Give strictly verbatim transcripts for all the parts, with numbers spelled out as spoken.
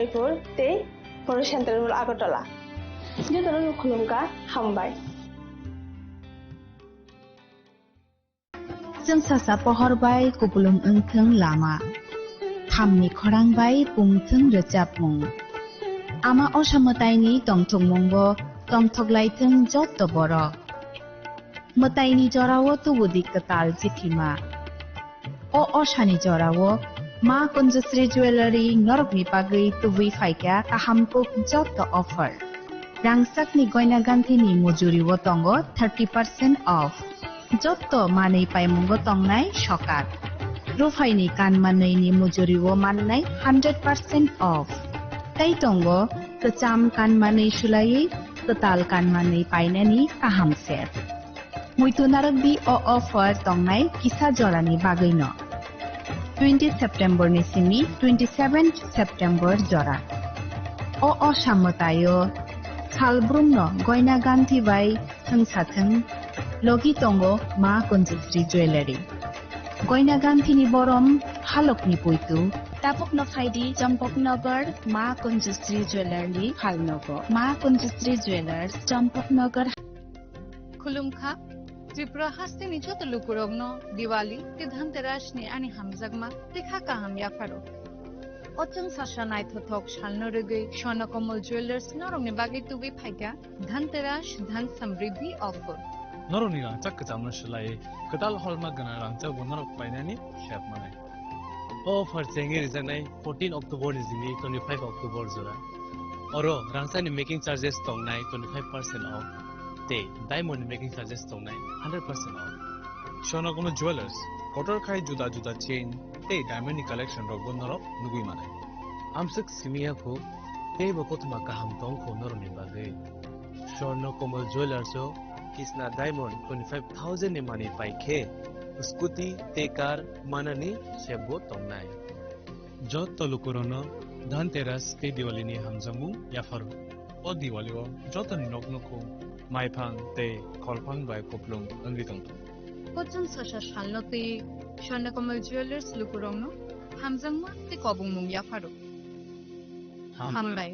Jaipur tei Photo Central Mall Agartala. Jotono khulumkha, hambai. Chwng sasa pohor bai kupulung wngthwng lama, thamni khorang bai pungthwng rwchapmung. Ama osa mwtaini tongthokmungo tongthok laithwng jotto borok. Mwtaini jorao tubudi kwtal chithima. O osani jorao Ma Kunjusri Jewellery norokni bagwi tubui phaikha kaham kuk jotto offer. Rangchakni goina ganthini mujuribo tongo thirty percent off. Jotto manwi paimungo tongnai sokat. Ruphaini kanmanwini mujuribo mannai hundred percent off. Tei tongo kwcham kanmanwi sulaiwi kwtal kanmanwi painani kaham set. Muitu narwkdi o offer tongnai kisa jorani bagwino. Twenty September ni simi twenty seven September jora. O osa mwtaio salbrumno goina ganthi bai thwngsathwng logi tongo Ma Kunjusri Jewellery. Goina ganthini borom halokni puitu. Tabukno phaidi Champaknagar Ma Kunjusri Jewellery phalnogo. Ma Kunjusri Jewellers, Champaknagar. Khulumkha, Tripura hasteni joto lukurokno Diwali tei Dhanterasni ani hamjakma tei kha kaham yapharo. O chwng sasa naithothok salno rwgwi Swarna Kamal Jewellers norokni bagwi tubui phaikha Dhanteras Dhan Samriddhi offer. Norokni rangchak kwchamno swlaiwi kwtal holma gwnang rangchakbo norok painani sep manai. O offer chengwi rijaknai fourteen October ni simi twenty-five October jora. Oro rangchakni making charges tongnai twenty-five percent off tei diamond ni making charges tongnai hundred percent off. Swarna Kamal Jewellers, kotor khai juda juda chain tei diamond ni collection rokbo norok nugwi manai. Amswk simi ya kho, teibo kothoma kaham tong kho norokni bagwi. Swarna Kamal Jewellers o Kisna Diamond twenty-five thousand ni manwi pai khe scooty tei car manani sep bo tongnai. Jotto lukurokno Dhanteras tei Diwali ni hamjakmung yapharo. O Diwali o jotoni nok nukhung, maiphang tei kholphang bai kupulung wngwi tongthung. Kochwng sasa salno twi Swarna Kamal Jewellers lukurokno hamjakma tei kobongmung yapharo. Ham- Hambai.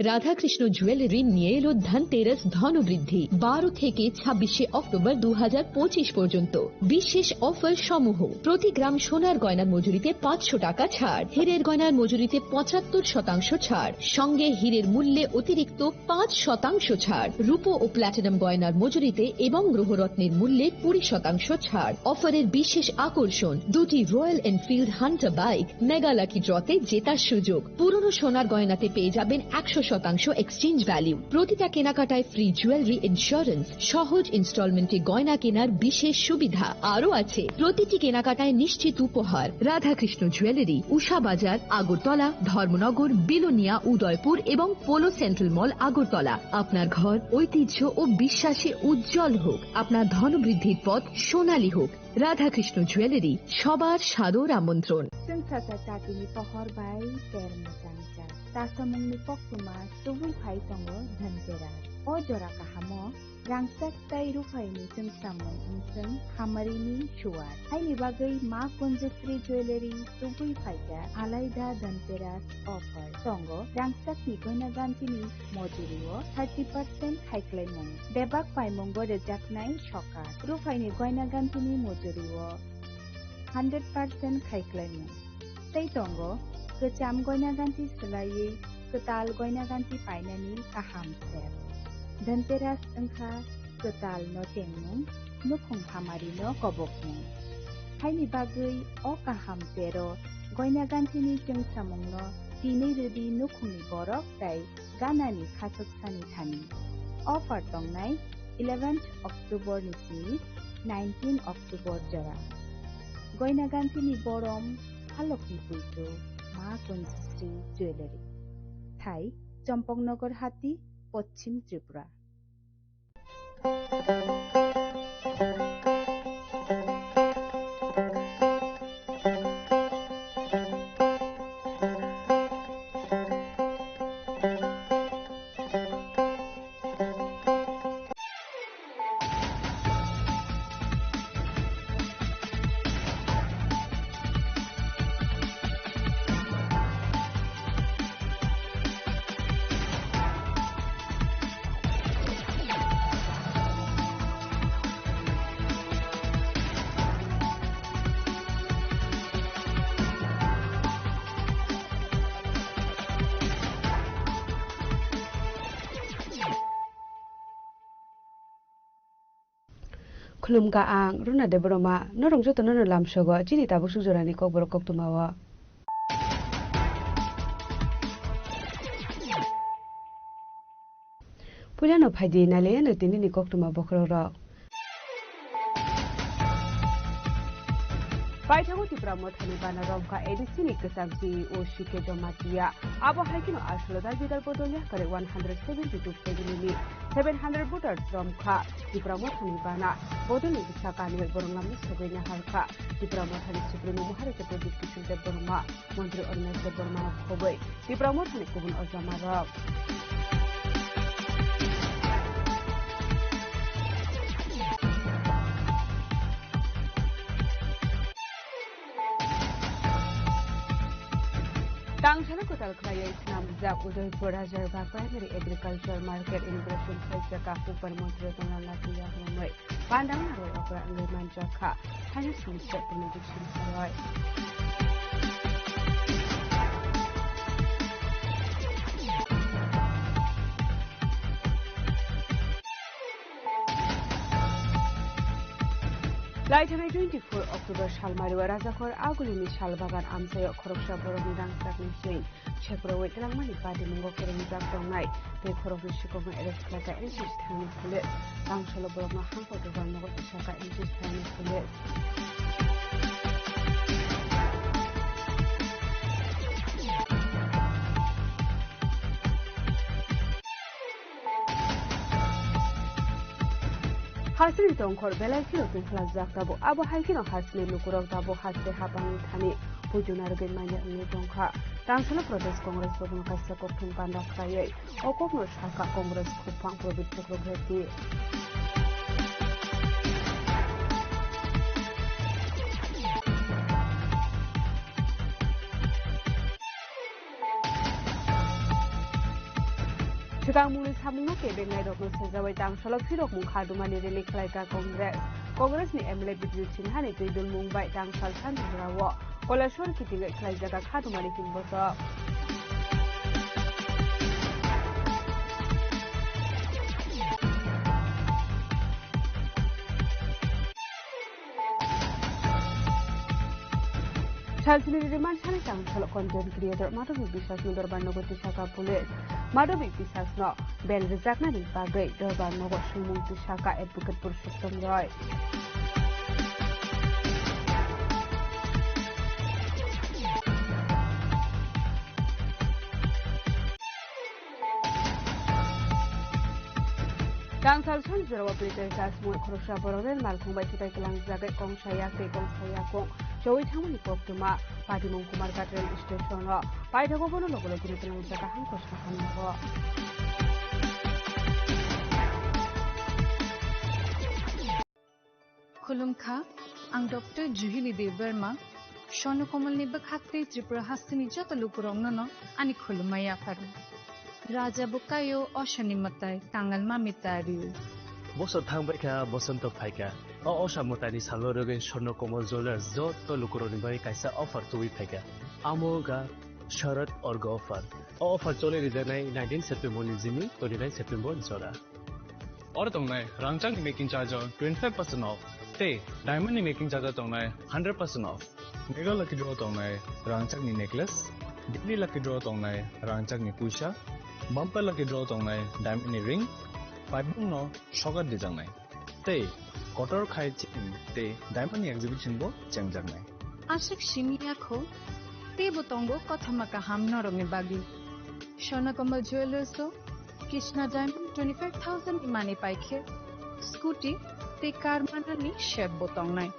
Radhakrishna jewellery নিয়ে এলো ধনতেরাস ধনবৃদ্ধি, বারো থেকে ছাব্বিশে অক্টোবর দু হাজার পঁচিশ পর্যন্ত। বিশেষ অফার সমূহ: প্রতি গ্রাম সোনার গয়নার মজুরিতে পাঁচশো টাকা ছাড়, হীরের গয়নার মজুরিতে পঁচাত্তর শতাংশ ছাড়, সঙ্গে হীরের মূল্যে অতিরিক্ত পাঁচ শতাংশ ছাড়, রূপো ও প্ল্যাটিনাম গয়নার মজুরিতে এবং গ্রহরত্নের মূল্যে কুড়ি শতাংশ ছাড়। অফারের বিশেষ আকর্ষণ, দুটি royal Enfield Hunter bike, mega lucky ড্রতে জেতার সুযোগ। পুরনো সোনার গয়নাতে পেয়ে যাবেন একশো শতাংশ এক্সচেঞ্জ ভ্যালু। প্রতিটা কেনাকাটায় ফ্রি জুয়েলারি ইন্স্যুরেন্স, সহজ ইনস্টলমেন্টে গয়না কেনার বিশেষ সুবিধা। আরও আছে প্রতিটি কেনাকাটায় নিশ্চিত উপহার। রাধাকৃষ্ণ জুয়েলারি, উষা বাজার, আগরতলা, ধর্মনগর, বিলোনিয়া, উদয়পুর এবং পোলো সেন্ট্রাল মল, আগরতলা। আপনার ঘর ঐতিহ্য ও বিশ্বাসে উজ্জ্বল হোক, আপনার ধনবৃদ্ধির পথ সোনালী হোক। রাধাকৃষ্ণ জুয়েলারি, সবার সাদর আমন্ত্রণ। Chwng sasa chatini pohor bai ter mwchang chang. Tasamungni koktwma tubui phai tongo Dhanteras. O jora kahamo rangchak tei ruphaini chwngsamung wngchwng hamarini suwar. Haini bagwi Ma Kunjasri Jewellery tubui phaikha Alaida Dhanteras offer. Tongo rangchakni goina gantini mojurio thirty percent khaiklaimung. Bebak paimungo rwjaknai sokat. Ruphaini goina gantini mojurio hundred percent khaiklaimung. Tei tongo kwcham goina ganti swlaiwi kwtal goina ganti painani kaham sep. Dhanteras wngkha kwtal no chengmung, nukhung hamari no kobokmung. Haini bagwi o kaham pero goina gantini chwngsamung no tinwi rwdi nukhungni borok tei ganani khachoksani thani. Offer tongnai eleventh October ni simi nineteen October jora. Goina gantini borom, halokni puitu, Ma Kunjasri Jewellery. Thai, Champaknagar Hati, Poschim Tripura. Khulumkha ang Runa Debbarma, norok jotono no lamsogo chini tabuk suk jorani kokborok koktwmao. Puilano phaidi nailaiano tinini koktwma bokhorokrok. Paithago Tipra Mothani bana romkha A D C ni kwcham C E O C K Jamatia. Abo hai kheno aswk dal bidal bodol yakarwi one hundred seventy two family ni seven hundred voters romkha Tipra Mothani bana. Bodolni bwsa kanwi borok lamno sogwi naharkha. Tipra Mothani Supremo Maharajya Pradyut Kishore Debbarma, Montri Animesh Debbarma khobwi Tipra Mothani kubun ojamarok. Tangsano kwtal khlaiwi swnamjak Udaipur Rajarba Primary Agriculture Market inauguration khlaijak Upar Montri Ratan Lal Nath Yagmamwi. Pandang narwai okra wngwi manjakha. Haino sumsok tongmani bising saroi. Laithani twenty four October salmari o Rajakhor Agulini salbagan amchaio khoroksa borokni rangchakni seng. Seprowi twlangmani patimungo kwrwngjak tongnai tei khoroknwi sikokno arrest khlaikha N C C thanani police. Tangsalo borokno hangkor dugar nogo tisakha N C C thanani police. Hasini tongkhor belai kheno tungkhlajak tabuk. Abo hai kheno hasini lukurok tabuk haste hapangni thani puitu narwgwi manya wngwi tongkha. Tangsalo Pradesh Congress rokno kaisa kokthum panda khlaiwi o kokno sakha Congress khupang Prabit Chakraborty. Swkang mungni samungno kebengnai rokno sejawi tangsalo phirokmung khadumani rally khlaikha Congress. Congress ni M L A Bipin Sinha ni twi dulmung bai tangsal sanjwrao Koilashahar kitingwi khlaijak kha khadumani tin bosok. Salsini riri mansani tangsalo content creator Madhabi Biswas ni dorbar nogo tisakha police. Madhabi Biswas no bail rwjaknani bagwi dorbar nogo sumung tisakha advocate Purushottam Roy. Tangsal sani jorao British rajmung khoroksa borok rel malkhung bai swtai kwlangjagwi kongsa yak tei kongsa yakung chowi thangmani koktwma Patimung Kumarghat rail station o paithago bono logi logi ni kwlangjak kaham kosto hamjago. Khulumkha, ang Doctor Juhili Debbarma, Swarnakomalni bwkhaktwi Tripura hasteni joto lukurokno no ani khulumma yapharo. Raja bo kaio osani mwtai, kangal mami tario. Bosor thangbaikha, bosonto phaikha. O osa mwtaini salo rwgwi Swarnakomal Jewellers joto lukurokni bagwi kaisa offer tubui phaikha. Amo wngkha Sharad Orgo offer. O offer choli rijaknai nineteen September ni simi twenty nine September jora. Oro tongnai rangchakni making charge o twenty five percent off, tei diamond ni making charge o tongnai hundred percent off. Mega lucky draw tongnai rangchakni necklace, daily lucky draw tongnai rangchakni puisa, bumper lucky draw tongnai diamond ni ring, paibung no sokat dijaknai. Tei kotor khai chain tei diamond ni exhibition bo chengjaknai. Aswk simi yakho, teibo tongo kothoma kaham norokni bagwi. Swarnakomal Jewellers o Krishna Diamond twenty five thousand ni mani paikhe, scooty tei car manani sep bo tongnai.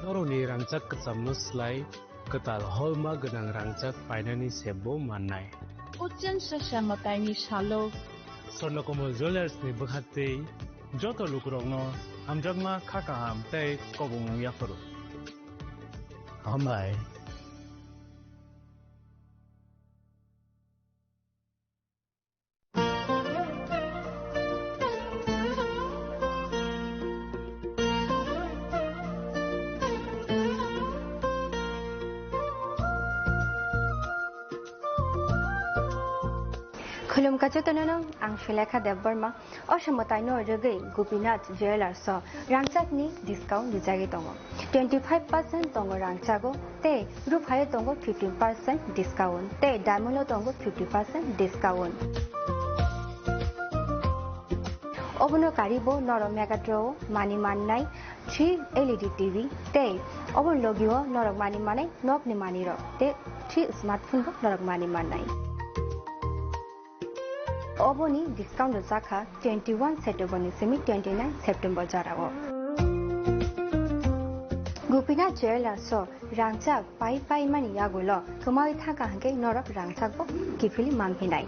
Norokni rangchak kwchamno slai kwtal holma gwnang rangchak painani sep bo mannai. Ochen sasa mwtaini salo Swarnakomal Jewellers ni bwkhaktwi joto lukurokno hamjakma kha kaham tei kobongmung yapharo. Hambai. Khulumkha jotono no, ang Sulekha Debbarma. O somoi taino rwgwi Gopinath Jewellers o rangchakni discount rijagwi tongo. Twenty five percent tongo rangchago tei ruphaio tongo fifteen percent discount tei diamond o tongo fifty percent discount. Obono karibo norok Mega Draw o mani mannai three L E D T V tei oboni logio norok mani manai nokni manwirok tei three smartphone bo norok mani mannai. Oboni discount rwjakha twenty one September ni simi twenty nine September jorao. Gopinath Jewellers o rangchak pai pai mani yagulo kwmawi thangkha hwnkhe norok rangchak bo kiphilwi manphinai.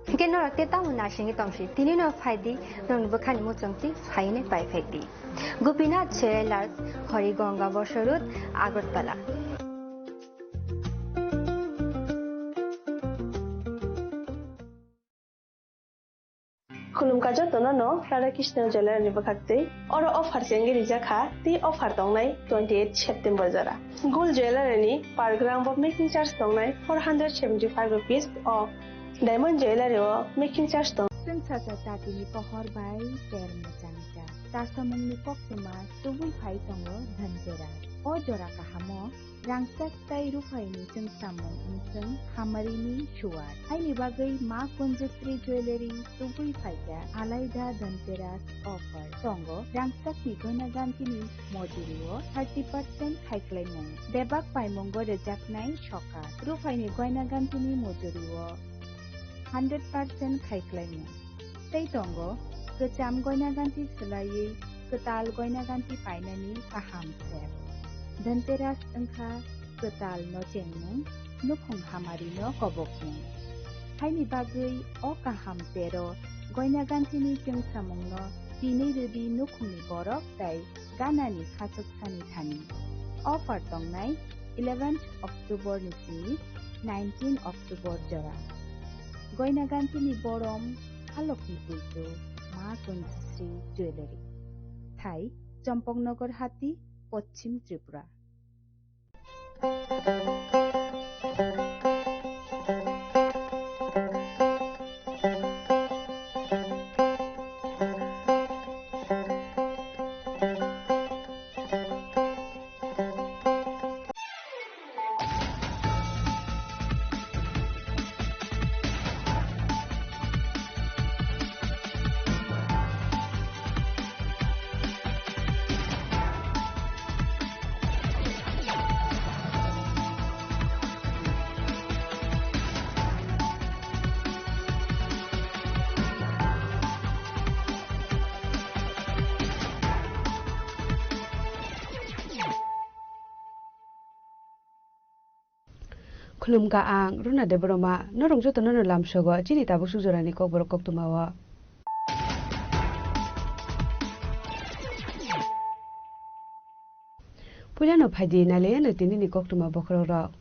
Hwnkhe norok tei tamo naisingwi tongsi, tini no phaidi, norokni bwkhani muchungtwi phainai pai phaidi. Gopinath Jewellers, Harigonga Bosor Road, Agartala. Khulumkha jotono no Radha Krishna Jewellery ni bwkhaktwi. Oro offer chengwi rijak kha, tei offer tongnai twenty eight September jora. Gold Jewellery ni per gram bo making charge tongnai four hundred seventy five rupees o. Diamond Jewellery o making charge tong. Chwng sacha tatini pohor bai ter mwchang cha. Chasamungni koktwma tubui phai tongo Dhanteras. O jora kahamo rangchak tei ruphaini chwngsamung wngchwng hamarini suar. Haini bagwi Ma Kunjasri Jewellery tubui phaikha alaida Dhanteras offer. Tongo rangchakni goina gantini mojurio thirty percent khaiklaimung. Bebak paimungo rwjaknai sokat. Ruphaini goina gantini mojurio hundred percent khaiklaimung. Tei tongo kwcham goina ganti swlaiwi kwtal goina ganti painani kaham step. Dhanteras wngkha kwtal no chengmung, nukhung hamari no kobokmung. Haini bagwi o kaham tero goina gantini chwngsamung no tinwi rwdi nukhungni borok tei ganani khachuk sani thani. Offer tongnai eleventh October ni simi nineteen October jora. Goina gantini borom halokni puitu Ma Kunjasri Jewellery. Thai Champaknagar Hati, Poschim Tripura. Khulumkha ang Runa Debbarma, norok jotono no lamsogo chini tabuk suk jorani kokborok koktwmao. Puilano phaidi nailaiano tinini koktwma bokhorok rok.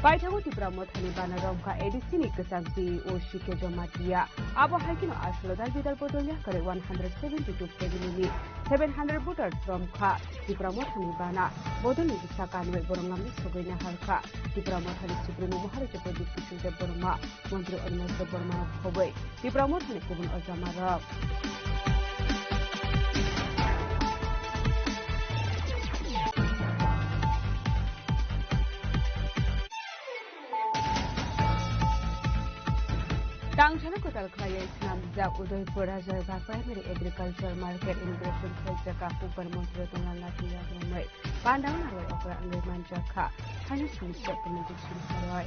Paithago Tipra Mothani bana romkha A D C ni kwcham C E O C K Jamatia. Abo hai kheno asolo dal bidal bodol ya kwrwi one hundred seventy two family ni seven hundred voters romkha Tipra Mothani bana. Bodol ni bwsa kanwi borok lamno sogwi naharkha. Tipra Mothani Supremo Maharaja Pradyut Kishore Debbarma, Montri Animesh Debbarma rok khobwi Tipra Mothani kubun ojamarok. Tangshalo kwtal khlaiwi swnamjak Udaipur Rajarbago Primary Agriculture Market inauguration khlaijak Kokbar Montri Ratan Lal Nath Rongmai. Pandao narwai okra wngwi manjak kha. Haino sini chwk tongmani sini harwi.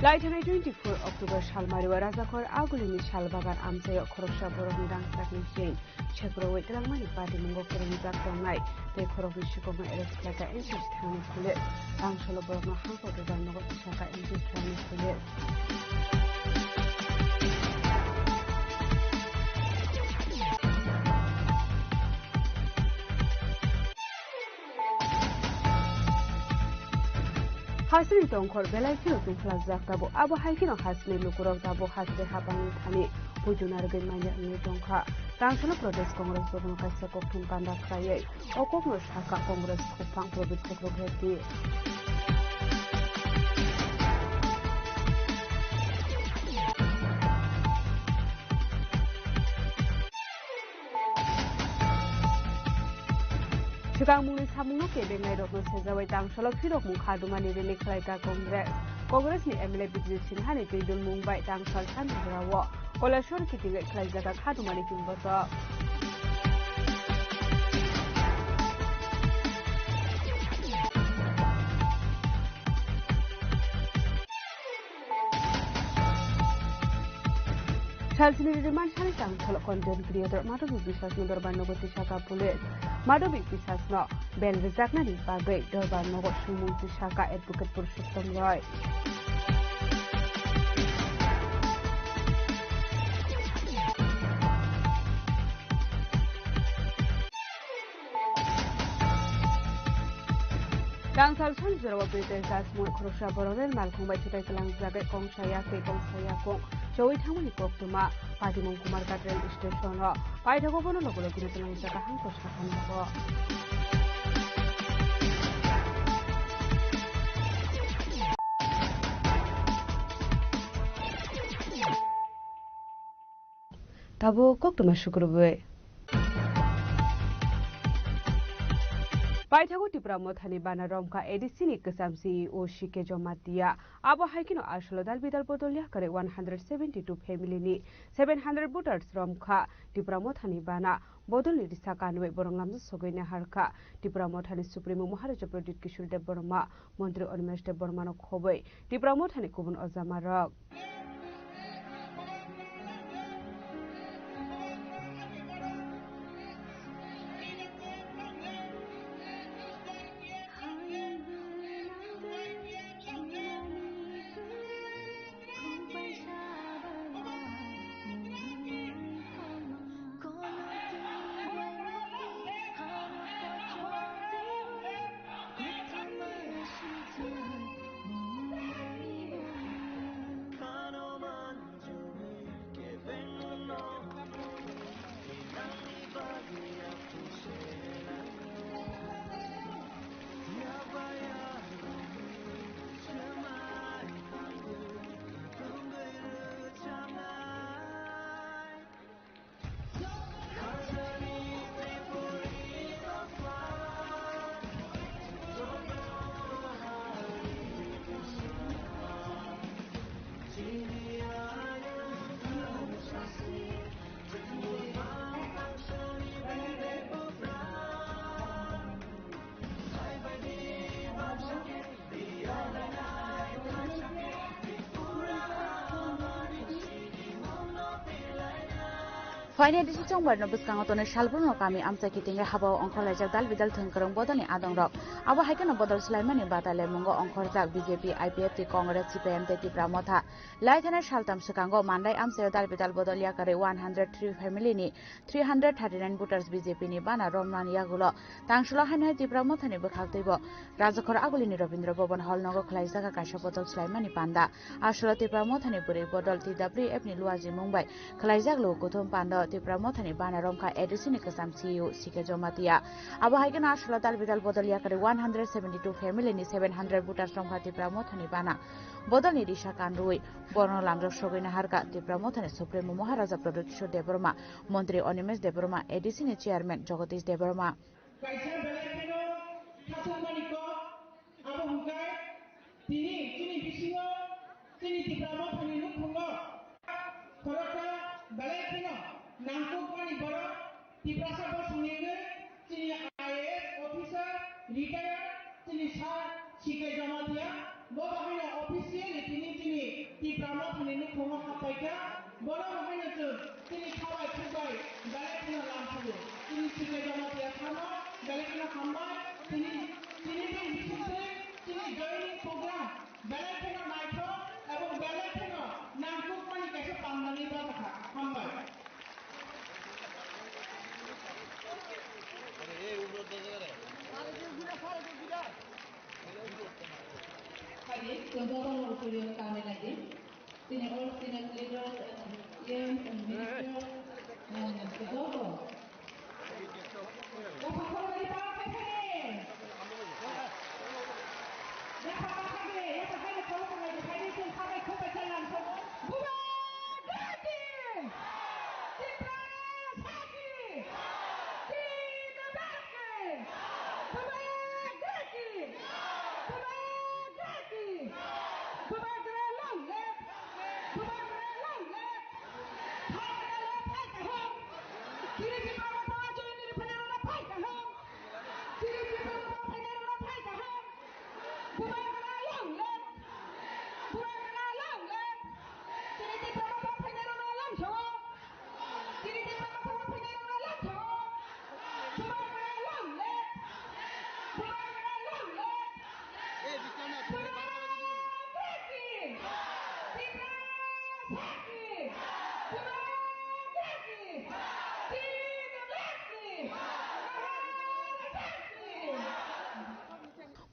Laithanai twenty four October salmario Rajakhor Agulini salbagan amchaio khoroksa borokni dangsakni sing. Chekrowi twlangmani patimungo kwrwngjak tongnai tei khoroknwi sikokno arrest khlaikha N C C thani police. Tangsolo borokno hangkor rwjak nogo tisakha N C C thani police. Hasini tongkhor belai kheno tungkhlajak tabuk. Abo hai kheno hasini lukurok tabuk hasini hapangni thani puitu narwgwi manya wngwi tongkha. Tangsalo Pradesh Congress Bhavan kaisa kokthum panda khlaiwi o kokno sakha Congress khopang Prabit Chakraborty. Swkangmungni samungno kebengnai rokno sejawi tangsalo phirokmung khadumani release khlaikha Congress. Congress ni M L A Bijay Sinha ni twidulmung bai tangsal sanjwrao Koleshwar kitingwi khlaijak kha khadumani himbotok. Salsini ririman sani tangtholo content creator Madhabi Biswas ni dorbar nogo tisaka police. Madhabi Biswas no bel rijaknani bagwi dorbar nogo sumung tisaka advocate Purushottam Roy. Tangsal sani jorao British rajmwng khoroksa borok rel malkhung bai swtai twlangjagwi kongsa yak tei kongsa yakung chowi thangmani koktwma Patimung Kumarghat rail station o paithago bono logi logi twlangjak kaham kwsa khamjago. Tabuk koktwma sukrubwi. Paithago Tipra Mothani bana romkha A D C ni kwcham C E O C K Jamatia. Abo hai kheno asolo dal bidal bodol ya kwrwi one hundred seventy two family ni seven hundred voters romkha Tipra Mothani bana. Bodol ni risa kanwi borok lamjak sogwi naharkha. Tipra Mothani Supremo Maharaja Pradyut Kishore Debbarma, Montri Animesh Debbarma no khobwi Tipra Mothani kubun ojamarok. Phaini A D C chongbarno bwskango tonwi salbrumno kami amchai kitingwi habao ongkhorlaijak dal bidal thwngkwrwng bodolni adongrok. Abo hai kheno bodol swlaimani bata lemungo ongkhorjak B J P, I P F T, Congress, C P I M tei Tipra Motha. Lai thanai saltam swkango Mandai amchaio dal bidal bodol yakarwi one hundred three family ni three hundred thirty nine voters B J P ni bana romnani yagulo tangsulo haino hai Tipra Mothani bwkhak twibo Rajakhor Agulini Rabindra Bhavan Hall nogo khwlaijak kaisa bodol swlaimani panda. Aswlo Tipra Mothani bwrwi bodol T W F ni luaji mung bai khwlaijak luku kuthum pando Tipra Mothani bana romkha A D C ni kwcham C E O C K Jamatia. Abo hai kheno aswlo dal bidal bodol yakarwi one hundred seventy two family ni seven hundred voters romkha Tipra Mothani bana. Bodolni risa kanrwi borokno lamjak sogwi naharkha Tipra Mothani Supremo Maharaja Pradyot Kishore Debbarma, Montri Animesh Debbarma, A D C ni Chairman Jagadish Debbarma. Kaisa belai kheno khathokmani kok, abo hwnkhe tini chini bisingo chini Tipra Mothani nukhungo khoroksa belai kheno nangkukmani borok Tiprasa bosongni wngwi chini I A S officer retired chini sir C K Jamatia, bo bahaino officially tini chini Tipra Mothani nukhungo haphaikha, bono bahaino chwng chini khabai khukbai belai kheno lamsugo. Chini C K Jamatia samo belai kheno hambai, chini, chini bini bisingtwi chini joining program belai kheno naithok ebong belai kheno nangkukmani kaisa pandani bwkha. Hambai. Hari, jotono usulio kami lagi. Sini all senior leaders and E M and minister and joto. Yapha khoroknwi pal khai phai. Yapha pal khai de, yapha khai de khoroknwi khai de, chwng khabai khukbai chwng lamsok. Bubagra ki! Tiprasa ki! Tiprasa ki! Bubagra ki! Bubagra ki! Bubagra long live! Bubagra long live! Phai kaham! Phai kaham! Chini Tipra Motha join ni phai kaham! Chini Tipra Motha phai kaham! Bubagra long live! Bubagra long live! Chini Tipra Motha phai kaham!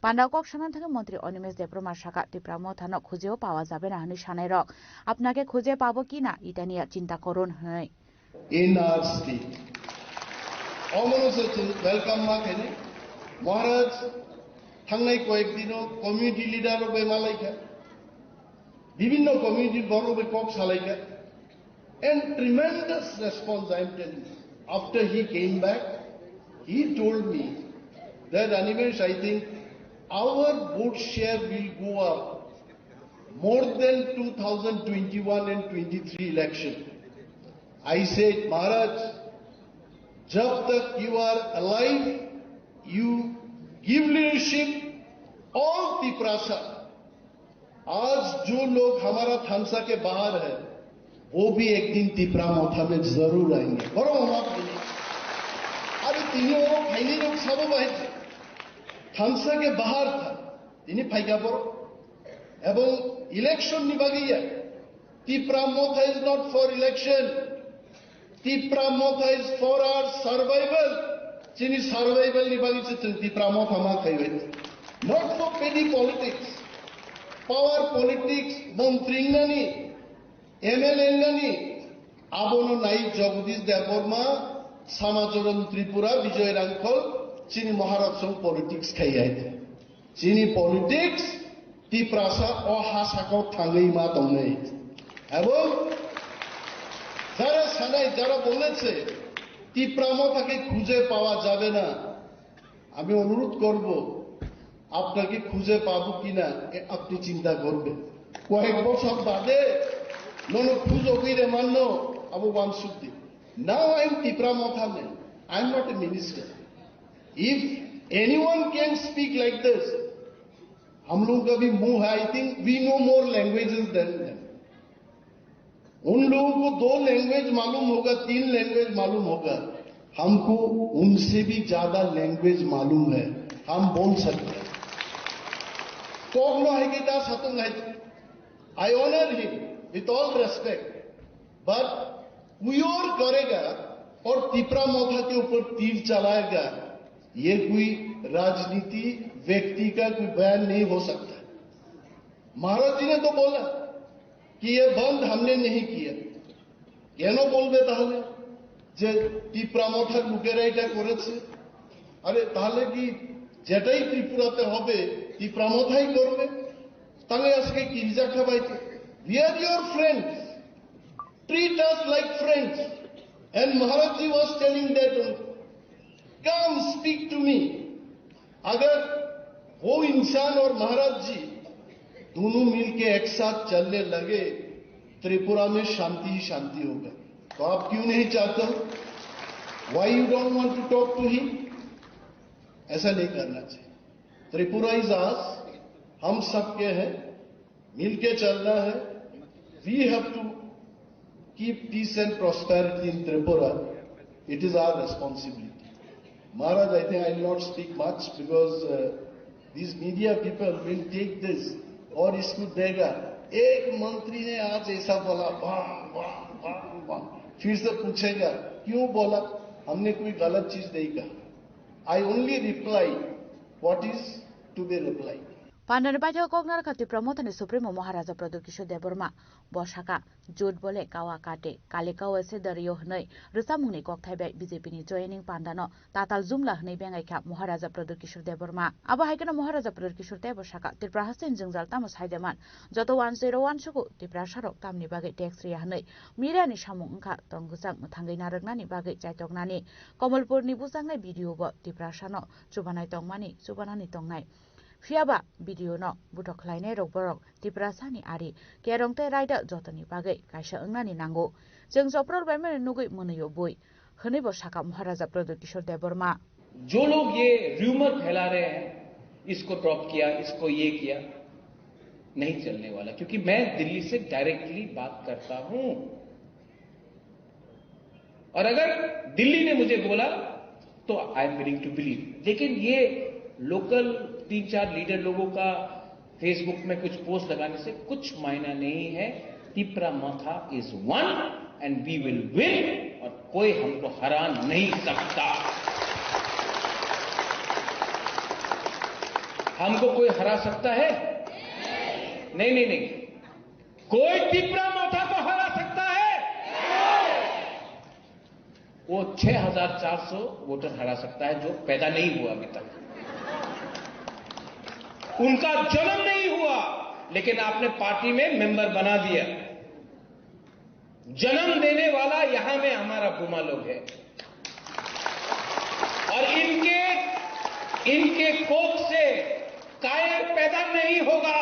Panda kok sana thangwi Montri Animesh Debbarma sakha, Tipra Mothano khujeo pawa jabena hwnwi sanairok. Apnake khuje pabo ki na, itaniya chinta korun hwnwi. In our state. Omono se chwng welcome ma khaini. Maharaj thangnai koyek dino community leader rok bai malaikha. Bibhinno community borok bai kok salaikha. And tremendous response, I am telling you. After he came back, he told me that, "Animesh, I think our vote share will go up more than two thousand twenty-one and twenty-three election." I said, "Maharaj, jab tak you are alive, you give leadership, all Tiprasa." आज जो लोग हमारा थानसा के बाहर है, वो भी एक दिन तिपरा मोथा में जरूर आएंगे। Borok wngma phaini. Aro tini o phaini rok sabo bahai thansa ke bahar tha. Tini phaikha borok. Ebong election ni bagwi ya. Tipra Motha is not for election. Tipra Motha is for our survival. Chini survival ni bagwi se chwng Tipra Motha ma khaiwi. Not for petty politics. Power politics, montri wngnani, M L A wngnani, abono nai Jagadish Debbarma, Samacharan Tripura, Bijoy Rangkhol, chini Maharaj song politics khai hai. Chini politics, Tiprasa o ha sakao thangwi ma tongnai. Ebong jara sanai, jara boletse, Tipra Motha ke khuje pawa jabe na, ami onurudh korbo, apnake khuje pabo kina, e apni chinta korbe. Koyek bochor bade, nono khujogwi re manno, abo wansukdi. Now I am Tipra Motha man, I am not a minister. If anyone can speak like this, हम लोगों का भी मुंह है, I think we know more languages than them. उन लोगों को दो लैंग्वेज मालूम होगा, तीन लैंग्वेज मालूम होगा, हमको उनसे भी ज्यादा लैंग्वेज मालूम है, हम बोल सकते हैं। Kokno hai kita satung hai. I honor him with all respect, but kuyor करेगा और तिपरा मोथा के ऊपर तीर चलाएगा, ये कोई राजनीति व्यक्ति का कोई बयान नहीं हो सकता। महाराज जी ने तो बोला कि ये बंद हमने नहीं किया। কেন বলবে তাহলে যে তিপ্রা মথার লোকেরা এটা করেছে? আরে তাহলে কি যেটাই ত্রিপুরাতে হবে তিপ্রা মথাই করবে? তাহলে আজকে কিরজা খাবাইতে? We are your friends, treat us like friends. And Maharaj ji was telling that, come speak to me. अगर वो इंसान और महाराज जी दोनों मिलके एक साथ चलने लगे, त्रिपुरा में शांति ही शांति होगा। तो आप क्यों नहीं चाहते हो? Why you don't want to talk to him? ऐसा नहीं करना चाहिए। Tripura is ours, हम सबके हैं, मिलके चलना है। We have to keep peace and prosperity in Tripura. It is our responsibility. Maharaj, I think I will not speak much because uh, these media people will take this और इसको देगा। एक मंत्री ने आज ऐसा बोला, वाह वाह वाह वाह। फिर से पूछेगा क्यों बोला, हमने कोई गलत चीज नहीं कहा। I only reply what is to be replied. Pandani paithak kok narwkha Tipra Mothani Supremo Maharaja Pradyot Kishore Debbarma. Bo sakha, "Jhut bole kawa kate, kale kawa se dariyo" hwnwi rwchapmungni kokthai bai B J P ni joining pandano tatal jumla hwnwi bengaikha Maharaja Pradyot Kishore Debbarma. Abo hai kheno Maharaja Pradyot Kishore Debbarma sakha, Tripura haste ni jwngjal tamo saidaman, joto wansoi rok wansugo, Tiprasarok tamni bagwi tax riya hwnwi media ni samung wngkha tong gwchak mwthangwi narwknani bagwi chaitoknani. Komolpur ni bujaknai B D O bo Tiprasano chubanai tongmani chubanani tongnai. Phiyaba B D O no buthok khlainai rok borok Tiprasani ari, kerong tei raida jotoni bagwi kaisa wngnani nango. Chwng chopral bai mani nugwi mwnwio bui, hwnwi bo sakha Maharaja Pradyot Kishore Debbarma. जो लोग ये रूमर फैला रहे हैं, इसको ड्रॉप किया, इसको ये किया, नहीं चलने वाला, क्योंकि मैं दिल्ली से डायरेक्टली बात करता हूं। और अगर दिल्ली ने मुझे बोला तो I am willing to believe। लेकिन ये लोकल तीन चार लीडर लोगों का फेसबुक में कुछ पोस्ट लगाने से कुछ मायना नहीं है। Tipra Motha is one and we will win। और कोई हमको हरा नहीं सकता। हमको कोई हरा सकता है? नहीं, नहीं, नहीं। कोई तिपरा मोथा को हरा सकता है? वो छह हज़ार चार सौ वोटर हरा सकता है जो पैदा नहीं हुआ अभी तक। उनका जन्म नहीं हुआ, लेकिन आपने पार्टी में मेंबर बना दिया। जन्म देने वाला यहां में हमारा बुमा लोग है। और इनके, इनके कोख से कायर पैदा नहीं होगा।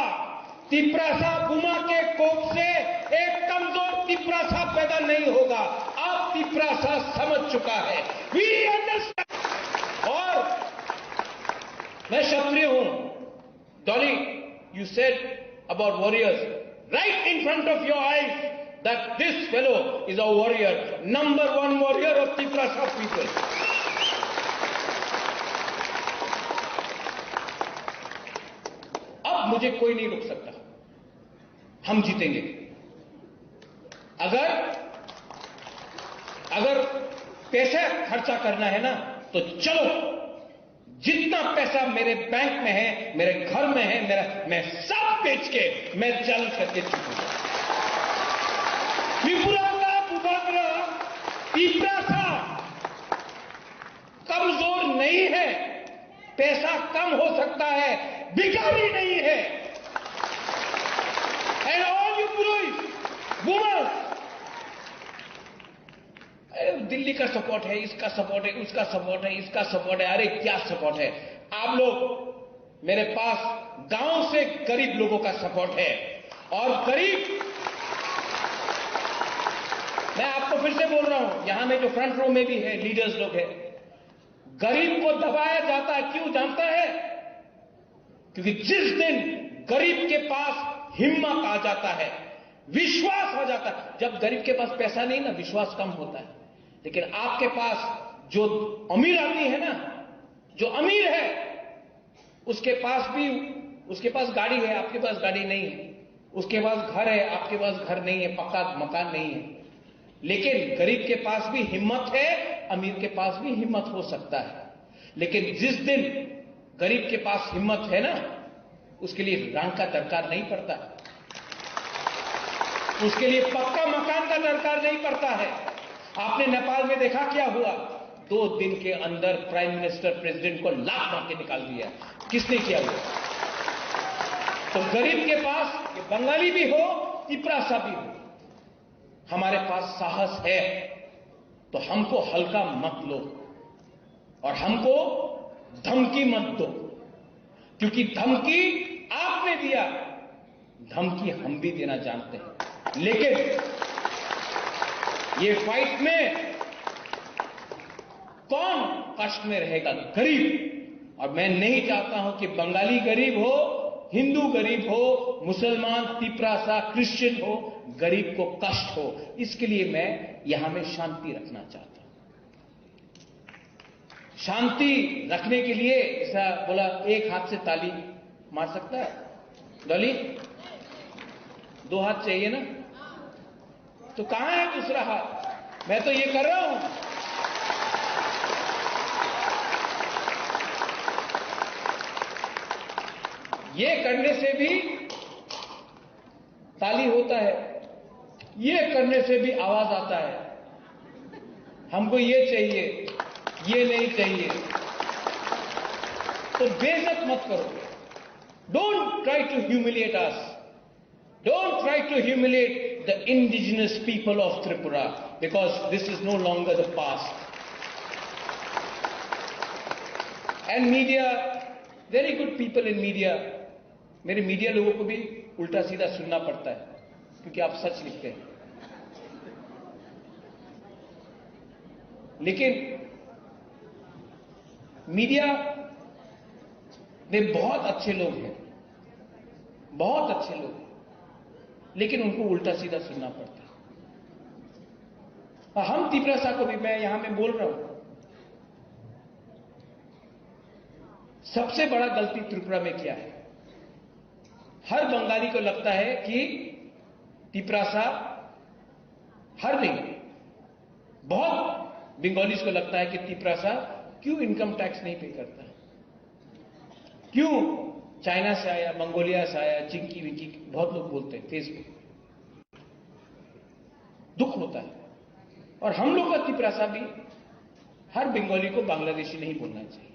तिपरासा बुमा के कोख से एक कमजोर तिपरासा पैदा नहीं होगा। अब तिपरासा समझ चुका है। We understand। और मैं क्षत्रिय हूं। Dolly, you said about warriors right in front of your eyes that this fellow is a warrior, number one warrior of Tiprasa people. अब मुझे कोई नहीं रोक सकता, हम जीतेंगे। अगर, अगर पैसा खर्चा करना है ना, तो चलो, जितना पैसा मेरे बैंक में है, मेरे घर में है, मेरा, मैं सब बेच के मैं चल करके चुकूंगा। Tripura ka bubagra Tiprasa कमजोर नहीं है, पैसा कम हो सकता है, भिखारी नहीं है। And all you Purohit, Bumas, अरे, दिल्ली का सपोर्ट है, इसका सपोर्ट है, उसका सपोर्ट है, इसका सपोर्ट है। अरे, क्या सपोर्ट है? आप लोग मेरे पास गांव से गरीब लोगों का सपोर्ट है, और गरीब, मैं आपको फिर से बोल रहा हूं, यहां में जो फ्रंट रो में भी है, लीडर्स लोग हैं, गरीब को दबाया जाता है। क्यों जानता है? क्योंकि जिस दिन गरीब के पास हिम्मत आ जाता है, विश्वास आ जाता है। जब गरीब के पास पैसा नहीं ना, विश्वास कम होता है। लेकिन आपके पास जो अमीर आदमी है ना, जो अमीर है, उसके पास भी, उसके पास गाड़ी है, आपके पास गाड़ी नहीं है, उसके पास घर है, आपके पास घर नहीं है, पक्का मकान नहीं है, लेकिन गरीब के पास भी हिम्मत है, अमीर के पास भी हिम्मत हो सकता है। लेकिन जिस दिन गरीब के पास हिम्मत है ना, उसके लिए रंग का दरकार नहीं पड़ता, उसके लिए पक्का मकान का दरकार नहीं पड़ता है। आपने नेपाल में देखा क्या हुआ? दो दिन के अंदर प्राइम मिनिस्टर प्रेसिडेंट को लात मार के निकाल दिया। किसने किया वो? तो गरीब के पास, ये बंगाली भी हो, तिपरासा भी हो, हमारे पास साहस है, तो हमको हल्का मत लो और हमको धमकी मत दो, क्योंकि धमकी आपने दिया, धमकी हम भी देना जानते हैं। लेकिन ये फाइट में कौन कष्ट में रहेगा? गरीब। और मैं नहीं चाहता हूं कि बंगाली गरीब हो, हिंदू गरीब हो, मुसलमान, तिपरासा, क्रिश्चियन हो, गरीब को कष्ट हो। इसके लिए मैं यहां में शांति रखना चाहता हूं। शांति रखने के लिए ऐसा बोला, एक हाथ से ताली मार सकता है? डॉली, दो हाथ चाहिए ना? तो कहां है दूसरा हाथ? मैं तो ये कर रहा हूं। ये करने से भी ताली होता है, ये करने से भी आवाज आता है, हमको ये चाहिए, ये नहीं चाहिए। तो बेइज्जत मत करो। Don't try to humiliate us. Don't try to humiliate the indigenous people of Tripura, because this is no longer the past. And media, very good people in media, मेरे मीडिया लोगों को भी उल्टा सीधा सुनना पड़ता है, क्योंकि आप सच लिखते हैं। लेकिन मीडिया में बहुत अच्छे लोग हैं, बहुत अच्छे लोग हैं, लेकिन उनको उल्टा सीधा सुनना पड़ता है। और हम तिपरासा को भी, मैं यहां में बोल रहा हूं, सबसे बड़ा गलती त्रिपुरा में क्या है? हर बंगाली को लगता है कि तिपरासा, हर नहीं, बहुत बंगालीज को लगता है कि तिपरासा क्यों इनकम टैक्स नहीं पे करता है, क्यों चाइना से आया, मंगोलिया से आया, चिंकी विंकी, बहुत लोग बोलते हैं फेसबुक। दुख होता है। और हम लोग का तिपरासा भी हर बंगाली को बांग्लादेशी नहीं बोलना चाहिए।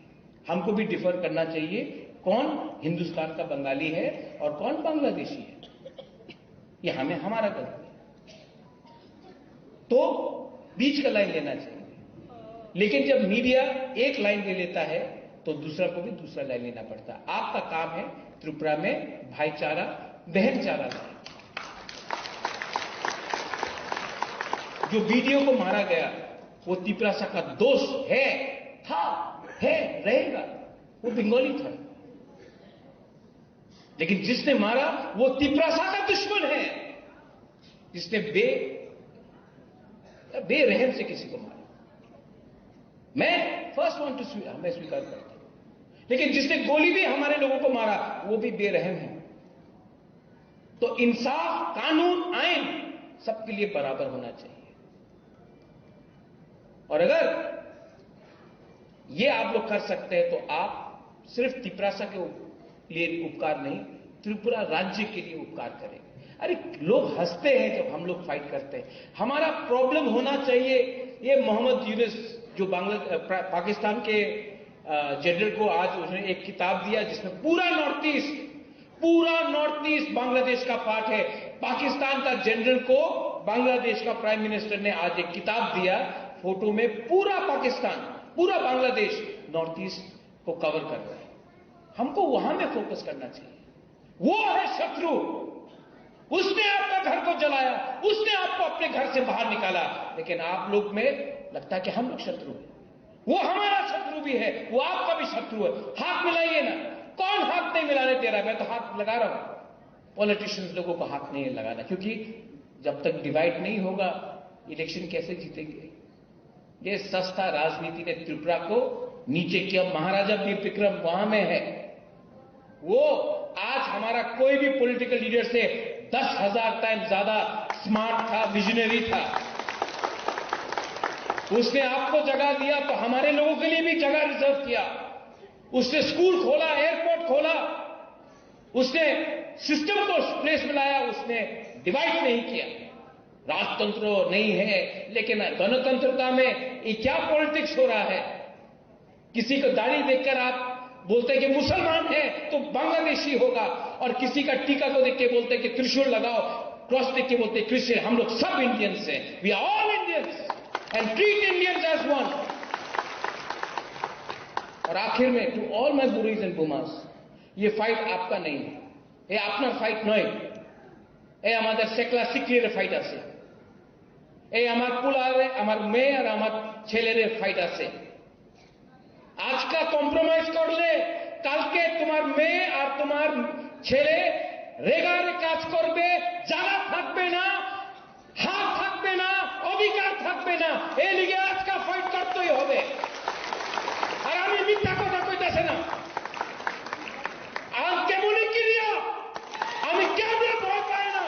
हमको भी डिफर करना चाहिए, कौन हिंदुस्तान का बंगाली है और कौन बांग्लादेशी है। ये हमें, हमारा गलती है। तो बीच का लाइन लेना चाहिए। लेकिन जब मीडिया एक लाइन ले लेता है, तो दूसरा को भी दूसरा लाइन लेना पड़ता है। आपका काम है त्रिपुरा में भाईचारा, बहनचारा लाना। जो बीडीओ को मारा गया, वो तिपरासा का दोस्त है, था, है, रहेगा। वो बंगाली था। लेकिन जिसने मारा, वो तिपरासा का दुश्मन है, जिसने बे-, बेरहम से किसी को मारा। मैं फर्स्ट वन टू, मैं स्वीकार करता हूं। लेकिन जिसने गोली भी हमारे लोगों को मारा, वो भी बेरहम है। तो इंसाफ, कानून, आइन सबके लिए बराबर होना चाहिए। और अगर ये आप लोग कर सकते हैं, तो आप सिर्फ तिपरासा के उप-, लिए उपकार नहीं, त्रिपुरा राज्य के लिए उपकार करें। अरे, लोग हंसते हैं जब हम लोग फाइट करते हैं। हमारा प्रॉब्लम होना चाहिए, ये मोहम्मद यूनुस जो बांग्ला-, अ, प्रा-, पाकिस्तान के, अ, जनरल को आज उसने एक किताब दिया, जिसमें पूरा नॉर्थ ईस्ट, पूरा नॉर्थ ईस्ट बांग्लादेश का पार्ट है। पाकिस्तान का जनरल को बांग्लादेश का प्राइम मिनिस्टर ने आज एक किताब दिया, फोटो में पूरा पाकिस्तान, पूरा बांग्लादेश नॉर्थ ईस्ट को कवर कर रहा है। हमको वहां में फोकस करना चाहिए। वो है शत्रु, उसने आपका घर को जलाया, उसने आपको अपने घर से बाहर निकाला, लेकिन आप लोग में लगता है कि हम लोग शत्रु हैं। वो हमारा शत्रु भी है, वो आपका भी शत्रु है। हाथ मिलाइए ना। कौन हाथ नहीं मिलाने दे रहा है? मैं तो हाथ लगा रहा हूं। पॉलिटिशियंस लोगों को हाथ नहीं लगाना, क्योंकि जब तक डिवाइड नहीं होगा, इलेक्शन कैसे जीतेंगे? ये सस्ता राजनीति ने त्रिपुरा को नीचे किया। महाराजा वीर विक्रम वहां में है, वो आज हमारा कोई भी पॉलिटिकल लीडर से दस हज़ार टाइम ज्यादा स्मार्ट था, विजनरी था। उसने आपको जगह दिया तो हमारे लोगों के लिए भी जगह रिजर्व किया। उसने स्कूल खोला, एयरपोर्ट खोला, उसने सिस्टम को प्लेस में लाया, उसने डिवाइड नहीं किया। राजतंत्र नहीं है, लेकिन गणतंत्रता में ये क्या पॉलिटिक्स हो रहा है? किसी को दाढ़ी देखकर आप बोलते हैं कि मुसलमान है तो बांग्लादेशी होगा, और किसी का टीका को देख के बोलते हैं कि त्रिशूल लगाओ, क्रॉस देख के बोलते हैं क्रिश्चियन। हम लोग सब इंडियंस हैं, we are all Indians and treat Indians as one। और आखिर में, टू ऑल माय बुरुज एंड बुमास, ये फाइट आपका नहीं है, ये अपना फाइट नहीं। ये আমাদের শেখলা শিকলির ফাইট আছে, এই আমার পোলারে, আমার মেয়ে আর আমার ছেলের ফাইট আছে। আজকা কম্প্রোমাইজ করলে কালকে তোমার মেয়ে আর তোমার ছেলে রেগারে কাজ করবে, জায়গা থাকবে না, হার থাকবে না, অধিকার থাকবে না। এই লিগে আজকা ফাইট করতেই হবে। আর আমি মিথ্যা কথা কইতাছে না। আর কেমনই ক্লিয়ার, আমি কেউরে ভয় পাই না।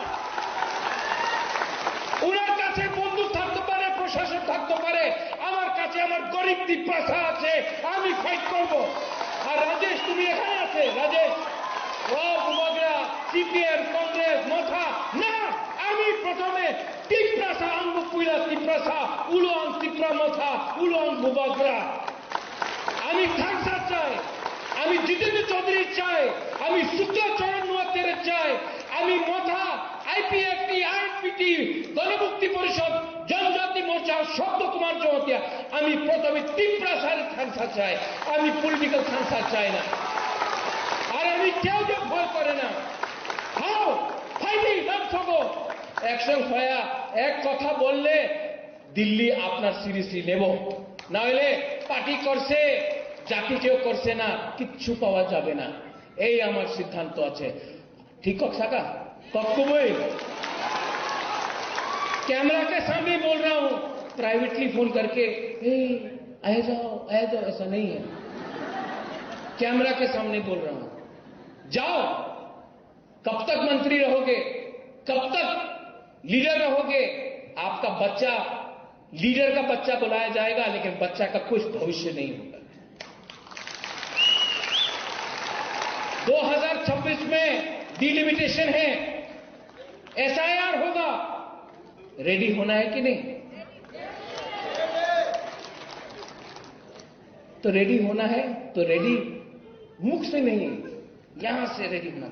ওনার কাছে বন্দুক থাকতে পারে, প্রশাসন থাকতে পারে, আমার কাছে আমার গরিব তিপ্রাসা আছে, আমি ফাইট করব। আর রাজেশ, তুমি এখানে আছে, রাজেশ, ও বুবাগরা, সিপিএম, কংগ্রেস, মথা, না, আমি প্রথমে তিপ্রাসা আনবো, পুইলা তিপ্রাসা, উলো আং তিপ্রা মথা, উলো আং বুবাগরা। আমি থাংসা চাই, আমি জিতেন্দ্র চৌধুরী চাই, আমি শুক্লাচরণ নোয়াতিয়ারে চাই, আমি মথা, আইপিএফটি, আইএনপিটি, গণমুক্তি পরিষদ, জনজাতি মোর্চা, শব্দ কুমার জমাতিয়া, আমি প্রথমে তিপ্রাসারে থাংসা চাই, আমি পলিটিক্যাল থাংসা চাই না। আর আমি কেউরে ভয় করে না। হাও, ফাইনি, নাম সব একশন হয়া এক কথা বললে দিল্লি আপনার সিরিয়াসলি নেব, না হলে পার্টি করছে, জাতি কেউ করছে না, কিচ্ছু পাওয়া যাবে না। এই আমার সিদ্ধান্ত আছে। ঠিক কথা, কাকা? কক্কবই। कैमरा के सामने बोल रहा हूं, प्राइवेटली फोन करके, "ए, आ जाओ, आ जाओ", ऐसा नहीं है। कैमरा के सामने बोल रहा हूं, जाओ। कब तक मंत्री रहोगे? कब तक लीडर रहोगे? आपका बच्चा, लीडर का बच्चा बुलाया जाएगा, लेकिन बच्चा का कुछ भविष्य नहीं होगा। दो हज़ार छब्बीस में डिलिमिटेशन है, एसआईआर होगा, रेडी होना है कि नहीं? तो रेडी होना है, तो रेडी मुख से नहीं, यहां से रेडी होना,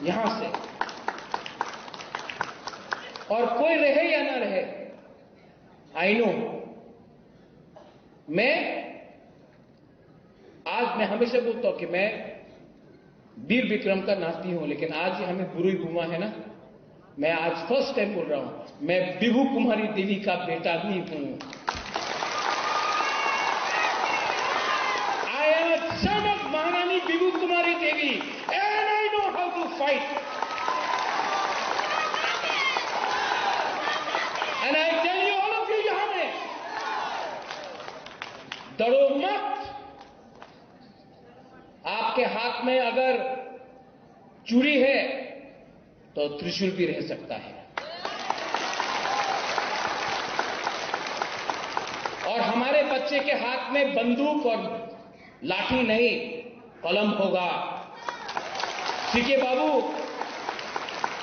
यहां से। और कोई रहे या ना रहे, आई नो, मैं, आज मैं हमेशा बोलता हूं कि मैं वीर विक्रम का नाती हूं, लेकिन आज ये हमें बुरुई बुमा है ना, मैं आज फर्स्ट टाइम बोल रहा हूं, मैं विभू कुमारी देवी का बेटा भी हूं। I am a son of Maharani Bibhu Kumari Devi, and I know how to fight. And I tell you, all of you, यहां में डरो मत। आपके हाथ में अगर चूड़ी है, तो त्रिशूल भी रह सकता है। और हमारे बच्चे के हाथ में बंदूक और लाठी नहीं, कलम होगा। सीके बाबू,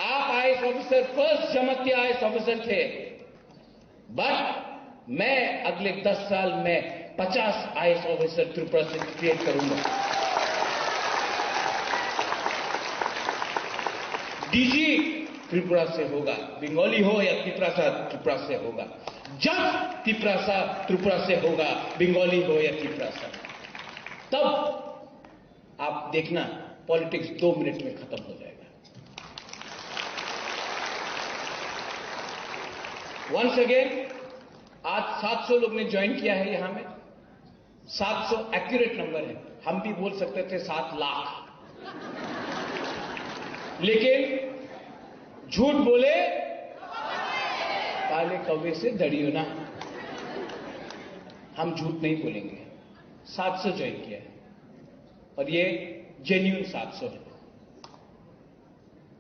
आप IAS officer, first Jamatia IAS officer थे, बट मैं अगले दस साल में पचास आईएएस ऑफिसर त्रिपुरा से क्रिएट करूंगा। डीजी त्रिपुरा से होगा, बंगाली हो या तिपरासा, त्रिपुरा से होगा। जज तिपरासा, त्रिपुरा से होगा, बंगाली हो या तिपरासा। तब आप देखना, पॉलिटिक्स दो मिनट में खत्म हो जाएगा। वंस अगेन, आज सात सौ लोग ने ज्वाइन किया है यहां में। सात सौ एक्यूरेट नंबर है, हम भी बोल सकते थे सात लाख। लेकिन झूठ बोले काले कौवे से डरियो ना। हम झूठ नहीं बोलेंगे। सात सौ ज्वाइन किया है और ये जेन्युइन सात सौ है।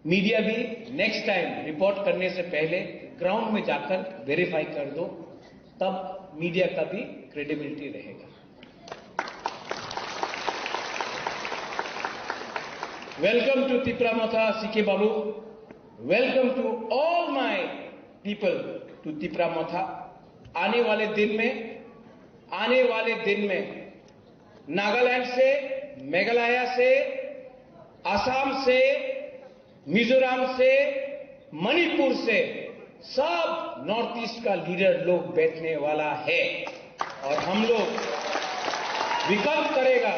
मीडिया भी नेक्स्ट टाइम रिपोर्ट करने से पहले ग्राउंड में जाकर वेरीफाई कर दो, तब मीडिया का भी क्रेडिबिलिटी रहेगा। Welcome to Tipra Motha, CK बाबू। Welcome to all my people to Tipra Motha। आने वाले दिन में, आने वाले दिन में नागालैंड से, मेघालय से, असम से, मिजोरम से, मणिपुर से, सब नॉर्थ ईस्ट का लीडर लोग बैठने वाला है और हम लोग विकल्प करेगा,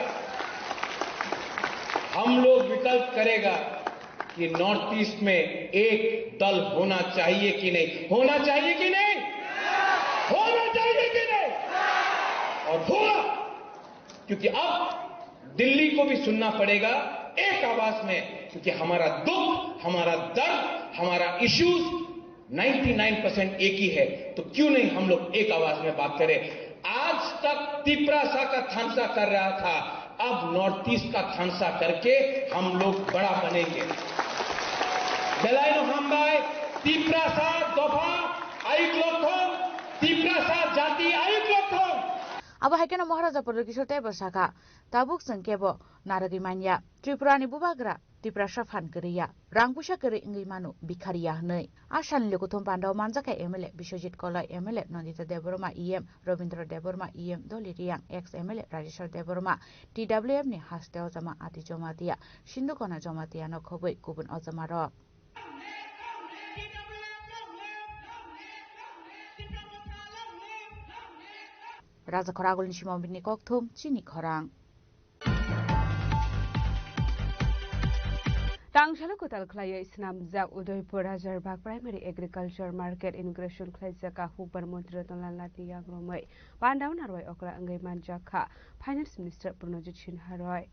हम लोग विकल्प करेगा कि नॉर्थ ईस्ट में एक दल होना चाहिए कि नहीं, होना चाहिए कि नहीं, होना चाहिए कि नहीं, और होगा। क्योंकि अब दिल्ली को भी सुनना पड़ेगा एक आवाज में, क्योंकि हमारा दुख, हमारा दर्द, हमारा इश्यूज नाइंटी नाइन परसेंट एक ही है। तो क्यों नहीं हम लोग एक आवाज में बात करें? आज तक तिप्रासा का थांसा कर रहा था, अब नॉर्थ ईस्ट का थांसा करके हम लोग बड़ा बनेंगे। Belai no hambai, Tiprasa dopha ayuk lothong, Tiprasa jati ayuk lothong. Abo hai kheno Maharaja Pradyot Kishore teibo sakha, tabuk chwng kebo narwgwi manya. Tripurani bubagra Tiprasa phan kwrwi ya, rang puisa kwrwi wngwi mano, bhikhari ya hwnwi. A salni lukuthum pandao manjakha M L A Biswajit Koloi, M L A Nandita Debbarma, E M Rabindra Debbarma, E M Doli Reang, ex M L A Rajeshwar Debbarma, T W F ni haste Ojama Ati Jamatia, Sindhukona Jamatia no khobwi kubun Ojama rok. Raja Khoragulni Simon Bini Kokthum, Chini Khorang. Tangsalo kwtal khlaiwi snamjak Udaipur Rajarbag Primary Agriculture Market inauguration khlaijak kha Hukbar Montri Ratan Lal Nathni yagrumwi. Pandao narwai okra wngwi manjak kha Finance Minister Pranojit Sinha roi.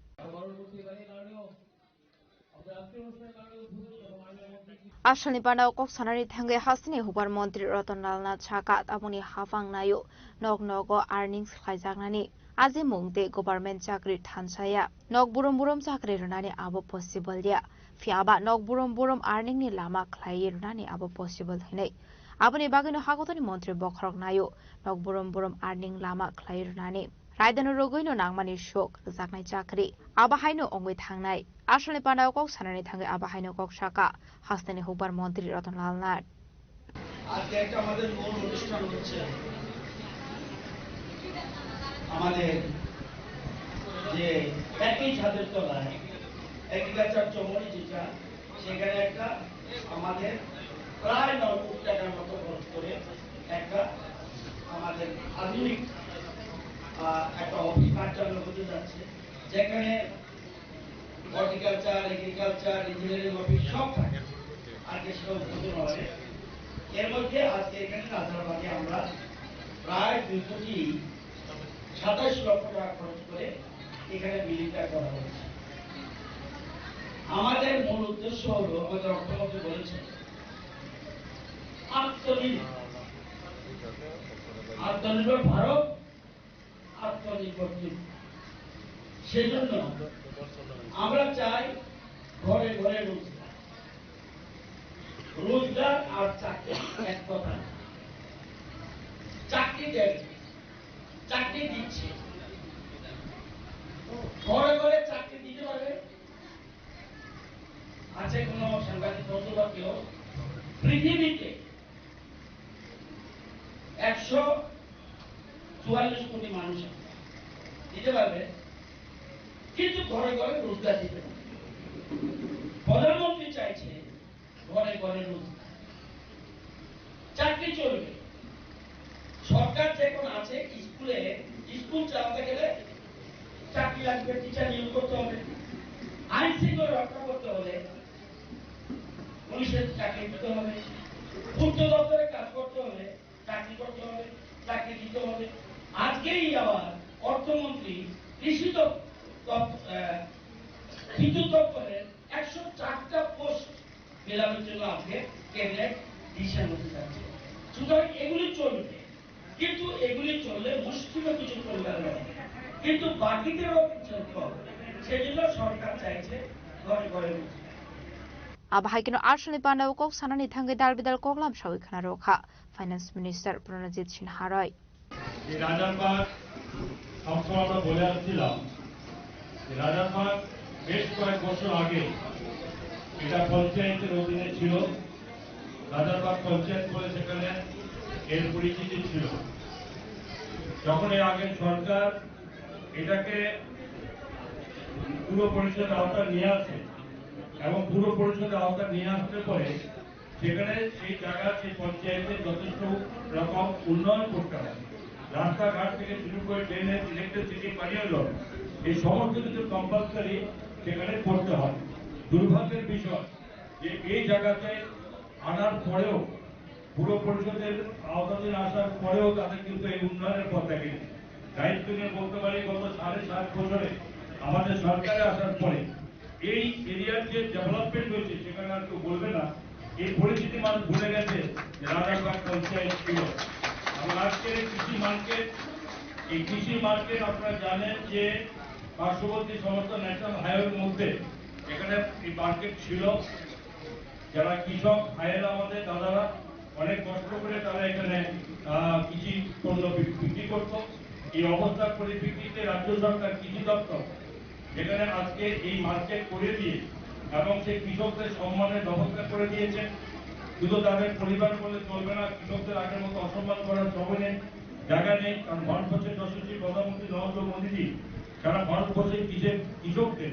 Asalni pandao kok sanani thangwi hasteni Hukbar Montri Ratan Lal Nath sakha, tabukni haphang naio nok nogo earnings khlaijaknani ajimung tei government chakri thansaya. Nok burum burum chakri rwnani abo possible ya, phiyaba nok burum burum earning ni lama khlaiwi rwnani abo possible hinwi. Aboni bagwino hakotorni montri bokhorok naio nok burum burum earning lama khlaiwi rwnani. Raidano rwgwino nangmani sok rwjaknai chakri abo haino wngwi thangnai. Asalni pandao kok sanani thangwi abo haino kok sakha hasteni Hukbar Montri Ratan Lal Nath. আজকে একটা আমাদের মূল অনুষ্ঠান হচ্ছে আমাদের যে একই ছাদের তলায় এগ্রিকালচার চমরি যেটা, সেখানে একটা আমাদের প্রায় নয় কোটি টাকার মতো খরচ করে একটা আমাদের আধুনিক, আহ, একটা অফিস কার্যালয় হতে যাচ্ছে, যেখানে হর্টিকালচার, এগ্রিকালচার, ইঞ্জিনিয়ারিং অফিস সব থাকে। আজকে সেটা উদ্বোধন হবে। এর মধ্যে আজকে এখানে রাজারবাগে আমরা প্রায় দুই কোটি সাতাশ লক্ষ টাকা খরচ করে এখানে বিল্ডিংটা করা হয়েছে। আমাদের মূল উদ্দেশ্য হলো, আমাদের অর্থমন্ত্রী বলেছেন, আত্মনির্ভর, আত্মনির্ভর ভারত, আত্মনির্ভর ত্রিপুরা। সেজন্য আমরা চাই ঘরে ঘরে রোজগার। রোজগার আর চাকরি এক কথা না। চাকরি দেবে, চাকরি দিচ্ছে, ঘরে ঘরে চাকরি দিতে পারবে। আছে কোনো সাংবাদিক বন্ধু বা কেউ পৃথিবীতে একশো চুয়াল্লিশ কোটি মানুষ আছে, দিতে পারবে, কিন্তু ঘরে ঘরে রোজগার দিতে পারবে। প্রধানমন্ত্রী চাইছে ঘরে ঘরে রোজগার, চাকরি চলবে। সরকার যেমন আছে, স্কুলে, স্কুল চালাতে গেলে চাকরি লাগবে, টিচার নিয়োগ করতে হবে। আইন শৃঙ্খলা রক্ষা করতে হলে পুলিশের চাকরি দিতে হবে, পূর্ত দপ্তরে কাজ করতে হলে চাকরি করতে হবে, চাকরি দিতে হবে। আজকেই আবার অর্থমন্ত্রী কৃষি দপ-, দপ-, আহ, বিদ্যুৎ দপ্তরের একশো চারটা পোস্ট মেলানোর জন্য আজকে ক্যাবিনেট ডিসিশন হতে যাচ্ছে। সুতরাং এগুলি চলবে, কিন্তু এগুলি চললে মুষ্টিমেয় কিছু পরিবার রয়েছে, কিন্তু বাকিদেরও চলতে হবে। সেই জন্য সরকার চাইছে ঘরে ঘরে। Abo hai kheno aswkni pandao kok sanani thangwi dal bidal koklam sawi khna rwkha Finance Minister Pranajit Sinha Roy. এই রাজারবাগ সবসময় আমরা বলে আসছিলাম যে রাজারবাগ বেশ কয়েক বছর আগে এটা পঞ্চায়েতের অধীনে ছিল। রাজারবাগ পঞ্চায়েত বলে সেখানে এর পরিচিতি ছিল। যখন এর আগের সরকার এটাকে পুর পরিষদের আওতায় নিয়ে আসে এবং পুর পরিষদের আওতায় নিয়ে আসতে পরে সেখানে সেই জায়গা, সেই পঞ্চায়েতে যথেষ্ট রকম উন্নয়ন করতে হয়। রাস্তাঘাট থেকে শুরু করে ড্রেনেজ, ইলেকট্রিসিটি, পানীয় জল, এই সমস্ত কিছু কম্পালসারি সেখানে করতে হয়। দুর্ভাগ্যের বিষয় যে এই জায়গাতে আনার পরেও, পুর পরিষদের আওতাধীন আসার পরেও তাদের কিন্তু এই উন্নয়নের পথ দেখেনি। দায়িত্ব নিয়ে বলতে পারি, গত সাড়ে সাত বছরে আমাদের সরকারে আসার পরে এই এরিয়ার যে ডেভেলপমেন্ট হয়েছে সেখানে আর কেউ বলবে না। এই পরিস্থিতি মানুষ ভুলে গেছে যে রাজারবাগ পঞ্চায়েত ছিল। এবং আজকের এই কৃষি মার্কেট, এই কৃষি মার্কেট আপনারা জানেন যে পার্শ্ববর্তী সমস্ত ন্যাশনাল হাইওয়ের মধ্যে এখানে এই মার্কেট ছিল। যারা কৃষক ভাইয়েরা, আমাদের দাদারা অনেক কষ্ট করে তারা এখানে, আহ, কৃষি পণ্য বি-, বিক্রি করত। এই অবস্থার পরিপ্রেক্ষিতে রাজ্য সরকার কৃষি দপ্তর যেখানে আজকে এই মার্কেট করে দিয়ে এবং সেই কৃষকদের সম্মানের ব্যবস্থা করে দিয়েছে। শুধু তাদের পরিবার বলে চলবে না, কৃষকদের আগের মতো অসম্মান করার সময় নেই, জায়গা নেই। কারণ ভারতবর্ষের যশস্বী প্রধানমন্ত্রী নরেন্দ্র মোদীজি সারা ভারতবর্ষের কৃষক, কৃষকদের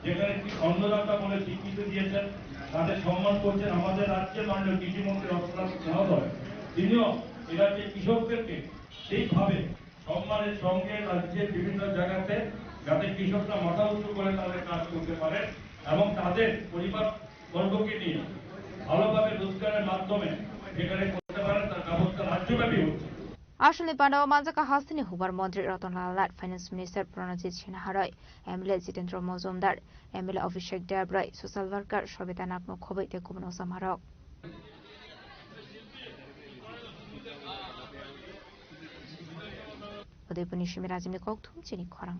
যেখানে কি অন্নদাতা বলে স্বীকৃতি দিয়েছেন, তাদের সম্মান করছেন। আমাদের রাজ্যের মাননীয় কৃষিমন্ত্রী রতনলাল মহোদয়, তিনিও এ রাজ্যের কৃষকদেরকে সেইভাবে সম্মানের সঙ্গে রাজ্যের বিভিন্ন জায়গাতে যাতে কৃষকরা মাথা উঁচু করে তাদের কাজ করতে পারে এবং তাদের পরিবার বর্গকে নিয়ে ভালোভাবে রোজগারের মাধ্যমে যেখানে করতে পারেন, তার ব্যবস্থা রাজ্যব্যাপী হচ্ছে। Aswkni pandao manjakha hasteni hubar montri Ratan Lal Nath, Finance Minister Pranajit Sinha Roy, M L A Jitendra Mojumdar, M L A Abhishek Deb Roy, social worker Sobita Nagno Khoboi tei kubun ojamarok. Udaipurni simi Rajimni kokthum chini khorang.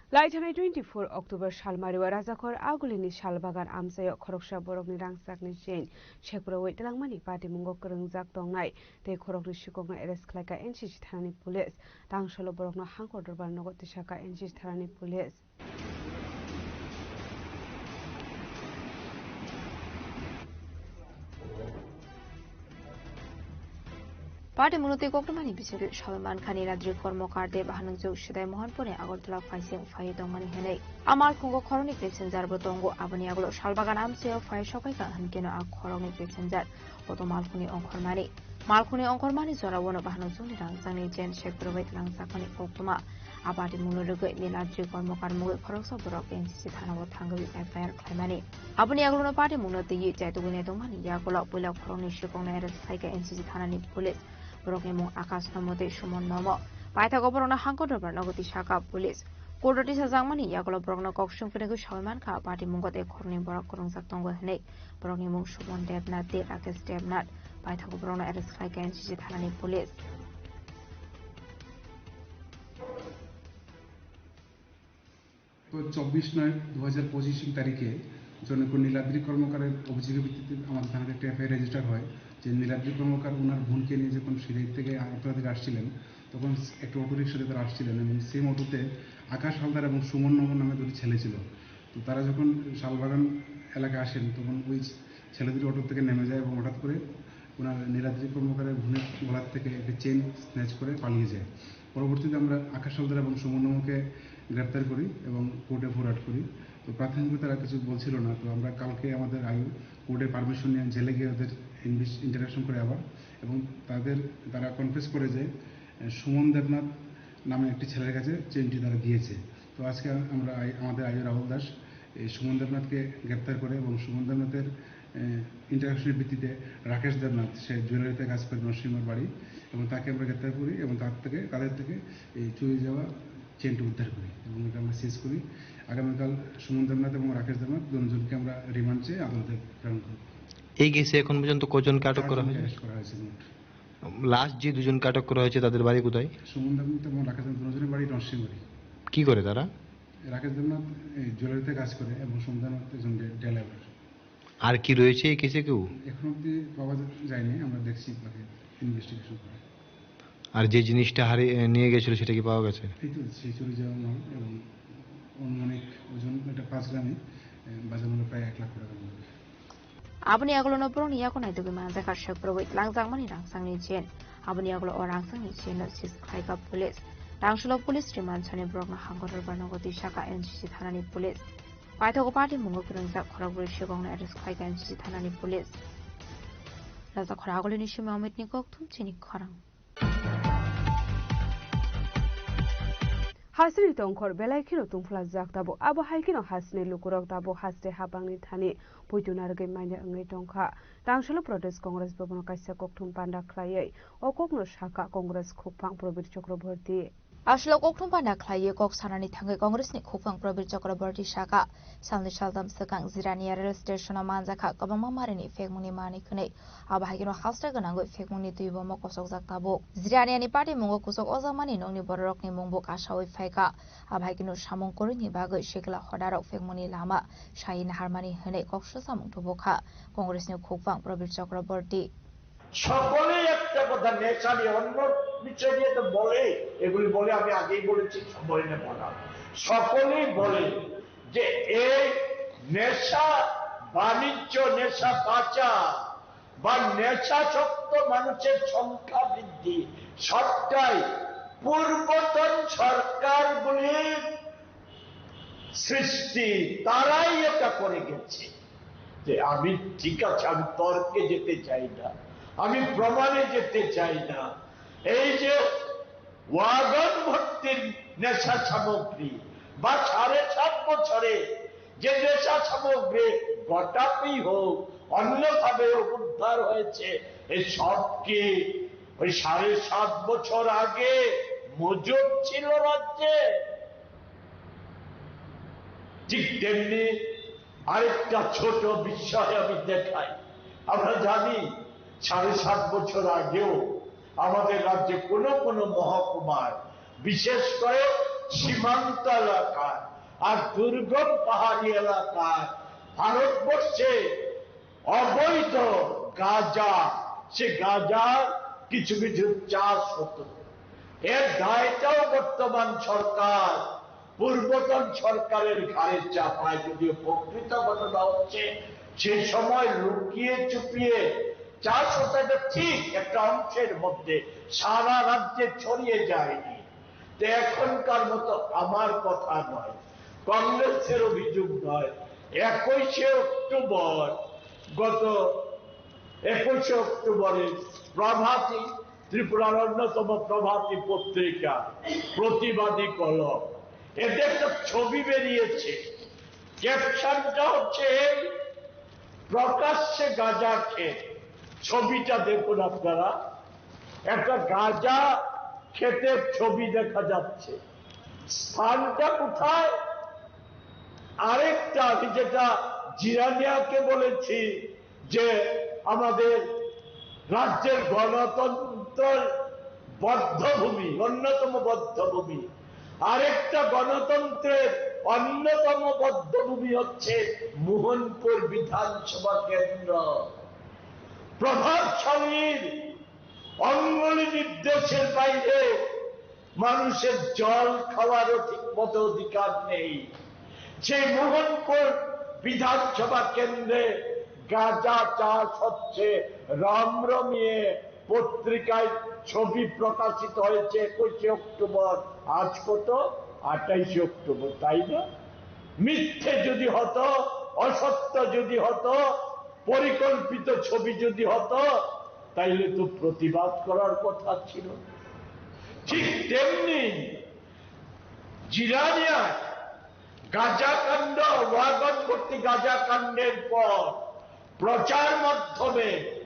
Lai thanai twenty-four October salmario Rajakhor Agulini salbagan amchaio khoroksa borokni rangchakni chain sekprawui twlangmani patimungo kwrwngjak tongnai tei khoroknwi sikokno arrest khlaikha N C C thanani police. Tangsolo borokno hangkor dorbar nogo tisakha N C C thanani police. Party mwnwi tei koktwmani bisingtwi sawi mankha Niladri Kormokar tei bahanokjwk Sidai Mohanpurni Agartala phaising phaiwi tongmani hwnwi. A malkhungo khoroknwi passenger bo tongo, aboni yagulo salbagan amchaio phai sokphaikha hwnkhe no a khoroknwi passenger boto malkhungni ongkhormani. Malkhungni ongkhormani jorao no bahanokjwkni rangchakni chain sekprawui twlangjakmani koktwma. A party mungno rwgwi Niladri Kormokar mungwi khoroksa borok N C C thanao thangwi F I R khlaimani. Aboni yagulono party mungno twiwi chaitugwi naitongmani yagulo puila khoroknwi sikokno arrest khlaikha N C C thanani police. Borokni mung Akash Nomo tei Suman Nomo. Paithago borokno hangkor dorbar nogo tisakha police. Court-o tisajakmani yagulo borokno kok sung phirigwi sawi mankha party mungo tei khoroknwi borok kwrwngjak tongo hwnwi. Borokni mung Suman Debnath tei Rakesh Debnath. Paithago borokno arrest khlaikha N C C thanani police. তো চব্বিশ নয় দু হাজার পঁচিশ তারিখে জনক নীলাদ্রি কর্মকারের অভিযোগের ভিত্তিতে আমাদের থানাতে একটা এফআইআর রেজিস্টার হয় যে নীলাদ্রি কর্মকার ওনার বোনকে নিয়ে যখন সিলেট থেকে আগরতলা থেকে আসছিলেন, তখন একটা অটোরিকশাতে তারা আসছিলেন এবং সেম অটোতে আকাশ হালদার এবং সুমন নগর নামে দুটি ছেলে ছিল। তো তারা যখন শালবাগান এলাকায় আসেন, তখন ওই ছেলেদের অটো থেকে নেমে যায় এবং হঠাৎ করে ওনার নীলাদ্রি কর্মকারের বোনের গলার থেকে একটা চেইন স্ন্যাচ করে পালিয়ে যায়। পরবর্তীতে আমরা আকাশ হালদার এবং সুমন নমকে গ্রেপ্তার করি এবং কোর্টে ফরওয়ার্ড করি। তো প্রাথমিকভাবে তারা কিছু বলছিল না, তো আমরা কালকে আমাদের আয়ু কোর্টের পারমিশন নিয়ে জেলে গিয়ে ওদের ইন্টারাকশন করে আবার, এবং তাদের, তারা কনফেস করে যে, আহ, সুমন দেবনাথ নামে একটি ছেলের কাছে চেইনটি তারা দিয়েছে। তো আজকে আমরা আই-, আমাদের আয়ু রাহুল দাস এই সুমন দেবনাথকে গ্রেপ্তার করে এবং সুমন দেবনাথের, আহ, ইন্টারাকশনের ভিত্তিতে রাকেশ দেবনাথ, সে জুয়েলারিতে কাজ করে নরসিংহর বাড়ি, এবং তাকে আমরা গ্রেপ্তার করি এবং তার থেকে, তাদের থেকে এই চুরি যাওয়া চেইনটি উদ্ধার করি এবং এটা আমরা সিজ করি। আগামীকাল সুমন দেবনাথ এবং রাকেশ দেবনাথ দুজনকে আমরা রিমান্ড চেয়ে আদালতে প্রেরণ করব। এই কেসে এখন পর্যন্ত কজনকে আটক করা চারজনকে হয়েছে? অ্যারেস্ট করা হয়েছে মোট। লাস্ট যে দুজনকে আটক করা হয়েছে, তাদের বাড়ি কোথায়? সুমন দেবনাথ এবং রাকেশ দেবনাথ দুজনের বাড়ি নরসিংদী। কি করে তারা? রাকেশ দেবনাথ এই জুয়েলারিতে কাজ করে এবং সুমন দেবনাথ একজন ডে-, ডেলিভার। আর কি রয়েছে এই কেসে কেউ? এখন অবধি পাওয়া যা-, যায়নি, আমরা দেখছি বাকি ইনভেস্টিগেশন করে। আর যে জিনিসটা হারিয়ে, নিয়ে গেছিল, সেটা কি পাওয়া গেছে? এই তো সেই চুরি যাওয়া মাল এবং আনুমানিক ওজন এটা পাঁচ গ্রামে, এ, বাজার মূল্য প্রায় এক লাখ টাকার মতো। Aboni yagulono borokni yago naitugwi manjak kha sokbrwi langjakmani rangchakni chain. Aboni yagulo o rangchakni chain no seize khlaikha police. Rangcholo police remand sani borokno hangkor robar nogo twi sakha N C C thanani police. Paithago party mungo kwrwngjak khorokbrwi swkangno arrest khlaikha N C C thanani police. Raja khorok agulini simi Amit ni kok thum chini khorang. Hasini tongkhor belai kheno tungphlajak tabuk. Abo hai kheno hasini lukurok tabuk haste habangni thani puitu narwgwi manya wngwi tongkha. Tangsalo Pradesh Congress Bhavan-o kaisa kokthum panda khlaiwi o kokno sakha Congress khukphang Prabir Chakraborty. Aswlao kokthum panda khlaiwi kok sanani thangwi Congressni khukphang Prabir Chakraborty sakha, salnwi saltham swkang Jirania rail station-o manjakha kwbangma marini phekmungni manwi khwnwi. Abo hai kheno haste gwnangwi phekmungni twi bomo kosokjak tabuk. Jiraniani patimungo kusuk ojamani nokni bororokni mungbo kasawi phaikha. Abo hai kheno samung kwrwini bagwi sikla hodarok phekmungni lama sai naharmani hwnwi kok swchamung tubukha Congressni khukphang Prabir Chakraborty. সকলেই একটা কথা, নেশা নিয়ে অন্য বিষয় নিয়ে তো বলে, এগুলি বলে, আমি আগেই বলেছি, সময় নেব না। সকলেই বলে যে এই নেশা বাণিজ্য, নেশা পাচার বা নেশাসক্ত মানুষের সংখ্যা বৃদ্ধি সবটাই পূর্বতন সরকারগুলির সৃষ্টি, তারাই এটা করে গেছে। যে আমি, ঠিক আছে, আমি তর্কে যেতে চাই না, আমি প্রমাণে যেতে চাই না। এই যে ওয়াগন ভর্তির নেশা সামগ্রী বা সাড়ে সাত বছরে যে নেশা সামগ্রী গোটাপি হোক, অন্যভাবে হোক উদ্ধার হয়েছে, এই সব কি ওই সাড়ে সাত বছর আগে মজুদ ছিল রাজ্যে? ঠিক তেমনি আরেকটা ছোট বিষয় আমি দেখাই। আমরা জানি সাড়ে সাত বছর আগেও আমাদের রাজ্যে কোনো কোনো মহকুমায়, বিশেষ করে সীমান্ত এলাকায় আর দুর্গম পাহাড়ি এলাকায় ভারতবর্ষে অবৈধ গাঁজা, সে গাঁজার কিছু কিছু চাষ হতো। এর দায়টাও বর্তমান সরকার, পূর্বতন সরকারের ঘাড়ে চাপায়, যদিও প্রকৃত ঘটনা হচ্ছে সেই সময় লুকিয়ে চুপিয়ে চাষ হতো, এটা ঠিক, একটা অংশের মধ্যে, সারা রাজ্যে ছড়িয়ে যায়নি। তো এখনকার মতো আমার কথা নয়, কংগ্রেসের অভিযোগ নয়। একুশে অক্টোবর, গত একুশে অক্টোবরে প্রভাতী, ত্রিপুরার অন্যতম প্রভাতী পত্রিকা, প্রতিবাদী কলম, এতে একটা ছবি বেরিয়েছে। ক্যাপশনটা হচ্ছে এই, "প্রকাশ্যে গাঁজা খেত।" ছবিটা দেখুন আপনারা, একটা গাঁজা ক্ষেতের ছবি দেখা যাচ্ছে। স্থানটা কোথায়? আরেকটা আমি যেটা জিরানিয়াকে বলেছি যে আমাদের রাজ্যের গণতন্ত্রের বদ্ধভূমি, অন্যতম বদ্ধভূমি, আরেকটা গণতন্ত্রের অন্যতম বদ্ধভূমি হচ্ছে মোহনপুর বিধানসভা কেন্দ্র। প্রভাবশালীর অঙ্গুলি নির্দেশের বাইরে মানুষের জল খাওয়ারও ঠিক মতো অধিকার নেই। সেই মোহনপুর বিধানসভা কেন্দ্রে গাঁজা চাষ হচ্ছে রমরমিয়ে। পত্রিকায় ছবি প্রকাশিত হয়েছে একুশে অক্টোবর। আজ কত? আঠাইশে অক্টোবর, তাই না? মিথ্যে যদি হতো, অসত্য যদি হতো, পরিকল্পিত ছবি যদি হতো, তাইলে তো প্রতিবাদ করার কথা ছিল। ঠিক তেমনি জিরানিয়ায় গাঁজাকাণ্ড, ওয়াগন ভর্তি গাঁজাকাণ্ডের পর প্রচার মাধ্যমে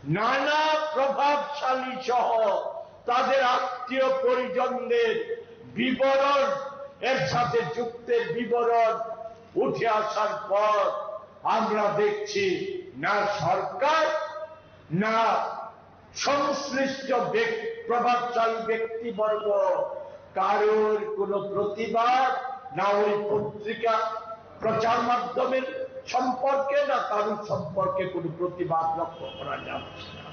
নানা প্রভাবশালী সহ তাদের আত্মীয় পরিজনদের বিবরণ, এর সাথে যুক্তের বিবরণ উঠে আসার পর আমরা দেখছি না সরকার, না সংশ্লিষ্ট ব্যক-, প্রভাবশালী ব্যক্তিবর্গ কারোর কোনো প্রতিবাদ, না ওই পত্রিকা প্রচার মাধ্যমের সম্পর্কে, না কারোর সম্পর্কে কোনো প্রতিবাদ লক্ষ্য করা যাচ্ছে না।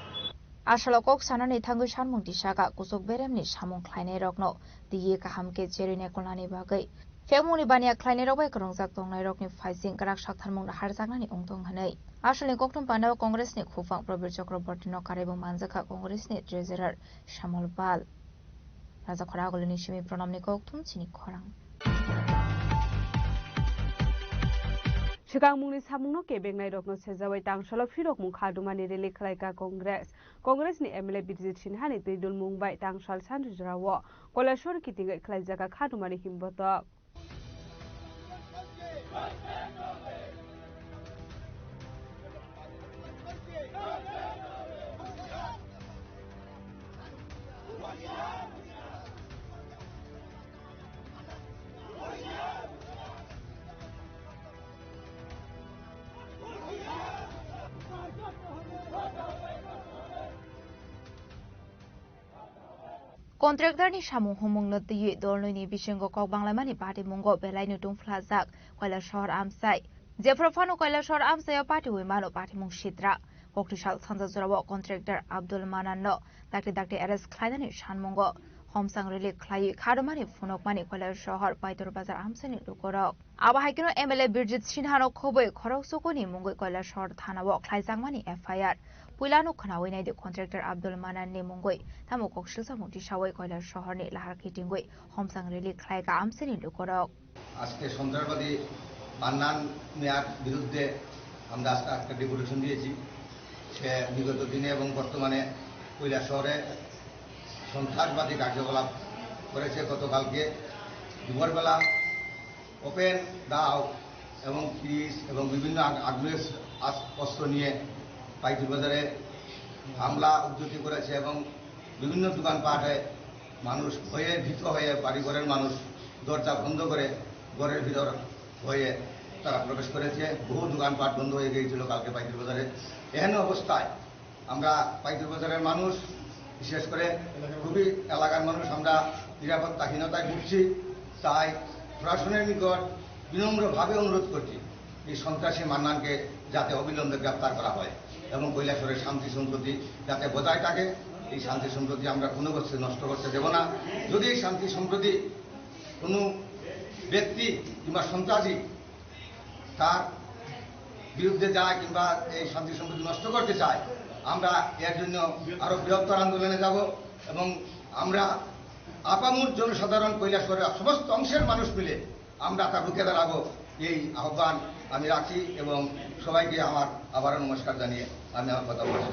Asalo kok sanani thangwi sanmung tisaka kusuk beremni samung khlainairokno twiwi kaham khe cherwi naikolnani bagwi phiyokmungni baniya khlainairok bai kwrwngjak tongnairokni phaising kwrak saktharmung naharjaknani wngtong hwnwi asalni kokthum pandao Congressni khupang Prabir Chakrabortino karaibo manjakha Congressni Treasurer Shyamol Pal. Rajakhor Agulini simi Pranamni kokthum chini khorang. Swkangmungni samungno kebengnairokno sejawi tangsalo phirokmung khadumani rally khlaika Congress. Congressni M L A Birjit Sinhani twidulmung bai tangsal sanri jorao Koilashahar kitingwi khlaijaka khadumani himbotok. Contractor ni samung humung no twiwi dolnwi ni bisingo kok banglaimani patimungo belai no tungphlajak Koilashahar amchai. Jephru phano Koilashahar amchaio patiwi mano patimung sitra. Kokthwi sal sanja jorao contractor Abdul Manan no dakti dakti arrest khlainani sanmungo homsang rally khlaiwi khadumani phunukmani Koilashahar Paitor Bazar amchaini lukurok. Abo hai kheno M L A Birjit Sinhano khobwi khorok sukuni mungwi Koilashahar thanao khlaijakmani F I R. Puilano khnawi naidi contractor Abdul Mananni mungwi tamo koksilsa mukti sawi Koilashahar ni lahar kitingwi homsang rally khlaika amchaini lukurok. আজকে সন্ত্রাসবাদী মান্নান মিয়ার বিরুদ্ধে আমরা আজকে একটা ডেপুটেশন দিয়েছি। সে বিগত দিনে এবং বর্তমানে কৈলাসহরে সন্ত্রাসবাদী কার্যকলাপ করেছে। গতকালকে দুপুরবেলা ওপেন দাও এবং পিস এবং বিভিন্ন আগ-, আগ্নেয় আস-, অস্ত্র নিয়ে পাইতুর বাজারে হামলা উদ্ধতি করেছে এবং বিভিন্ন দোকানপাটে মানুষ ভয়ে ভীত হয়ে বাড়িঘরের মানুষ দরজা বন্ধ করে ঘরের ভিতর হয়ে তারা প্রবেশ করেছে। বহু দোকানপাট বন্ধ হয়ে গিয়েছিল কালকে পাইতুর বাজারে। এহেন অবস্থায় আমরা পাইতুর বাজারের মানুষ, বিশেষ করে খুবই এলাকার মানুষ, আমরা নিরাপত্তাহীনতায় ভুগছি। তাই প্রশাসনের নিকট বিনম্রভাবে অনুরোধ করছি, এই সন্ত্রাসী মান্নানকে যাতে অবিলম্বে গ্রেপ্তার করা হয় এবং কৈলাসহরের শান্তি সম্প্রীতি যাতে বজায় থাকে। এই শান্তি সম্প্রীতি আমরা কোনো অবস্থায় নষ্ট করতে দেব না। যদি এই শান্তি সম্প্রীতি কোনো ব্যক্তি কিংবা সন্ত্রাসী তার বিরুদ্ধে যায় কিংবা এই শান্তি সম্প্রীতি নষ্ট করতে চায়, আমরা এর জন্য আরো বৃহত্তর আন্দোলনে যাব এবং আমরা আপামর জনসাধারণ কৈলাসহরের সমস্ত অংশের মানুষ মিলে আমরা তা রুখে দাঁড়াবো। এই আহ্বান আমি রাখছি এবং সবাইকে আমার আবারও নমস্কার জানিয়ে আমি আমার কথা বলছি।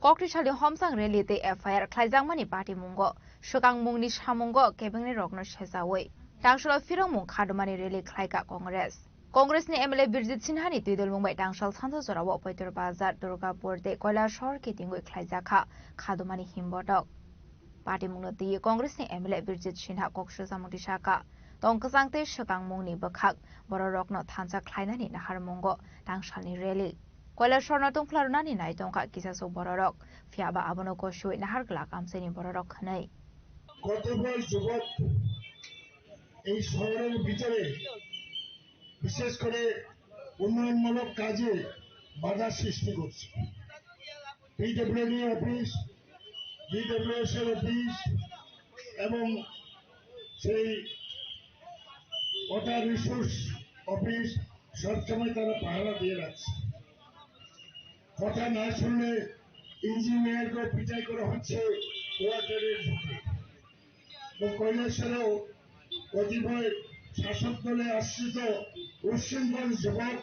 Kokthwi salni homsang rally tei F I R khlaijakmani patimungo swkangmungni samungo kebengnairokno sejawi tangsalo phirokmung khadumani rally khlaika Congress. Congressni M L A Birjit Sinhani twidulmung bai tangsal sanja jorao Poitor Bazar, Durgapur tei Koilashahar kitingwi khlaijakha khadumani himbotok. Patimungno twiwi Congressni M L A Birjit Sinha kok swchamung tisaka tong kwchang tei swkangmungni bwkhak bororokno thansa khlainani naharmungo tangsalni rally. Koilashahar no tungphla rwnani nai tongkha kisasuk bororok, phiyaba abono gosiwi nahar glak amchaini bororok hwnwi. কতিপয় যুবক এই শহরের ভিতরে বিশেষ করে উন্নয়নমূলক কাজে বাধা সৃষ্টি করছে। পিডব্লিউডি অফিস, ডিডব্লিউএস এর অফিস এবং সেই ওয়াটার রিসোর্স অফিস সবসময় তারা পাহারা দিয়ে রাখছে। কথা না শুনলে ইঞ্জিনিয়ারকে পিটাই করা হচ্ছে কোয়ার্টারের ভিতরে। এবং কৈলাসহরেও কতিপয় শাসক দলে আশ্রিত উচ্ছৃঙ্খল যুবক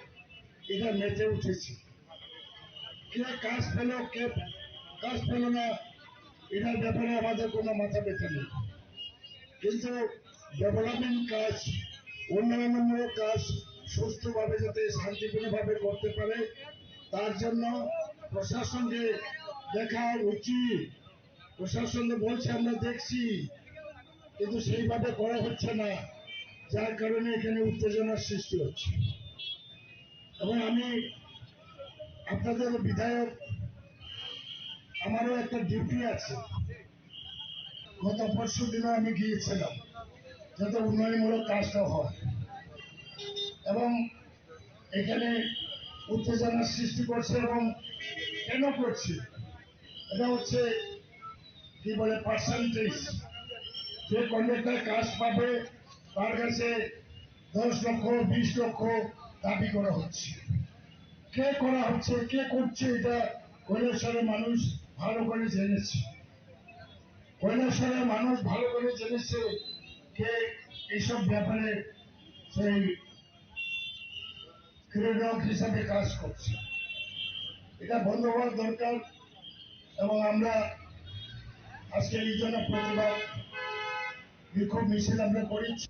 এটা মেতে উঠেছে। কে কাজ পেল, কে কাজ পেল না, এটার ব্যাপারে আমাদের কোনো মাথা ব্যথা নেই। কিন্তু ডেভেলপমেন্ট কাজ, উন্নয়নমূলক কাজ সুষ্ঠুভাবে যাতে শান্তিপূর্ণভাবে করতে পারে, তার জন্য প্রশাসনকে দেখা উচিত। প্রশাসন তো বলছে আমরা দেখছি, কিন্তু সেইভাবে করা হচ্ছে না, যার কারণে এখানে উত্তেজনার সৃষ্টি হচ্ছে। এবং আমি আপনাদের বিধায়ক, আমারও একটা ডিউটি আছে। গত পরশু দিনও আমি গিয়েছিলাম যাতে উন্নয়নমূলক কাজটা হয়, এবং এখানে উত্তেজনার সৃষ্টি করছে এবং কেন করছে, এটা হচ্ছে কি বলে পার্সেন্টেজ। যে কন্ট্রাক্টর কাজ পাবে, তার কাছে দশ লক্ষ, বিশ লক্ষ দাবি করা হচ্ছে। কে করা হচ্ছে, কে করছে, এটা কৈলাসহরের মানুষ ভালো করে জেনেছে। কৈলাসহরের মানুষ ভালো করে জেনেছে কে এইসব ব্যাপারে সেই ক্রীড়ক হিসাবে কাজ করছে। এটা বন্ধ হওয়ার দরকার এবং আমরা আজকে এই জন্য প্রতিবাদ বিক্ষোভ মিছিল আমরা করেছি।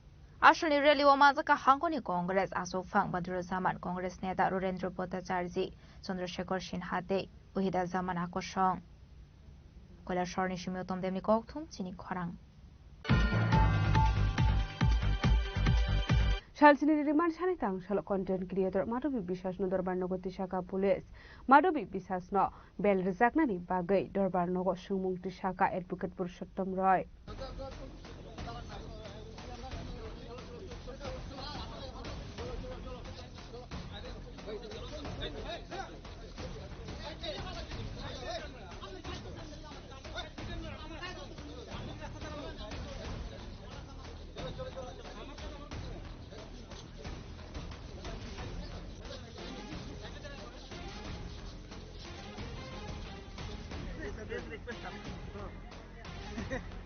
Aswkni rally o majak kha hangkoni Congress achukphang Badruzzaman, Congress neta Rurendra Bhattacharjee, Chandrasekhar Sinha tei Wahiduzzaman Akosong. Koilasahorni simi Uttam Demni kokthum chini khorang. Salsini remand sani tang salo content creator Madhabi Biswas no Dorbar nogo tisaka police. Madhabi Biswas no bail rwjaknani bagwi Dorbar nogo swngmung tisaka advocate Purushottam Roy.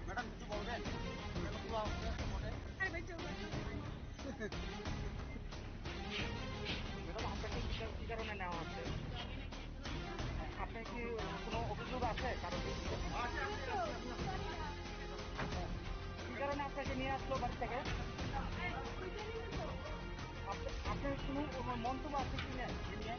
Madam, কিছু বলবেন? ম্যাডাম, আপনাকে কি, কি কারণে নেওয়া হচ্ছে? আপনার কি কোনো অভিযোগ আছে কারো বিরুদ্ধে? কি কারণে আপনাকে নিয়ে আসলো বাড়ি থেকে? আপনি, আপনার কোনো, কোনো মন্তব্য আছে কি না এ নিয়ে?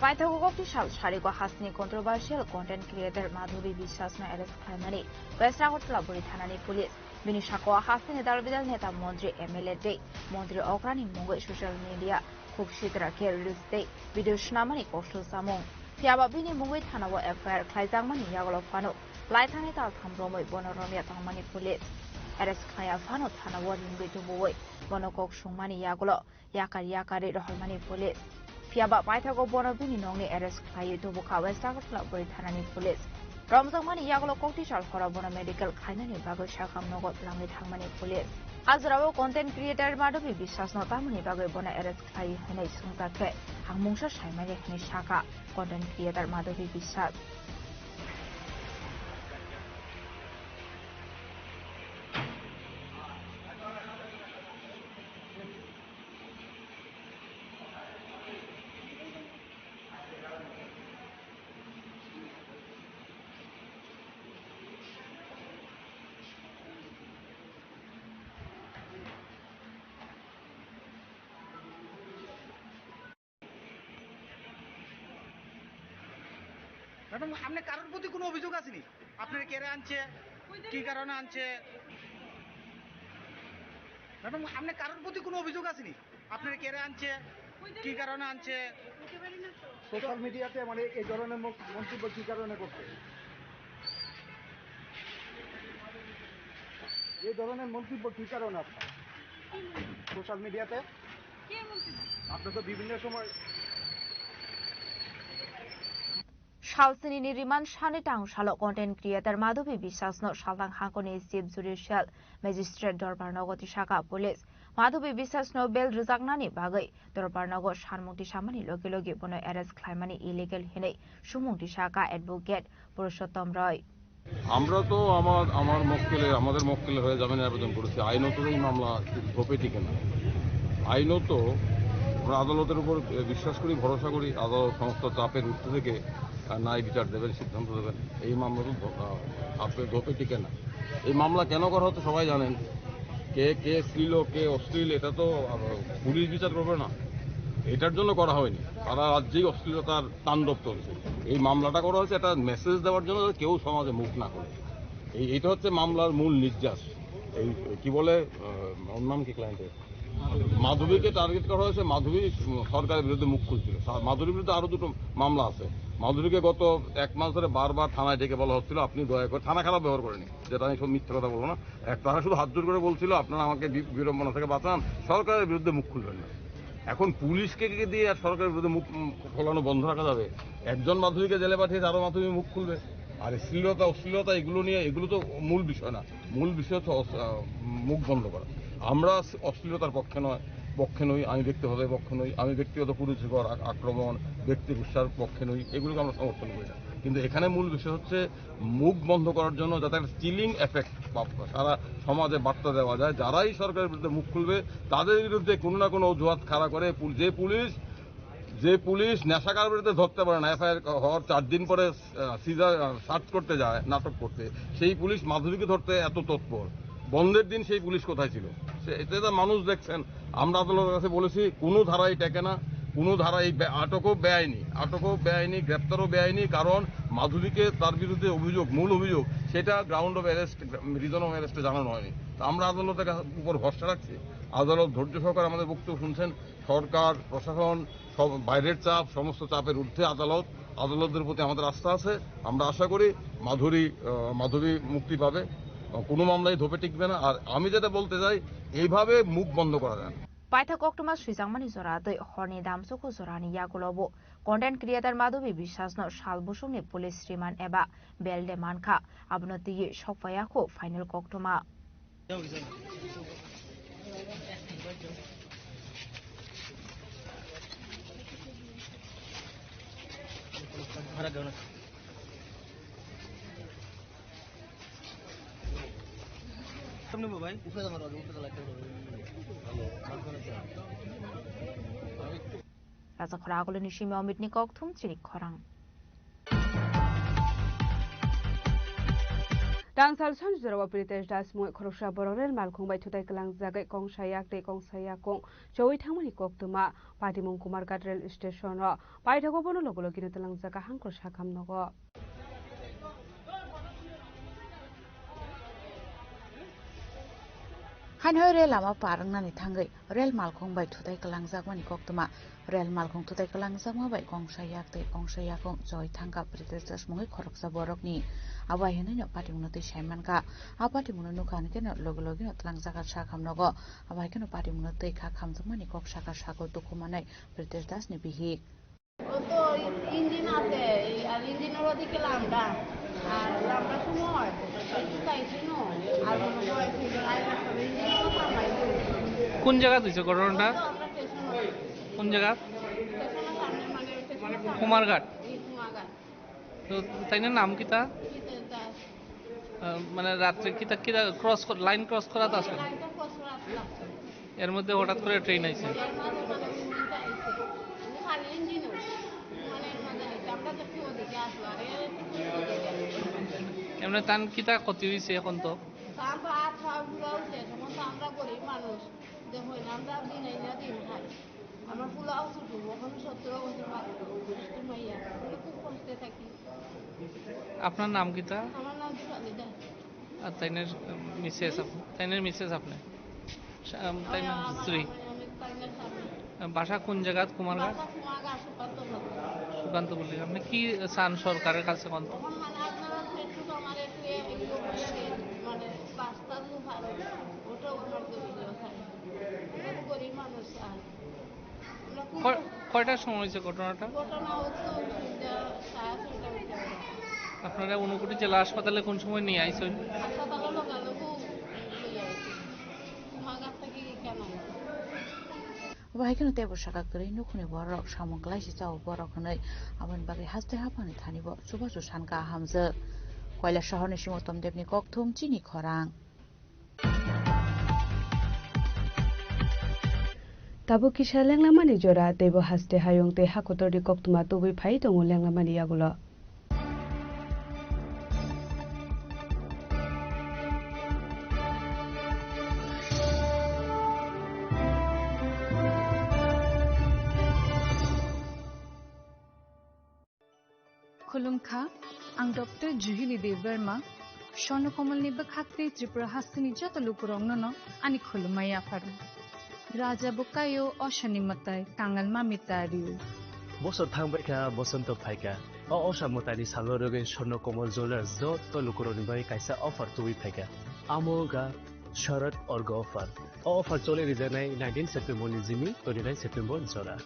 Paithago kokti sal sarigo hasteni controversial content creator Madhabi Biswas no arrest khlaimani West Agartala bwrwi thanani police. Bini sakao hasteni dal bidal neta, montri, M L A tei montri okrani mungwi social media khuk sitra khe reels tei video swnamani kosol samung. Phiyaba bini mungwi thanao F I R khlaijakmani yagulo phano laithani taltham romwi bono romya tongmani police. Arrest khlaiya phano thanao ringwi tubuwi bono kok sungmani yagulo yakar yakarwi rohormani police. Phiyaba paithago bono bini nokni arrest khlaiwi tubukha West Agartala bwrwi thanani police. Romjakmani yagulo kokti sal horo bono medical khlainani bagwi sakham nogo twlangwi thangmani police. A jorao content creator Madhabi Biswas no tamoni bagwi bono arrest khlaiwi hwnwi swngjak khe ang mungsa saimanya hwnwi sakha content creator Madhabi Biswas. Madam, আপনি কারোর প্রতি কোনো অভিযোগ আছেনি? আপনার কেরে আনছে, কি কারণে আনছে? ম্যাডাম, আপনি কারোর প্রতি কোনো অভিযোগ আছেনি? আপনার কেরে আনছে, কি কারণে আনছে? সোশ্যাল মিডিয়াতে মানে এই ধরনের মক-, মন্তব্য কি কারণে করছে? এই ধরনের মন্তব্য কি কারণে আপনার সোশ্যাল মিডিয়াতে? আপনি তো বিভিন্ন সময় Salsini ni remand sani tang salo content creator Madhabi Biswas no saltang hangkoni Chief Judicial Magistrate Dorbar nogo tisaka police. Madhabi Biswas no bail rwjaknani bagwi Dorbar nogo sanmung tisamani logi logi bono arrest khlaimani illegal hinwi sumung tisaka advocate Purushottam Roy. আমরা তো আমার, আমার মক্কেলের, আমাদের মক্কেলের হয়ে জামিনের আবেদন করেছি। আইনত এই মামলা হবে ঠিক না। আইনত আমরা আদালতের উপর, এ, বিশ্বাস করি, ভরসা করি, আদালত সমস্ত চাপের ঊর্ধ্বে থেকে, আহ, ন্যায় বিচার দেবেন, সিদ্ধান্ত দেবেন। এই মামলা তো ধ-, আহ, আপনি ধোপে টিকে না। এই মামলা কেন করা হচ্ছে সবাই জানেন, কে কে শ্লীল, কে অশ্লীল, এটা তো, আহ, পুলিশ বিচার করবে না, এটার জন্য করা হয়নি। সারা রাজ্যেই অশ্লীলতার তাণ্ডব চলছে। এই মামলাটা করা হয়েছে একটা মেসেজ দেওয়ার জন্য, যাতে কেউ সমাজে মুখ না করে। এই, এটা হচ্ছে মামলার মূল নির্যাস। এই কি বলে, আহ, ওর নাম কি ক্লায়েন্টের? মাধবীকে টার্গেট করা হয়েছে। মাধবী, উম, সরকারের বিরুদ্ধে মুখ খুলছিল। সা-, মাধুরীর বিরুদ্ধে আরো দুটো মামলা আছে। মাধুরীকে গত এক মাস ধরে বারবার থানায় ডেকে বলা হচ্ছিল, "আপনি দয়া করে", থানা খারাপ ব্যবহার করেনি, যেটা আমি সব মিথ্যা কথা বলবো না। এক তারা শুধু হাত জোর করে বলছিল, "আপনারা আমাকে বি-, বিড়ম্বনা থেকে বাঁচান, সরকারের বিরুদ্ধে মুখ খুলবেন না।" এখন পুলিশকে কি দিয়ে আর সরকারের বিরুদ্ধে মুখ, উম, খোলানো বন্ধ রাখা যাবে? একজন মাধুরীকে জেলে পাঠিয়ে আরো মাধুরী মুখ খুলবে। আর এই শ্লীলতা, অশ্লীলতা এগুলো নিয়ে, এগুলো তো মূল বিষয় না। মূল বিষয় হচ্ছে অস-, আহ, মুখ বন্ধ করা। আমরা অশ্লীলতার পক্ষে নয়, পক্ষে নই, আমি ব্যক্তিগতভাবে পক্ষে নই, আমি ব্যক্তিগত কুরুচিকর আক-, আক্রমণ, ব্যক্তি রুষার পক্ষে নই, এগুলোকে আমরা সমর্থন করি না। কিন্তু এখানে মূল বিষয় হচ্ছে মুখ বন্ধ করার জন্য যাতে একটা চিলিং এফেক্ট বা সারা সমাজে বার্তা দেওয়া যায়, যারাই সরকারের বিরুদ্ধে মুখ খুলবে তাদের বিরুদ্ধে কোনো না কোনো অজুহাত খাড়া করে পুল-, যে পুলিশ, যে পুলিশ নেশাকার বিরুদ্ধে ধরতে পারে না, এফআইআর হওয়ার চার দিন পরে, আহ, সিজার, আহ, সার্চ করতে যায়, নাটক করতে, সেই পুলিশ মাধুরীকে ধরতে এত তৎপর, বন্ধের দিন সেই পুলিশ কোথায় ছিল? সে, এটা তো মানুষ দেখছেন। আমরা আদালতের কাছে বলেছি, কোনো ধারাই টেকে না, কোনো ধারাই বে-, আটকও বেআইনি, আটকও বেআইনি, গ্রেপ্তারও বেআইনি, কারণ মাধুরীকে, তার বিরুদ্ধে অভিযোগ, মূল অভিযোগ, সেটা ground of arrest, reason of অ্যারেস্টে জানানো হয়নি। তো আমরা আদালতের কাছে, উপর ভরসা রাখছি। আদালত ধৈর্য সহকারে আমাদের বক্তব্য শুনছেন। সরকার, প্রশাসন, সব বাইরের চাপ, সমস্ত চাপের ঊর্ধ্বে আদালত। আদালতের প্রতি আমাদের আস্থা আছে। আমরা আশা করি মাধুরী, আহ, মাধবী মুক্তি পাবে। আহ, কোনো মামলাই ধোপে টিকবে না। আর আমি যেটা বলতে চাই, এইভাবে মুখ বন্ধ করা যায় না। Paithak koktwma swijangmani jora tei horni damsokhu jorani yagulobo content creator Madhubi Biswasno sal busukni police remand eba bel de mankha, abono twiwi sokphaiya kho final koktwma. Rajakhora agulini simi Omitni kokthum chini khorang. Tangsal sanjorao Pritesh Das mungwi khoroksa borok rel malkhung bai thutai kwlangjagwi kongsa yak tei kongsa yakung chowi thangmani koktwma patimung Kumarghat rail station o paithago bono logi logino twlangjak kaham kwrwi sakham nogo. Haino rel lama par wngnani thangwi rel malkhung bai thutai kwlangjakmani koktwma. Rel malkhung thutai kwlangjakma bai kongsa yak tei kongsa yakung choi thangkha Pritesh Das mungwi khoroksa borokni. Abo hai hwnwino patimungno twi sai mankha. A patimungno nukha hwnkhe logi logino twlangjak kha sakham nogo. Abo hai kheno patimungno twi kha khamjakmani kok sakha sago dukhu manwi Pritesh Das ni bihik. ও তো ইঞ্জিন আছে, এই আর ইঞ্জিনের ওদিকে লামটা, আর লামটার সময় একটু সাইড ছিল, আর মনে হয় ফিরে আয় রাস্তা ইঞ্জিন। কোন জায়গাত হইছে ঘটনাটা? তো আমরা স্টেশন হয়ে কোন জায়গা? স্টেশনের সামনে, মানে স্টেশনের সামনে। কুমারঘাট। এই কুমারঘাট। তো তাইনের নাম কিতা? কি তো এটা? আহ, মানে রাত্রে কিতা, কিতা ক্রস কর-, লাইন ক্রস করাত আছে? লাইনটা ক্রস করাত লাগছে। এর মধ্যে হঠাৎ করে ট্রেন আইছে? এর মাঝে মানে উনি তো আইছে। উনি খালি ইঞ্জিন হইছে। মানে এর মাঝে আইছে। আমরা তো কেউ দেখে আসলো। আর এর তো কেউ দেখে আসলো। এমনি তান কিতা ক্ষতি হইছে এখন তো? তার তো হাত পা পুরাও শেষ। এখন তো আমরা গরিব মানুষ। দেখো, আমরা দিন আইনা দিন খাই। আমার পোলাও ছোট, এখন সতেরো বছর বাচ্চা, ছোট মাইয়া। আমরা খুব কষ্টে থাকি। আপনার নাম কিতা? আমার নাম সুরালি দাস। আর তাইনের, উম, মিসেস আপ-, তাইনের মিসেস আপনি? সা-, উম, তাইনের আমার, স্ত্রী? আমার, আমি তাইনের স্বামী। আহ, বাসা কোন জায়গাত? কুমারঘাট? বাসা কুমারঘাট, সুকান্তপুর। সুকান্তপুর। আপনি কি চান সরকারের কাছে কোন? এখন মানে আপনারা একটু আমার একটু এ-, এই লোক দিয়ে মানে বাসটা তো ভালো, ওটাও আমার জরুরি আছে। আমি গরিব মানুষ আর আমরা খুব কয়-, কয়টার সময় হয়েছে ঘটনাটা? ঘটনা হচ্ছে ওই সন্ধ্যা সাড়ে ছয়টা হইতে পারে। আপনারা ঊনকোটি জেলা হাসপাতালে কোন সময় নিয়ে আইছেন? হাসপাতালে লোকালে খুব নিয়ে আইছে। মাগার থেকে কেন আইছে? Obo hai kheno teibo saka kwrwi nukhungni borok samung kwlaisa chao borok hwnwi, aboni bagwi haste haphangni thani bo chubachu sankha hamjwk. Koilashahar ni Simon Tomdep ni kokthum chini khorang. Tabuk kisa lenglamani jora, teibo haste hayung tei hakotorni koktwma tubui phai tongo lenglamani yagulo. Khulumkha, ang Doctor Juhili Debbarma, Swarno Komolni bwkhak tei Tripura hasteni joto lukurokno no ani khulumma yapharo. Raja bo kaio, osani mwtai, kangal mami tario. Bosor thangbaikha, bosonto phaikha. O osa mwtaini salo rwgwi Swarno Komol Jewellers joto lukurokni bagwi kaisa offer tubui phaikha. Amo wngkha Sharad Orgo offer. O offer choli rijaknai nineteen September ni simi twenty nine September jora.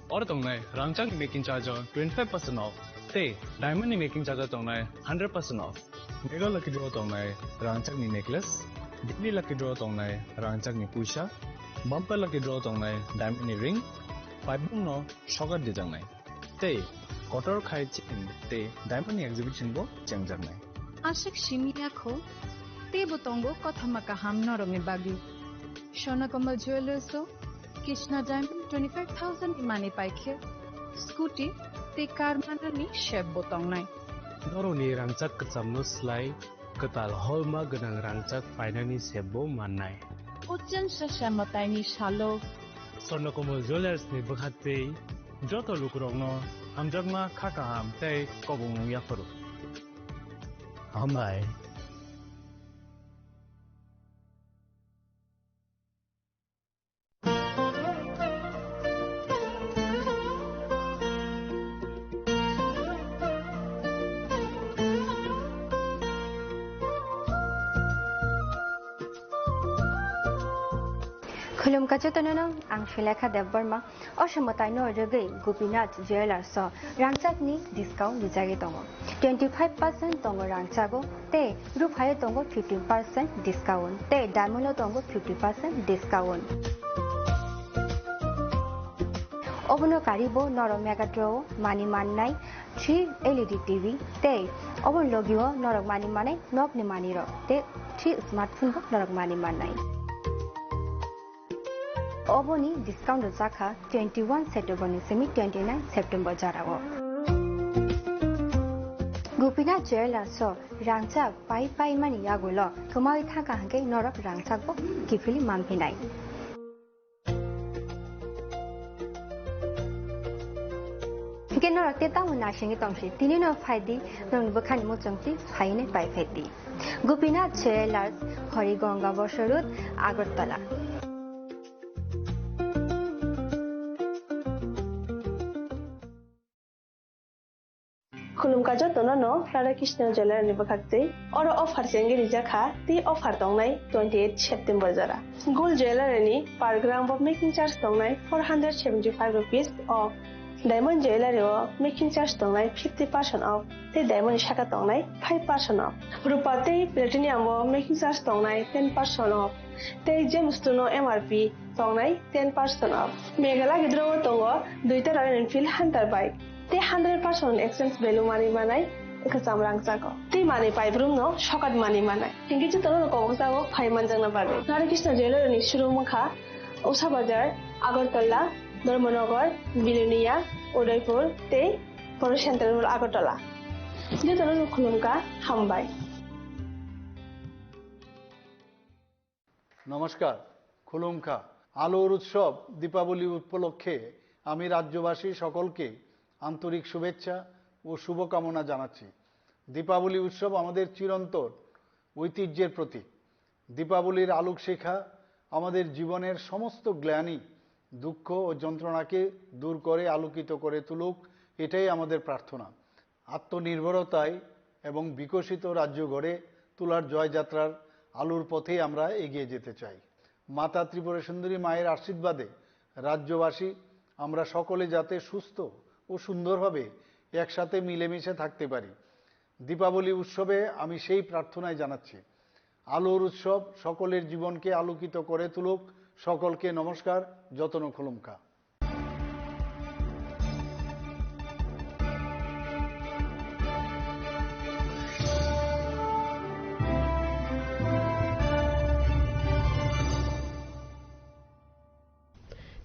Oro tongnai rangchakni making charge o twenty five percent off tei diamond ni making charge o tongnai hundred percent off. Mega lucky draw tongnai rangchakni necklace, daily lucky draw tongnai rangchakni puisa, bumper lucky draw tongnai diamond ni ring, paibung no sokat dijaknai. Tei kotor khai chain tei diamond ni exhibition bo chengjaknai. Aswk simi ya kho, teibo tongo kothoma kaham norokni bagwi. Swarno Komol Jewellers o Krishna Diamond twenty five thousand ni manwi paikhe, scooty tei car manani sep bo tongnai. Norokni rangchak kwchamno slai kwtal holma gwnang rangchak painani sep bo mannai. Ochen sasa mwtaini salo Swarno Komol Jewellers ni bwkha tei joto lukurokno hamjakma kha kaham tei kobongmung yapharo. Hambai. Khulumkha jotono no, ang Sulekha Debbarma. O se mwtaino rwgwi Gopinath Jewellers o rangchakni discount rijagwi tongo. Twenty five percent tongo rangchago tei ruphayo tongo fifteen percent discount tei diamond o tongo fifty percent discount. Obono karibo norok Mega Draw o mani mannai three L E D T V tei oboni logio norok mani mannai nokni manwirok tei three smartphone bo norok mani mannai. Oboni discount rwjakha twenty one September ni simi twenty nine September jorao. Gopinath Jewellers o rangchak pai pai mani yagulo kwmawi thangkha hwnkhe norok rangchak bo kiphilwi manphinai. Hwnkhe norok tei tamo naisingwi tongsi, tini no phaidi, norokni bwkhani muchungtwi phainai paiphaidi. Gopinath Jewellers, Harigonga Bosor Road, Agartala. Khulumkha jotono no Radha Krishna Jewellery ni bwkhak twi. Oro offer chengwi rijak kha tei offer tongnai twenty eight September jora. Gold Jewellery ni per gram bo making charge tongnai four hundred seventy five rupees o. Diamond Jewellery o making charge tongnai fifty percent off tei diamond ni saka tongnai five percent off. Rupa tei platinum o making charge tongnai ten percent off tei gems no M R P tongnai ten percent off. Meghalaya gidro o tongo duita Royal Enfield Hunter bike tei hundred percent exchange value manwi manai kwcham rangchak o. Tei manwi paibrumno sokat manwi manai. Hingke jotono koboksago phai manjakna bagwi. Radha Krishna Jewellery ni showroom wngkha Usha Bazar, Agartala, Dharmanagar, Bilonia, Udaipur tei Poro Central Road, Agartala. Jotono khulumkha, hambai. নমস্কার, খুলুমখা। আলোর উৎসব দীপাবলি উপলক্ষে আমি রাজ্যবাসী সকলকে আন্তরিক শুভেচ্ছা ও শুভকামনা জানাচ্ছি। দীপাবলি উৎসব আমাদের চিরন্তন ঐতিহ্যের প্রতীক। দীপাবলির আলোকশিখা আমাদের জীবনের সমস্ত গ্লানি, দুঃখ ও যন্ত্রণাকে দূর করে আলোকিত করে তুলুক, এটাই আমাদের প্রার্থনা। আত্মনির্ভরতায় এবং বিকশিত রাজ্য গড়ে তোলার জয়যাত্রার আলোর পথেই আমরা এগিয়ে যেতে চাই। মাতা ত্রিপুরা সুন্দরী মায়ের আশীর্বাদে রাজ্যবাসী আমরা সকলে যাতে সুস্থ ও সুন্দরভাবে একসাথে মিলেমিশে থাকতে পারি। দীপাবলি উৎসবে আমি সেই প্রার্থনাই জানাচ্ছি। আলোর উৎসব সকলের জীবনকে আলোকিত করে তুলুক। সকলকে নমস্কার, যতন খুলুমখা।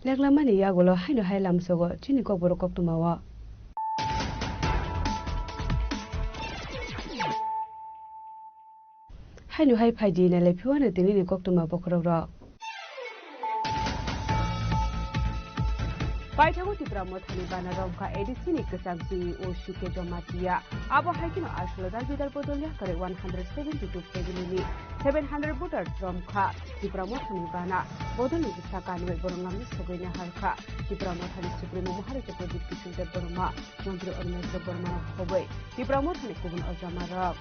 Yaklamani yagulo haino hai lamsogo chini kokborok koktwmao. Haino hai phaidi nailai phiwano tinini koktwma bokhorokrok. Paithago Tipra Mothani bana romkha A D C ni kwcham C E O C K Jamatia. Abo hai kheno aswk dal bidal bodol yakarwi one hundred seventy two family ni seven hundred voters romkha. Tipra Mothani bana bodolni bwsa kanwi borok ngamni sogwi naharkha. Tipra Mothani Supremo Maharaja Pradip Kishore Debbarma, Montri Animesh Debbarmano khobwi Tipra Mothani kubun ojamarok.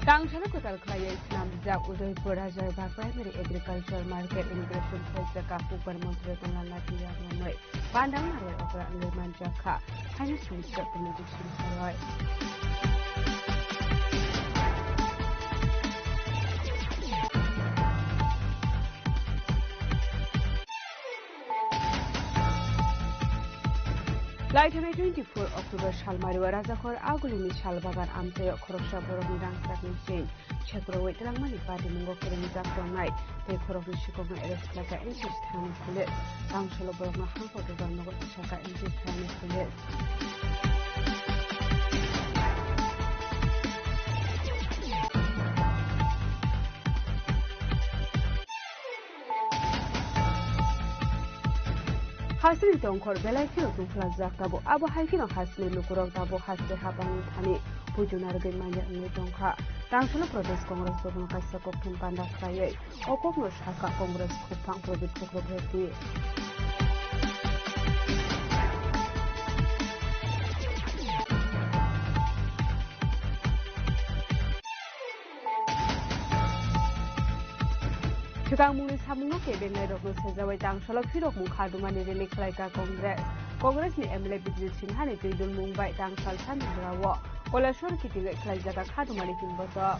Tangshalo kwtal khlaiwi swnamjak Udaipur Rajarbago Primary Agriculture Market inauguration khlaijak Bubar Montri Ratan Lal Nath Yagnamwi. Pandal narwai okra wngwi manjakha Finance Minister Pramod Singh Saroi. Laithani twenty four October salmario Rajakhor Agulini salbagan amchaio khoroksa borokni rangchakni sing. Chekrowi twlangmani patimungo kwrwngjak tongnai tei khoroknwi sikokno arrest khlaikha N C C thani police. Tangsholo borokno hangkor dugar nogo tisakha N C C thani police. Hasini tongkhor belai kheno tungphlajak tabuk. Abo hai kheno hasini lukurok tabuk haste hapangni thani puitu narwgwi manya wngwi tongkha. Tangsholo Pradesh Congress Bhavan kaisa kokthum panda khlaiwi o kokno sakha Congress khopang Pradyot Chakraborty. Swkangmungni samungno kebennairokno sejawi tangshalo phirokmung khadumani rally khlaikha Congress. Congressni M L A Bijit Sinhani twidulmung bai tangsal sani jorao Koilashwar kitingwi khlaijak kha khadumani himbotok.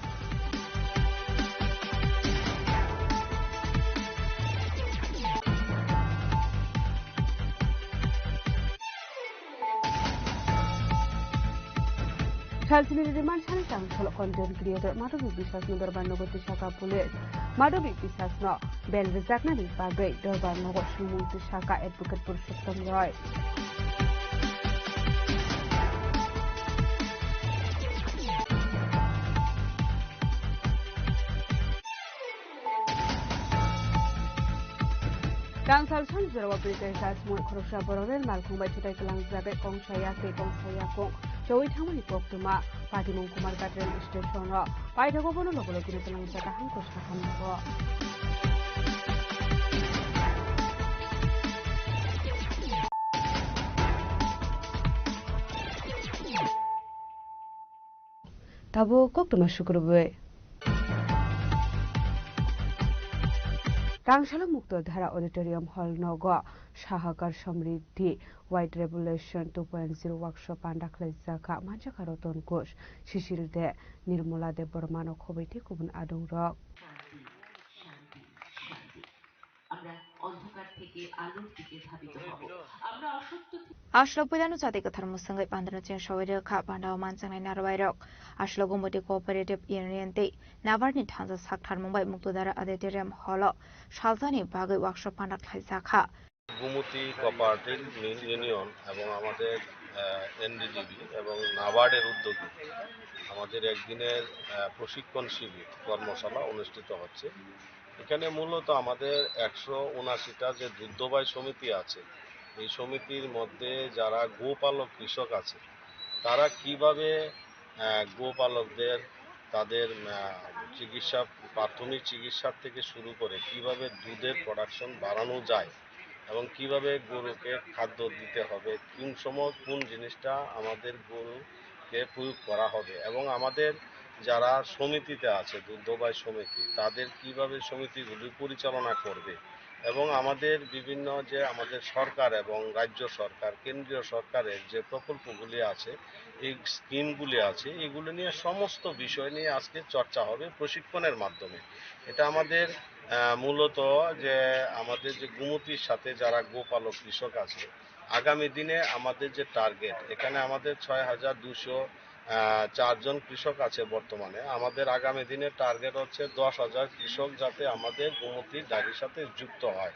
Salsini rwrwimani sani tangshalo content creator Madhabi Biswas no dorbar nogo tisakha police. Madhabi Biswas no bail rwjaknani bagwi dorbar nogo swngmung tisakha advocate Purushottam Roy. Tangsal sani jorao British rajmung khoroksa borok rel malkhung bai thutai kwlangjagwi kongsa yak tei kongsa yakung chowi thangmani koktwma Patimung Kumarghat rail station o paithago bono logi logi kwlangjak kaham kwsa hamjago. Tabuk koktwma sukrubwi. Tangsalo Mukto Dhara Auditorium Hall nogo Sahakar Samriddhi White Revolution two point zero workshop panda khlaijak kha, manjakha Roton Ghosh, Sisil De, Nirmala Debbarma no khobwi tei kubun adongrok. আমরা অন্ধকার থেকে আলোর দিকে ধাবিত হব। আমরা অসত্য থেকে Aswk puilano chati kwthar mwswngwi pandano cheng sawai rwkha, pandao manjaknai narwai rok. Aswk Gumoti Cooperative Union tei NABARD ni thansa sak tharmung bai Muktodhara Auditorium Hall o salsani bagwi workshop panda khlaijakha. Gumoti Cooperative Union এবং আমাদের, আহ, এনডিডিবি এবং নাবার্ডের উদ্যোগে আমাদের একদিনের, আহ, প্রশিক্ষণ শিবির কর্মশালা অনুষ্ঠিত হচ্ছে। এখানে মূলত আমাদের একশো উনাশিটা যে দুগ্ধবায় সমিতি আছে, এই সমিতির মধ্যে যারা গোপালক কৃষক আছে, তারা কিভাবে, আহ, গোপালকদের তাদের, আহ, চিকিৎসা, প্রাথমিক চিকিৎসা থেকে শুরু করে কিভাবে দুধের প্রোডাকশন বাড়ানো যায় এবং কিভাবে গরুকে খাদ্য দিতে হবে, কোন সময় কোন জিনিসটা আমাদের গরুকে প্রয়োগ করা হবে এবং আমাদের যারা সমিতিতে আছে, দুগ্ধবায় সমিতি, তাদের কিভাবে সমিতিগুলি পরিচালনা করবে এবং আমাদের বিভিন্ন যে আমাদের সরকার এবং রাজ্য সরকার, কেন্দ্রীয় সরকারের যে প্রকল্পগুলি আছে, এই স্কিমগুলি আছে, এগুলো নিয়ে সমস্ত বিষয় নিয়ে আজকে চর্চা হবে প্রশিক্ষণের মাধ্যমে। এটা আমাদের, আহ, মূলত যে আমাদের যে গুমতির সাথে যারা গোপালক কৃষক আছে, আগামী দিনে আমাদের যে টার্গেট, এখানে আমাদের ছয় হাজার দুশো, আহ, চার জন কৃষক আছে বর্তমানে। আমাদের আগামী দিনের টার্গেট হচ্ছে দশ হাজার কৃষক যাতে আমাদের গোমতী ডায়েরির সাথে যুক্ত হয়।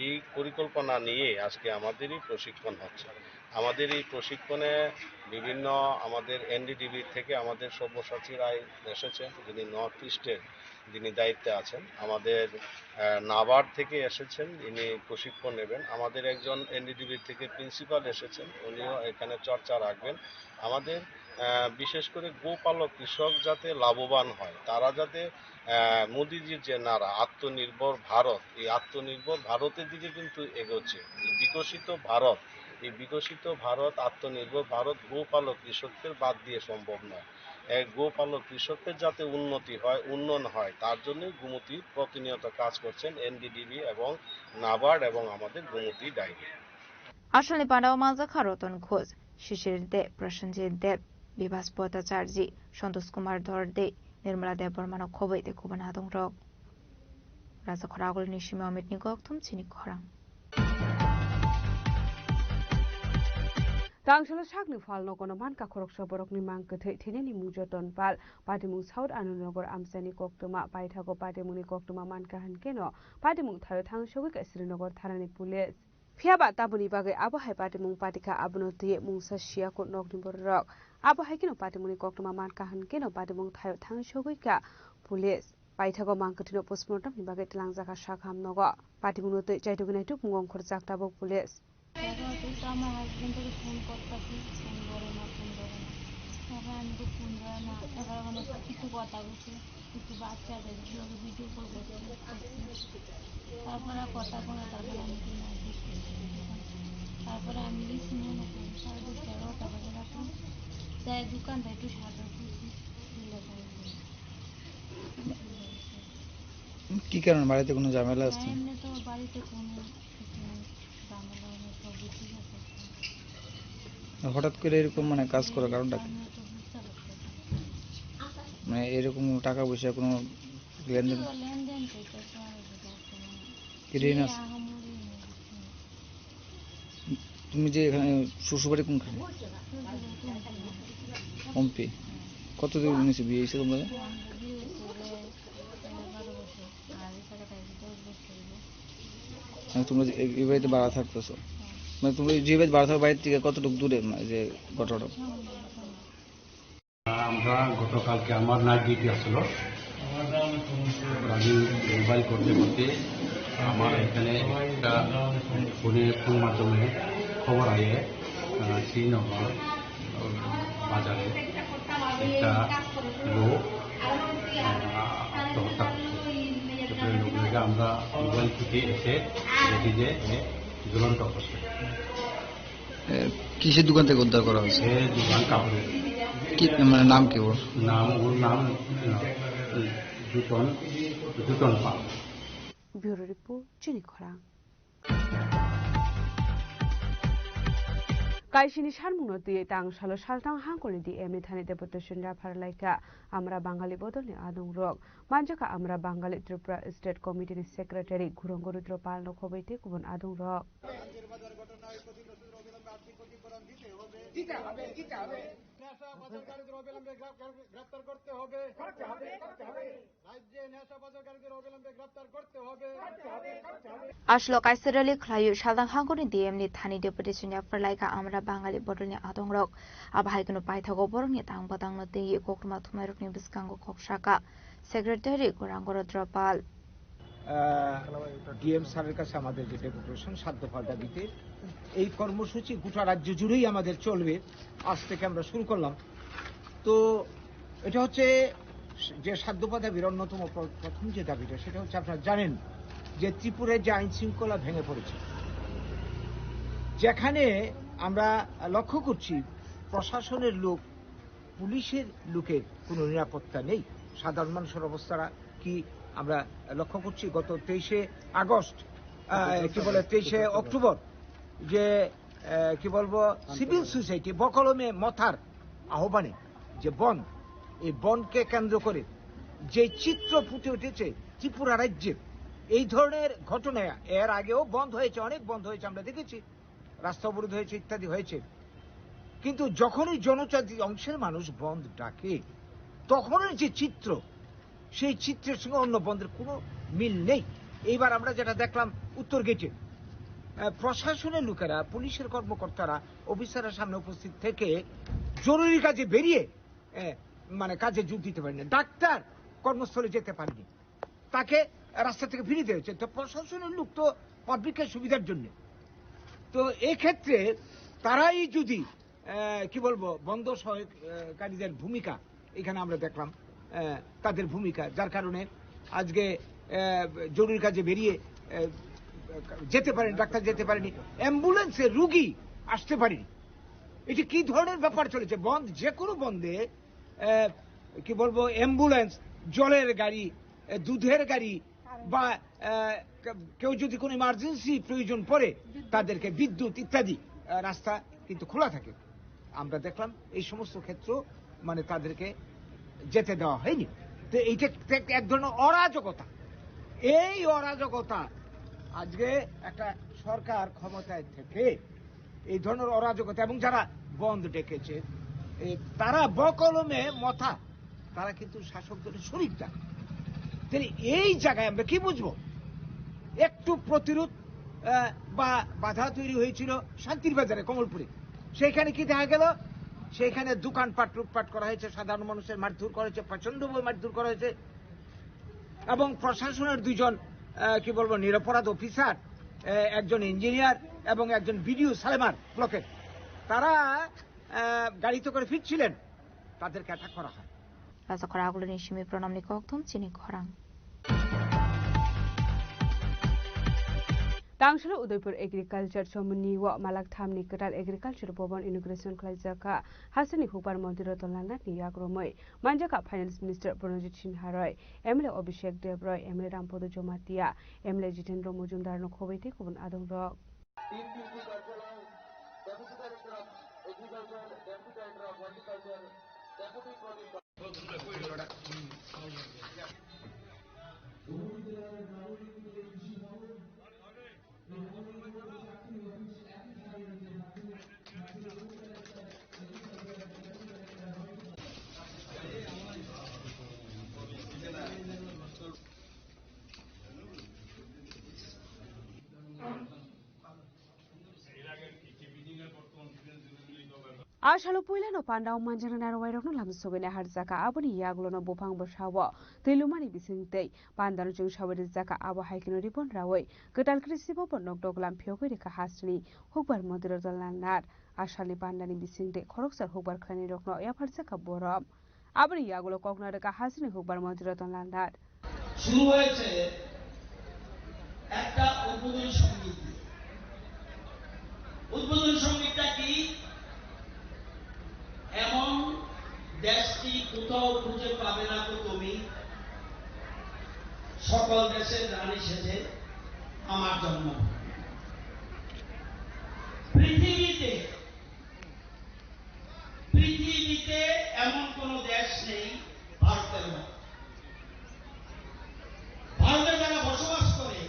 এই পরিকল্পনা নিয়ে আজকে আমাদেরই প্রশিক্ষণ হচ্ছে। আমাদের এই প্রশিক্ষণে বিভিন্ন আমাদের এনডিডিবি থেকে আমাদের সব্যসাচী রায় এসেছেন, যিনি নর্থ ইস্টের, যিনি দায়িত্বে আছেন। আমাদের, আহ, নাবার্ড থেকে এসেছেন, ইনি প্রশিক্ষণ নেবেন। আমাদের একজন এনডিডিবি থেকে প্রিন্সিপাল এসেছেন, উনিও এখানে চর্চা রাখবেন। আমাদের, আহ, বিশেষ করে গোপালক কৃষক যাতে লাভবান হয়, তারা যাতে, আহ, মোদিজির যে নারা আত্মনির্ভর ভারত, এই আত্মনির্ভর ভারতের দিকে কিন্তু এগোচ্ছে। এই বিকশিত ভারত, এই বিকশিত ভারত, আত্মনির্ভর ভারত গোপালক কৃষকদের বাদ দিয়ে সম্ভব নয়। এই গোপালক কৃষকের যাতে উন্নতি হয়, উন্নয়ন হয়, তার জন্যই গোমতী প্রতিনিয়ত কাজ করছেন এনডিডিবি এবং নাবার্ড এবং আমাদের Gomati dairy. Asalni pandao manjakha Roton Ghosh, Shishir Deb, Prasenjit Deb, Bibhas Bhattacharjee, Santosh Kumar Dorde, Nirmala Debbarmano khobwi tei kubun adongrok. Rajakhor Agulini simi Omitni kokthum chini khorang. Tangsalo sakni phalno kono mankha khoroksa borokni mang kwthwi thinani mung Joton Pal, patimung South Anandnagar amchaini koktwma, paithago patimungni koktwma mankha hinkeno patimung thaio thangsogwi kha Srinagar thanani police. Phiyaba taboni bagwi abo hai patimung patikha, abono twiwi mungsa siya kho nokni bororok. Abo hai kheno patimungni koktwma mankha hinkeno patimung thaio thangsogwi kha police. Paithago mang kwthwino postmortemni bagwi twlangjakha sakha hamnogo. Patimungno twi chaitugwi naituk mung ongkhorjak tabuk police. দেখো, তুই তো আমার হাজবেন্ডকে ফোন করতেছিস, ফোন ধরে না, ফোন ধরে না। তারপরে আমি তো ফোন ধরে না, এগারো ঘন্টা কিছু কথা বলছে, কিছু বাচ্চা দেখে, ওকে ভিডিও কল করছে। তারপরে আর কথা বলে, তারপরে আমি কি না জিজ্ঞেস করছি। তারপরে আমি রিসিভ মনে করি, সাড়ে দশটা, এগারোটা বাজে রাতে। যাই দোকানটা একটু সাহায্য করছি, খুলে দেয়। কি কারণে বাড়িতে কোনো ঝামেলা আছে? না, এমনি তো বাড়িতে কোনো কিছু নেই, ঝামেলা নেই, সবই ঠিক আছে। হঠাৎ করে এরকম মানে কাজ করার কারণটা কি? আমি তো বুঝতে পারছি না। মানে এরকম টাকা পয়সা কোনো লেনদেন? কিছু লেনদেন তো এটা তো আর এটা তো কোনো কি ঋণ আছে? আহামরি নেই, কিছু নেই। তুমি যে এখানে শ্বশুরবাড়ি কোনখানে? শ্বশুরবাড়ি কোনখানে? পম্পি। কত দূর নিচে বিয়ে হয়েছে তোমরা? মানে তোমরা যে এই, এই বাড়িতে ভাড়া থাকতেছো? মানে তোমরা যে বাড়িতে ভাড়া থাকো, বাড়ির থেকে কতটুকু দূরে, মানে যে ঘটনা? আমরা গতকালকে আমার নাইট ডিউটি আসলো, আমি মোবাইল করতে করতে আমার এখানে একটা ফোনে, ফোন মাধ্যমে খবর আয়ে, আহ, শ্রীনগর বাজারে একটা লোক, আহ, আত্মহত্যা করছে। এরপরে লোক দেখে আমরা মোবাইল থেকে এসে দেখি যে এ ঝুলন্ত অবস্থায়। এ, কিসের দোকান থেকে উদ্ধার করা হয়েছে? এ দোকান কাপড়ের। কি, মানে, নাম কি ওর? নাম, ওর নাম, আহ, জুটন, জুটন পাল। Bureau report, Chini Khorang. Kaisini sanmungno twiwi tangsalo saltang hangkorni D M ni thani deputation raphar laikha Amra Bangali bodolni adongrok. Manjakha Amra Bangali Tripura State Committee ni Secretary Gurongo Rudra Pal no khobwi tei kubun adongrok. নেশা পাচারকারীদের অবিলম্বে গ্রেফ-, গ্রেফতার করতে হবে। রাজ্যে নেশা পাচারকারীদের অবিলম্বে গ্রেফতার করতে হবে। Aslo kaisa rally khlaiwi saltang hangkorni D M ni thani deputation yaphar laikha Amra Bangali bodolni adongrok. Abo hai kheno paithago borokni tang bwtangno twiwi koktwma thumairokni bwskango kok saka Secretary Gurongo Rudra Pal. আহ, ডিএম স্যারের কাছে আমাদের যে ডেপুটেশন সাত দফার দাবিতে, এই কর্মসূচি গোটা রাজ্য জুড়েই আমাদের চলবে। আজ থেকে আমরা শুরু করলাম। তো এটা হচ্ছে যে সাত দফা দাবির অন্যতম প্র-, প্রথম যে দাবিটা, সেটা হচ্ছে আপনারা জানেন যে ত্রিপুরায় যে আইন শৃঙ্খলা ভেঙে পড়েছে, যেখানে আমরা লক্ষ্য করছি প্রশাসনের লোক, পুলিশের লোকের কোনো নিরাপত্তা নেই। সাধারণ মানুষের অবস্থাটা কি আমরা লক্ষ্য করছি? গত তেইশে আগস্ট, আহ, কি বলে, তেইশে অক্টোবর যে, আহ, কি বলবো, সিভিল সোসাইটি বকলমে মথার আহ্বানে যে বন্ধ, এই বন্ধকে কেন্দ্র করে যে চিত্র ফুটে উঠেছে ত্রিপুরা রাজ্যে, এই ধরনের ঘটনা এর আগেও বন্ধ হয়েছে, অনেক বন্ধ হয়েছে, আমরা দেখেছি। রাস্তা অবরোধ হয়েছে, ইত্যাদি হয়েছে। কিন্তু যখনই জনজাতি অংশের মানুষ বন্ধ ডাকে, তখনই যে চিত্র, সেই চিত্রের সঙ্গে অন্য বন্ধের কোনো মিল নেই। এইবার আমরা যেটা দেখলাম উত্তর গেটে, আহ, প্রশাসনের লোকেরা, পুলিশের কর্মকর্তারা, অফিসাররা সামনে উপস্থিত থেকে জরুরি কাজে বেরিয়ে, আহ, মানে কাজে যোগ দিতে পারেনি, ডাক্তার কর্মস্থলে যেতে পারেনি, তাকে রাস্তা থেকে ফিরিয়ে দেওয়া হয়েছে। তো প্রশাসনের লোক তো পাবলিকের সুবিধার জন্য। তো এই ক্ষেত্রে তারাই যদি, আহ, কি বলবো, বন্ধ সহায়কারীদের ভূমিকা এখানে আমরা দেখলাম, আহ, তাদের ভূমিকা, যার কারণে আজকে, আহ, জরুরি কাজে বেরিয়ে, আহ, যেতে পারেন, ডাক্তার যেতে পারেনি, অ্যাম্বুলেন্সে রুগী আসতে পারেনি। এটি কি ধরনের ব্যাপার চলেছে? বন্ধ, যে কোনো বন্ধে, আহ, কি বলবো, অ্যাম্বুলেন্স, জলের গাড়ি, আহ, দুধের গাড়ি বা, আহ, কে-, কেউ যদি কোনো ইমার্জেন্সি প্রয়োজন পড়ে, তাদেরকে বিদ্যুৎ ইত্যাদি, আহ, রাস্তা কিন্তু খোলা থাকে। আমরা দেখলাম এই সমস্ত ক্ষেত্র, মানে, তাদেরকে যেতে দেওয়া হয়নি। তো এইটা এক, এক ধরনের অরাজকতা। এই অরাজকতা আজকে একটা সরকার ক্ষমতায় থেকে এই ধরনের অরাজকতা এবং যারা বন্ধ ডেকেছে, এ, তারা বকলমে মথা, তারা কিন্তু শাসক দলের শরিক। তাহলে এই জায়গায় আমরা কি বুঝবো? একটু প্রতিরোধ, আহ, বা বাধা তৈরি হয়েছিল শান্তির বাজারে কমলপুরে, সেখানে কি দেখা গেল? সেখানে দোকানপাট লুটপাট করা হয়েছে, সাধারণ মানুষের মারধর করা হয়েছে, প্রচণ্ডভাবে মারধর করা হয়েছে। এবং প্রশাসনের দুইজন, আহ, কি বলবো, নিরপরাধ অফিসার, আহ, একজন ইঞ্জিনিয়ার এবং একজন বিডিও সালেমার ব্লকের, তারা, আহ, গাড়িতে করে ফিরছিলেন, তাদেরকে অ্যাটাক করা হয়। Rajakhor Aguloni simi Pranamni kokthum chini khorang. Tangsalo Udaipur Agriculture Chomoni o malak thamni kwtal Agriculture Bhavan inauguration khlaijak kha. Hasteni hukbar Montri Ratan Lal Nath ni yak romwi manjak kha Finance Minister Pranojit Sinha Roy, M L A Abhishek Deb Roy, M L A Rampada Jamatia, M L A Jitendra Majumdar no khobwi tei kubun adong rok. A salo puilano pandao manjaknai narwai rokno lamsogwi naharjaka, aboni yagulono buphang bwsao twi lumani bising tei pandano chwngsawai rijaka, abo hai kheno ribon rawi kwtal krisibo bo nokdok lam phiyogwi rikha hasteni hukbar Montri Ratan Lal Nath. A salni pandani bising tei khoroksa hukbar khlainairokno yapharjakha borok. Aboni yagulo kokna rwkha hasteni hukbar Montri Ratan Lal Nath. শুরু হয়েছে একটা উদ্বোধনী সঙ্গীত দিয়ে। উদ্বোধনী সঙ্গীতটা কি? এমন দেশটি কোথাও খুঁজে পাবে না তো তুমি, সকল দেশের রানী সেজে আমার জন্মভূমি। পৃথিবীতে পৃথিবীতে এমন কোনো দেশ নেই ভারতের মতো। ভারতে যারা বসবাস করে,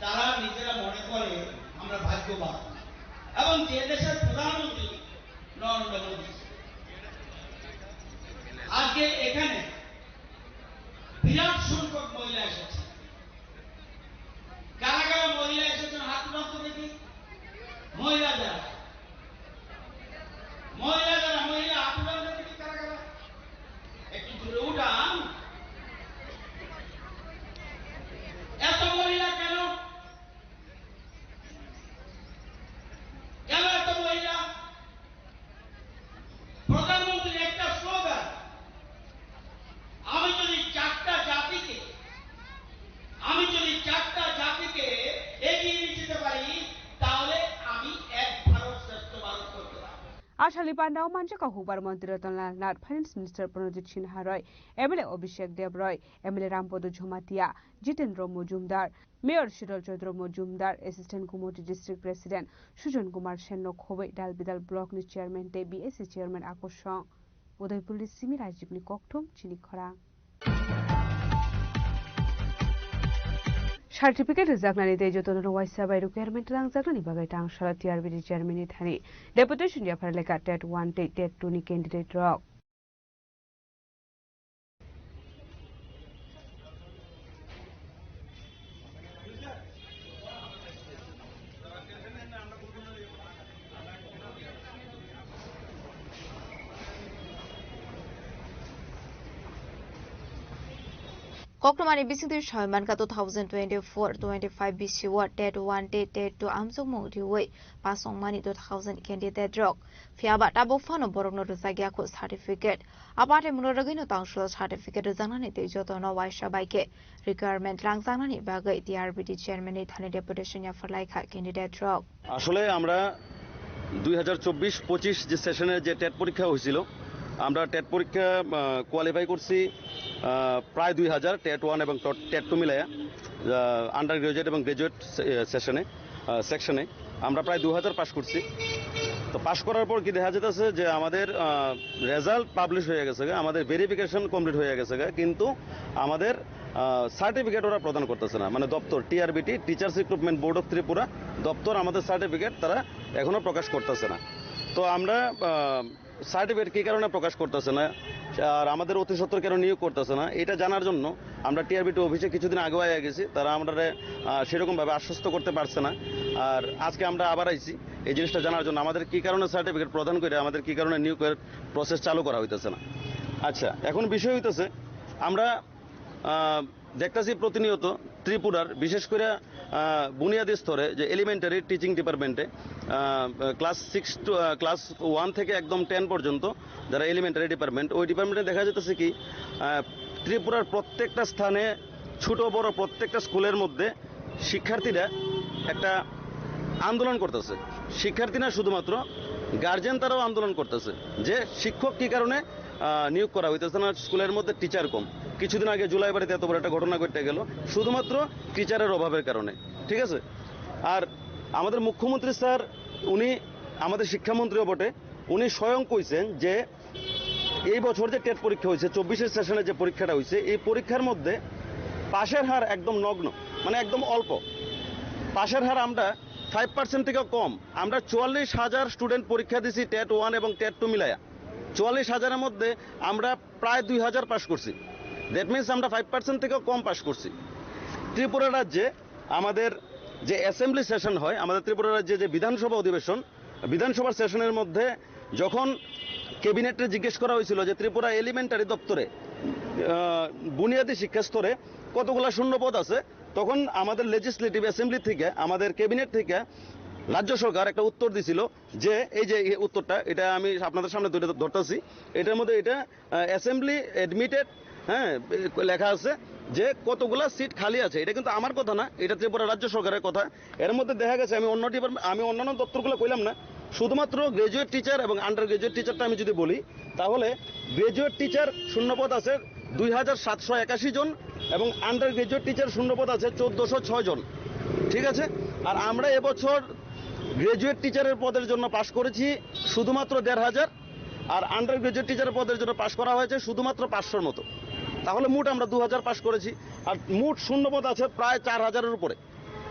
তারা নিজেরা মনে করে আমরা ভাগ্যবান। এবং যে দেশের প্রধানমন্ত্রী নরেন্দ্র মোদী, আজকে এখানে বিরাট সংখ্যক মহিলা এসেছে। কারা কারা মহিলা এসেছেন, হাত উঠান তো দেখি। মহিলা যারা, মহিলা যারা, মহিলা হাত উঠান তো দেখি, কারা কারা? একটু জোরে উঠান। এত মহিলা কেন? কেন এত মহিলা? প্রধানমন্ত্রীর একটা স্লোগান, আমি যদি চারটা জাতিকে, আমি যদি চারটা জাতিকে এগিয়ে নিয়ে যেতে পারি, তাহলে আমি এক ভারত শ্রেষ্ঠ ভারত করতে পারবো। A salni pandao manjakha hukbar Montri Ratan Lal Nath, Finance Minister Pranojit Sinha Roy, M L A Abhishek Deb Roy, M L A Rampada Jamatia, Jitendra Majumdar, Mayor Shital Chandra Majumdar, Assistant Gumoti District President Sujan Kumar Sen no khobwi Dalbidal Block ni Chairman tei B S C Chairman Akosong. Udaipur ni simi Rajib ni kokthum chini khorang. Certificate rwjaknani tei jotono waisa bai requirement rangjaknani bagwi tang salo T R B T chairman ni thani deputation yaphar lekha TET one tei TET two ni candidate rok. Koklumani bisingtwi soi mankha two thousand twenty-four twenty-five bisi o TET one tei TET two amjokmung riwi pass wngmani two thousand candidate rok. Phiyaba tabuk phano borokno rwjakya kho certificate. Abatemno rwgwino tang salo certificate rwjaknani tei jotono waisa bai khe requirement rangjaknani bagwi T R B T chairman ni thani deputation yaphar laikha candidate rok. আসলে আমরা দুই হাজার চব্বিশ পঁচিশ যে সেশনে যে টেট পরীক্ষা হয়েছিল, আমরা টেট পরীক্ষা কোয়ালিফাই করছি আহ, প্রায় দুই হাজার, টেট ওয়ান এবং টেট টু মিলাইয়া আন্ডার গ্রাজুয়েট এবং গ্রাজুয়েট সেশনে, সেকশনে আমরা প্রায় দু হাজার পাস করছি। তো পাস করার পর কি দেখা যেতেছে যে আমাদের রেজাল্ট পাবলিশ হয়ে গেছে গা, আমাদের ভেরিফিকেশন কমপ্লিট হয়ে গেছে গা, কিন্তু আমাদের সার্টিফিকেট ওরা প্রদান করতেছে না। মানে দপ্তর, TRBT, teachers recruitment board of Tripura দপ্তর আমাদের সার্টিফিকেট তারা এখনো প্রকাশ করতেছে না। তো আমরা সার্টিফিকেট কী কারণে প্রকাশ করতেছে না আর আমাদের অতি সত্বর কেন নিয়োগ করতেছে না, এটা জানার জন্য আমরা টিআরবিটি অফিসে কিছুদিন আগেও আয়া গেছি। তারা আমরা সেরকমভাবে আশ্বস্ত করতে পারছে না। আর আজকে আমরা আবার আইছি এই জিনিসটা জানার জন্য, আমাদের কী কারণে সার্টিফিকেট প্রদান করে আমাদের কী কারণে নিয়োগের প্রসেস চালু করা হইতেছে না। আচ্ছা, এখন বিষয় হইতেছে আমরা আহ, দেখতাছি প্রতিনিয়ত ত্রিপুরার, বিশেষ করে আহ, বুনিয়াদী স্তরে, যে এলিমেন্টারি টিচিং ডিপার্টমেন্টে class six to class one থেকে একদম টেন পর্যন্ত, যারা এলিমেন্টারি ডিপার্টমেন্ট, ওই ডিপার্টমেন্টে দেখা যাইতেছে কি আহ, ত্রিপুরার প্রত্যেকটা স্থানে, ছোট বড় প্রত্যেকটা স্কুলের মধ্যে শিক্ষার্থীরা একটা আন্দোলন করতেছে। শিক্ষার্থী না, শুধুমাত্র গার্জিয়ান তারাও আন্দোলন করতেছে যে শিক্ষক কী কারণে আহ, নিয়োগ করা হইতেছে না, স্কুলের মধ্যে টিচার কম। কিছুদিন আগে জুলাইবাড়িতে এত বড় একটা ঘটনা ঘটে গেল শুধুমাত্র টিচারের অভাবের কারণে, ঠিক আছে? আর আমাদের মুখ্যমন্ত্রী স্যার, উনি আমাদের শিক্ষামন্ত্রীও বটে, উনি স্বয়ং কইছেন যে এই বছর যে টেট পরীক্ষা হয়েছে, চব্বিশের সেশনে যে পরীক্ষাটা হয়েছে, এই পরীক্ষার মধ্যে পাশের হার একদম নগ্ন, মানে একদম অল্প। পাশের হার আমরা ফাইভ পার্সেন্ট থেকে কম। আমরা চুয়াল্লিশ হাজার স্টুডেন্ট পরীক্ষা দিছি টেট ওয়ান এবং টেট টু মিলায়া। চুয়াল্লিশ হাজারের মধ্যে আমরা প্রায় দুই হাজার পাস করছি। দ্যাট মিনস আমরা ফাইভ পার্সেন্ট থেকেও কম পাস করছি। ত্রিপুরা রাজ্যে আমাদের যে অ্যাসেম্বলি সেশন হয়, আমাদের ত্রিপুরা রাজ্যে যে বিধানসভা অধিবেশন, বিধানসভার সেশনের মধ্যে যখন ক্যাবিনেটে জিজ্ঞেস করা হয়েছিল যে ত্রিপুরা এলিমেন্টারি দপ্তরে আহ, বুনিয়াদী শিক্ষা স্তরে কতগুলা শূন্য পদ আছে, তখন আমাদের লেজিসলেটিভ অ্যাসেম্বলি থেকে, আমাদের ক্যাবিনেট থেকে রাজ্য সরকার একটা উত্তর দিছিল যে এই যে এই উত্তরটা, এটা আমি আপনাদের সামনে ধরে ধরতেছি। এটার মধ্যে এটা অ্যাসেম্বলি অ্যাডমিটেড, হ্যাঁ, লেখা আছে যে কতগুলা সিট খালি আছে। এটা কিন্তু আমার কথা না, এটা ত্রিপুরা রাজ্য সরকারের কথা। এর মধ্যে দেখা গেছে, আমি অন্য ডিপার্টমেন্ট, আমি অন্যান্য দপ্তরগুলো কইলাম না, শুধুমাত্র গ্র্যাজুয়েট টিচার এবং আন্ডার গ্র্যাজুয়েট টিচারটা আমি যদি বলি, তাহলে গ্র্যাজুয়েট টিচার শূন্যপদ আছে দুই হাজার সাতশো একাশি জন এবং আন্ডার গ্র্যাজুয়েট টিচার শূন্যপদ আছে চোদ্দোশো ছয় জন, ঠিক আছে? আর আমরা এবছর গ্র্যাজুয়েট টিচারের পদের জন্য পাশ করেছি শুধুমাত্র দেড় হাজার, আর আন্ডার গ্র্যাজুয়েট টিচারের পদের জন্য পাশ করা হয়েছে শুধুমাত্র পাঁচশোর মতো। তাহলে মোট আমরা দু হাজার পাশ করেছি, আর মোট শূন্যপদ আছে প্রায় চার হাজারের উপরে।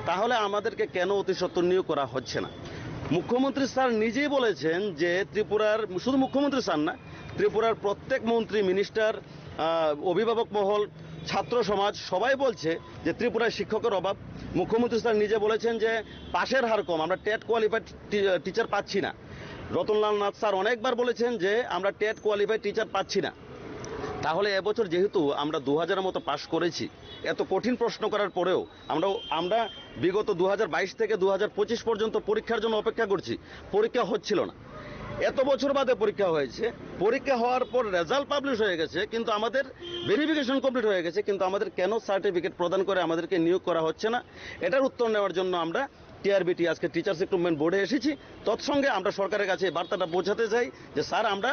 তাহলে আমাদেরকে কেন অতি সত্বর নিয়োগ করা হচ্ছে না? মুখ্যমন্ত্রী স্যার নিজেই বলেছেন যে ত্রিপুরার, শুধু মুখ্যমন্ত্রী স্যার না, ত্রিপুরার প্রত্যেক মন্ত্রী, মিনিস্টার, আহ, অভিভাবক মহল, ছাত্র সমাজ সবাই বলছে যে ত্রিপুরায় শিক্ষকের অভাব। মুখ্যমন্ত্রী স্যার নিজে বলেছেন যে পাশের হার কম, আমরা টেট কোয়ালিফাইড টি-, টিচার পাচ্ছি না। রতনলাল নাথ স্যার অনেকবার বলেছেন যে আমরা টেট কোয়ালিফাইড টিচার পাচ্ছি না। তাহলে এবছর যেহেতু আমরা দু হাজারের মতো পাশ করেছি, এত কঠিন প্রশ্ন করার পরেও আমরা, আমরা বিগত দু হাজার বাইশ থেকে দু হাজার পঁচিশ পর্যন্ত পরীক্ষার জন্য অপেক্ষা করছি, পরীক্ষা হচ্ছিল না। এত বছর বাদে পরীক্ষা হয়েছে, পরীক্ষা হওয়ার পর রেজাল্ট পাবলিশ হয়ে গেছে, কিন্তু আমাদের ভেরিফিকেশন কমপ্লিট হয়ে গেছে, কিন্তু আমাদের কেন সার্টিফিকেট প্রদান করে আমাদেরকে নিয়োগ করা হচ্ছে না, এটার উত্তর নেওয়ার জন্য আমরা টিআরবিটি আজকে টিচার্স রিক্রুটমেন্ট বোর্ডে এসেছি। তৎসঙ্গে আমরা সরকারের কাছে এই বার্তাটা পৌঁছাতে চাই যে স্যার, আমরা,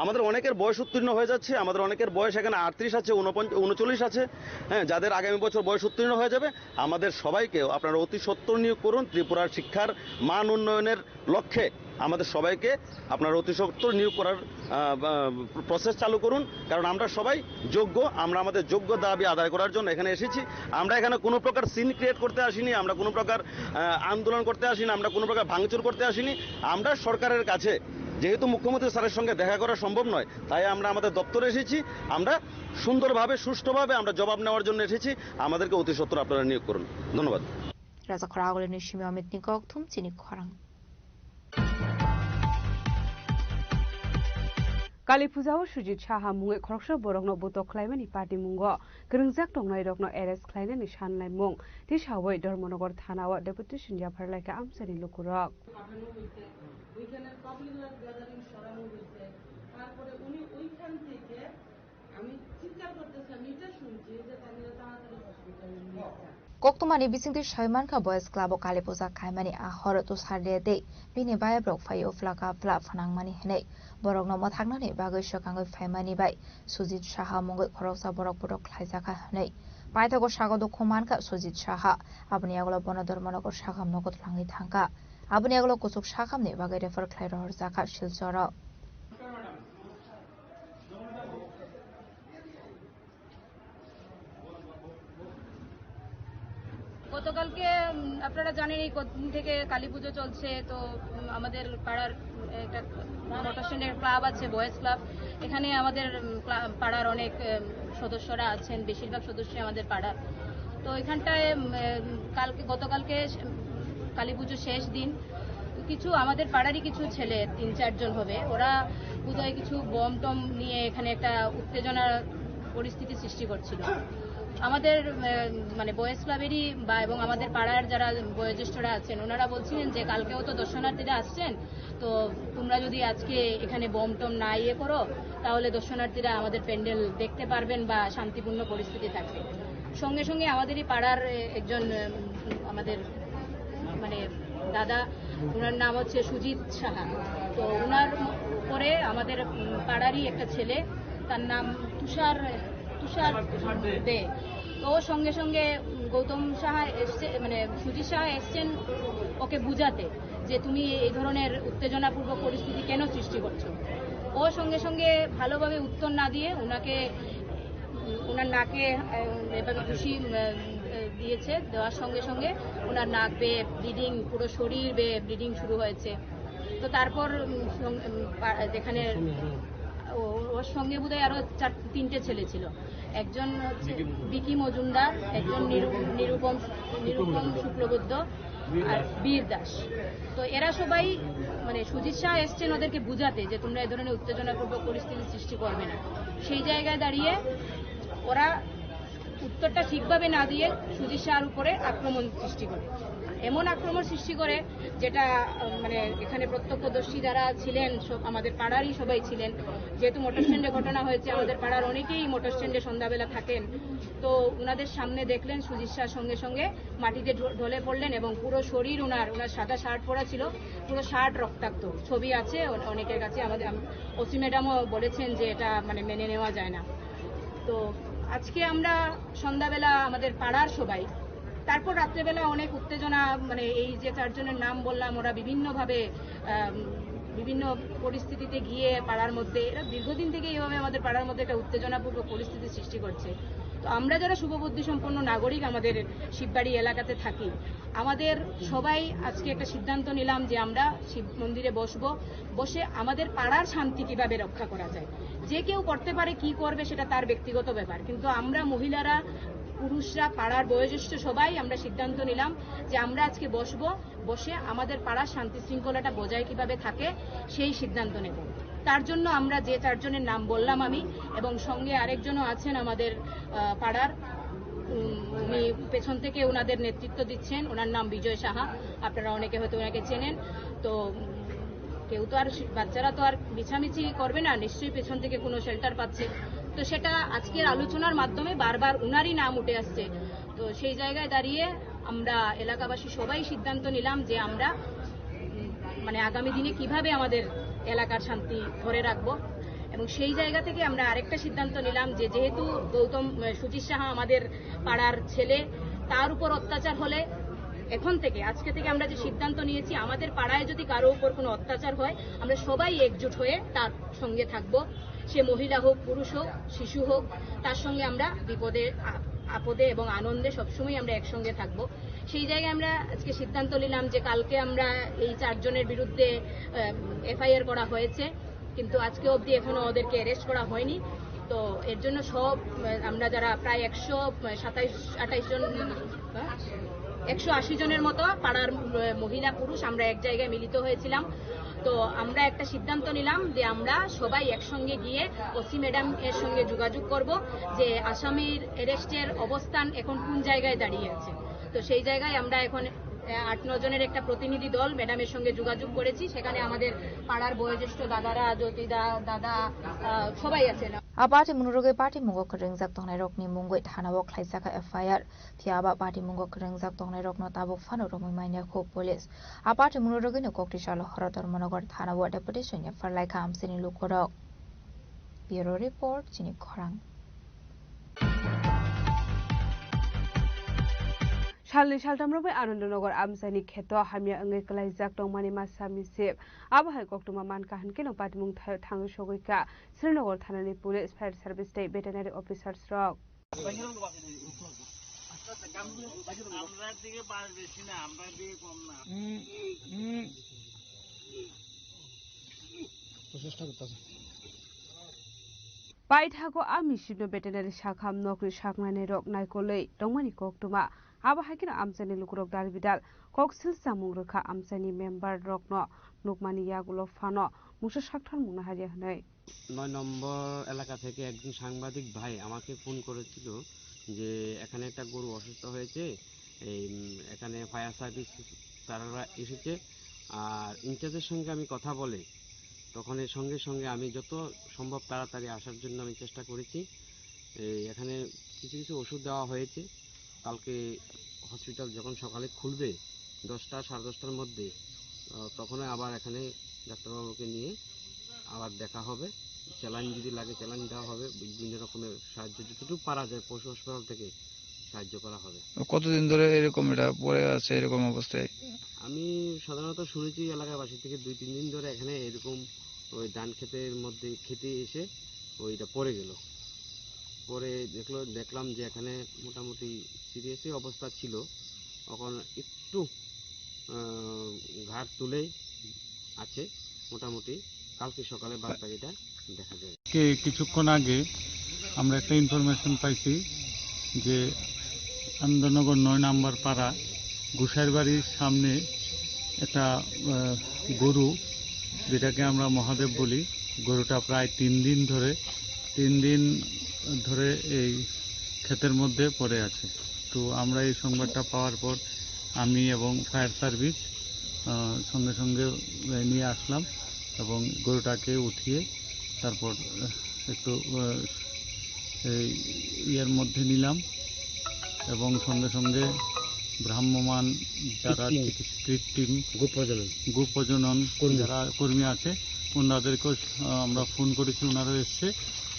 আমাদের অনেকের বয়স উত্তীর্ণ হয়ে যাচ্ছে, আমাদের অনেকের বয়স এখানে আটত্রিশ আছে, ঊনপঞ্চাশ, ঊনচল্লিশ আছে, হ্যাঁ, যাদের আগামী বছর বয়স উত্তীর্ণ হয়ে যাবে, আমাদের সবাইকেও আপনারা অতি সত্বর নিয়োগ করুন। ত্রিপুরার শিক্ষার মান উন্নয়নের লক্ষ্যে আমাদের সবাইকে আপনারা অতি সত্বর নিয়োগ করার প্রসেস চালু করুন, কারণ আমরা সবাই যোগ্য। আমরা আমাদের যোগ্য দাবি আদায় করার জন্য এখানে এসেছি। আমরা এখানে কোনো প্রকার সিন ক্রিয়েট করতে আসিনি, আমরা কোনো প্রকার আহ, আন্দোলন করতে আসিনি, আমরা কোনো প্রকার ভাঙচুর করতে আসিনি। আমরা সরকারের কাছে, যেহেতু মুখ্যমন্ত্রী স্যারের সঙ্গে দেখা করা সম্ভব নয়, তাই আমরা আমাদের দপ্তরে এসেছি। আমরা সুন্দরভাবে, সুষ্ঠুভাবে আমরা জবাব নেওয়ার জন্য এসেছি। আমাদেরকে অতি সত্বর আপনারা নিয়োগ করুন। ধন্যবাদ। Raja khorang agulini simi amit ni kok thum chini khorang. Kali puja o Sujit Saha mungwi khoroksa borokno butok khlaimani party mungo kwrwngjak tongnairokno arrest khlainani sanlaimung tisawi Dharmanagar thana o deputation yapharlaikha amchaini lukurok. পাঠানো হয়েছে, ওইখানে public gathering সরানো হয়েছে। তারপরে উনি ওইখান থেকে, আমি চিৎকার করতেছি, আমি এটা শুনছি যে তাহলে তাড়াতাড়ি হসপিটালে নিয়ে যান। Koktwmani bisingtwi sawi mankha, Boys Club o Kali Puja khaimani a horo tusar de de bini bayabrok phai uphla kapla phnangmani hwnwi borokno mwthaknani bagwi swkangwi phaimani bai Sujit Saha mungwi khoroksa borok putok khlaijakha hwnwi paithago sago dukhu mankha Sujit Saha. Aboni yagulo bono Dharmanagar sakham nogo twlangwi thangkha. Aboni yagulo kuchuk sakhamni bagwi refer khlai rohorjakha Silchoro. গতকালকে, উম, আপনারা জানেন এই কদিন থেকে কালী পুজো চলছে, তো, উম, আমাদের পাড়ার, উম, একটা মোটর স্ট্যান্ডের ক্লাব আছে, বয়েজ ক্লাব। এখানে আমাদের, উম, ক্লা-, পাড়ার অনেক, উম, সদস্যরা আছেন, বেশিরভাগ সদস্যই আমাদের পাড়ার। তো এখানটায়, উম, কালকে, গতকালকে, উম, কালী পুজো শেষ দিন, কিছু আমাদের পাড়ারই কিছু ছেলে, তিন চারজন হবে, ওরা বোধহয় কিছু বম টম নিয়ে এখানে একটা উত্তেজনা পরিস্থিতি সৃষ্টি করছিল। আমাদের, আহ, মানে, বয়েজ ক্লাবেরই বা এবং আমাদের পাড়ার যারা বয়োজ্যেষ্ঠরা আছেন, ওনারা বলছিলেন যে কালকেও তো দর্শনার্থীরা আসছেন, তো তোমরা যদি আজকে এখানে বম টম না ইয়ে করো, তাহলে দর্শনার্থীরা আমাদের প্যান্ডেল দেখতে পারবেন বা শান্তিপূর্ণ পরিস্থিতি থাকবে। সঙ্গে সঙ্গে আমাদেরই পাড়ার, এ, একজন, উম, আমাদের, মানে, দাদা, ওনার নাম হচ্ছে সুজিত সাহা। তো ওনার পরে আমাদের, উম, পাড়ারই একটা ছেলে, তার নাম তুষার, তুষার দে। তো ও সঙ্গে সঙ্গে, উম, গৌতম সাহা এসছে, মানে, সুজিত সাহা এসছেন ওকে বুঝাতে যে তুমি এই ধরনের উত্তেজনাপূর্বক পরিস্থিতি কেন সৃষ্টি করছো। ও সঙ্গে সঙ্গে ভালোভাবে উত্তর না দিয়ে ওনাকে, উম, ওনার নাকে, আহ, এভাবে ঘুষি, উম, আহ, দিয়েছে। দেওয়ার সঙ্গে সঙ্গে ওনার নাক বেয়ে ব্লিডিং, পুরো শরীর বেয়ে ব্লিডিং শুরু হয়েছে। তো তারপর, উম, সং-, উম, পা-, যেখানে ও-, ওর সঙ্গে বোধহয় আরো চার তিনটে ছেলে ছিল। একজন হচ্ছে বিকি মজুমদার। বিকি মজুমদার, একজন নিরু-, নিরুপম, নিরুপম শুক্লবৈদ্য, আর বীর দাস। তো এরা সবাই, মানে, সুজিত শাহ এসছেন ওদেরকে বুঝাতে যে তোমরা এ ধরনের উত্তেজনাপূর্বক পরিস্থিতি সৃষ্টি করবে না। সেই জায়গায় দাঁড়িয়ে ওরা উত্তরটা ঠিকভাবে না দিয়ে সুজিত শাহর উপরে আক্রমণ সৃষ্টি করে, এমন আক্রমণ সৃষ্টি করে যেটা, আহ, মানে, এখানে প্রত্যক্ষদর্শী যারা ছিলেন, সব আমাদের পাড়ারই সবাই ছিলেন। যেহেতু মোটর স্ট্যান্ডে ঘটনা হয়েছে, আমাদের পাড়ার অনেকেই মোটর স্ট্যান্ডে সন্ধ্যাবেলা থাকেন। তো ওনাদের সামনে দেখলেন সুজিত শাহ, সঙ্গে সঙ্গে মাটিতে ঢো-, ঢলে পড়লেন এবং পুরো শরীর ওনার, ওনার সাদা শার্ট পরা ছিল, পুরো শার্ট রক্তাক্ত। ছবি আছে অ-, অনেকের কাছে। আমাদের আম-, ওসি ম্যাডামও বলেছেন যে এটা, মানে, মেনে নেওয়া যায় না। তো আজকে আমরা সন্ধ্যাবেলা আমাদের পাড়ার সবাই, তারপর রাত্রেবেলা অনেক উত্তেজনা, মানে, এই যে চারজনের নাম বললাম, ওরা বিভিন্নভাবে, আম, বিভিন্ন পরিস্থিতিতে গিয়ে পাড়ার মধ্যে, এরা দীর্ঘদিন থেকে এইভাবে আমাদের পাড়ার মধ্যে একটা উত্তেজনাপূর্ণ পরিস্থিতি সৃষ্টি করছে। তো আমরা যারা শুভবুদ্ধি সম্পন্ন নাগরিক, আমাদের শিববাড়ি এলাকাতে থাকি, আমাদের সবাই আজকে একটা সিদ্ধান্ত নিলাম যে আমরা শিব মন্দিরে বসবো, বসে আমাদের পাড়ার শান্তি কিভাবে রক্ষা করা যায়। যে কেউ করতে পারে, কি করবে সেটা তার ব্যক্তিগত ব্যাপার, কিন্তু আমরা মহিলারা, পুরুষরা, পাড়ার বয়োজ্যেষ্ঠ সবাই আমরা সিদ্ধান্ত নিলাম যে আমরা আজকে বসবো, বসে আমাদের পাড়ার শান্তি শৃঙ্খলাটা বজায় কিভাবে থাকে সেই সিদ্ধান্ত নেব। তার জন্য আমরা যে চারজনের নাম বললাম আমি, এবং সঙ্গে আরেকজনও আছেন আমাদের, আহ, পাড়ার, উম, উনি পেছন থেকে ওনাদের নেতৃত্ব দিচ্ছেন, ওনার নাম বিজয় সাহা, আপনারা অনেকে হয়তো ওনাকে চেনেন। তো, উম, কেউ তো আর শি-, বাচ্চারা তো আর মিছামিছি করবে না, নিশ্চয়ই পেছন থেকে কোনো শেল্টার পাচ্ছে। তো সেটা আজকের আলোচনার মাধ্যমে বারবার ওনারই নাম উঠে আসছে। তো সেই জায়গায় দাঁড়িয়ে আমরা এলাকাবাসী সবাই সিদ্ধান্ত নিলাম যে আমরা, উম, মানে, আগামী দিনে কিভাবে আমাদের এলাকার শান্তি ধরে রাখবো। এবং সেই জায়গা থেকে আমরা আরেকটা সিদ্ধান্ত নিলাম যে যেহেতু গৌতম, আহ, সুজিত সাহা আমাদের পাড়ার ছেলে, তার উপর অত্যাচার হলে এখন থেকে, আজকে থেকে আমরা যে সিদ্ধান্ত নিয়েছি, আমাদের পাড়ায় যদি কারো উপর কোনো অত্যাচার হয়, আমরা সবাই একজোট হয়ে তার সঙ্গে থাকব। সে মহিলা হোক, পুরুষ হোক, শিশু হোক, তার সঙ্গে আমরা বিপদে, আ-, আপদে এবং আনন্দে সবসময় আমরা একসঙ্গে থাকব। সেই জায়গায় আমরা আজকে সিদ্ধান্ত নিলাম যে কালকে আমরা এই চারজনের বিরুদ্ধে, আহ, এফআইআর করা হয়েছে, কিন্তু আজকে অবধি এখনো ওদেরকে অ্যারেস্ট করা হয়নি। তো এর জন্য সব, আহ, আমরা যারা প্রায় একশো সাতাইশ আটাইশ জন, আহ, একশো আশি জনের মতো পাড়ার, আহ, মহিলা পুরুষ আমরা এক জায়গায় মিলিত হয়েছিলাম। তো আমরা একটা সিদ্ধান্ত নিলাম যে আমরা সবাই একসঙ্গে গিয়ে ওসি ম্যাডাম এর সঙ্গে যোগাযোগ করব যে আসামির অ্যারেস্টের অবস্থান এখন কোন জায়গায় দাঁড়িয়ে আছে। তো সেই জায়গায় আমরা এখন, আহ, আট ন জনের একটা প্রতিনিধি দল ম্যাডামের সঙ্গে যোগাযোগ করেছি। সেখানে আমাদের পাড়ার বয়োজ্যেষ্ঠ দাদারা, জ্যোতি দা, দাদা, আহ, সবাই আছেন। A patimung rwgwi patimung o kwrwngjak tongnairokni mungwi thana-o khlaijak kha F I R, phiya ba patimung o kwrwngjak tongnairokno tabuk phano romwi manya khu police. A patimung rwgwino koktwisa Lohora Dharmanagar thana-o deputation yapharlai kha amchaini lukurok. Bureau report, chini khorang. Salni saltam rwgwi Anandanagar amchaini kheto hamya wngwi kwlaijak tongmani masa misip. Abo hai koktwma mankha hinkhe no patimung thaio thangwi sogwi kha Srinagar thanani police, fire service tei veterinary officers rok. Paithago a misipno veterinary sakham nokni saknani rok naikolwi tongmani koktwma. Abo hai kheno amchaini lukurok dalbidal kok sil chamung rwkha amchaini member rokno nukmani yagulo phano mungsa sakthar mungna harya hwnwi. নয় নম্বর এলাকা থেকে একজন সাংবাদিক ভাই আমাকে ফোন করেছিল যে এখানে একটা গরু অসুস্থ হয়েছে, এই, উম, এখানে ফায়ার সার্ভিস তারা এসেছে। আর ইনচার্জের সঙ্গে আমি কথা বলে তখন এর সঙ্গে সঙ্গে আমি যত সম্ভব তাড়াতাড়ি আসার জন্য আমি চেষ্টা করেছি। এই এখানে কিছু কিছু ওষুধ দেওয়া হয়েছে। কালকে হসপিটাল যখন সকালে খুলবে দশটা, সাড়ে দশটার মধ্যে, আহ, তখনই আবার এখানে ডাক্তারবাবুকে নিয়ে আবার দেখা হবে। স্যালাইন যদি লাগে, স্যালাইন দেওয়া হবে। বিভিন্ন রকমের সাহায্য যতটুকু পারা যায় পশু হাসপাতাল থেকে সাহায্য করা হবে। কতদিন ধরে এরকম এটা পড়ে আছে, এরকম অবস্থায়? আমি সাধারণত শুনেছি এলাকাবাসী থেকে দুই তিন দিন ধরে এখানে এরকম ওই ধান ক্ষেতের মধ্যে খেতে এসে ওইটা পড়ে গেল। পরে দেখলো, দেখলাম যে এখানে মোটামুটি সিরিয়াসই অবস্থা ছিল। এখন একটু, আহ, ঘাড় তুলেই আছে, মোটামুটি কালকে সকালে বাদ বাকিটা দেখা যাবে। কে কিছুক্ষণ আগে আমরা একটা ইনফরমেশন পাইছি যে আনন্দনগর নয় নাম্বার পাড়া গোসাইর বাড়ির সামনে একটা, আহ, গরু, যেটাকে আমরা মহাদেব বলি, গরুটা প্রায় তিন দিন ধরে, তিন দিন ধরে এই ক্ষেতের মধ্যে পড়ে আছে। তো আমরা এই সংবাদটা পাওয়ার পর আমি এবং ফায়ার সার্ভিস, আহ, সঙ্গে সঙ্গে নিয়ে আসলাম এবং গরুটাকে উঠিয়ে তারপর, আহ, একটু, আহ, এই ইয়ের মধ্যে নিলাম এবং সঙ্গে সঙ্গে ভ্রাম্যমাণ যারা কৃত্রিম। চিকিৎস-, কৃত্রিম গো প্রজনন। গো প্রজনন কর্মী। যারা কর্মী আছে, ওনাদেরকেও, আহ, আমরা ফোন করেছি, ওনারা এসছে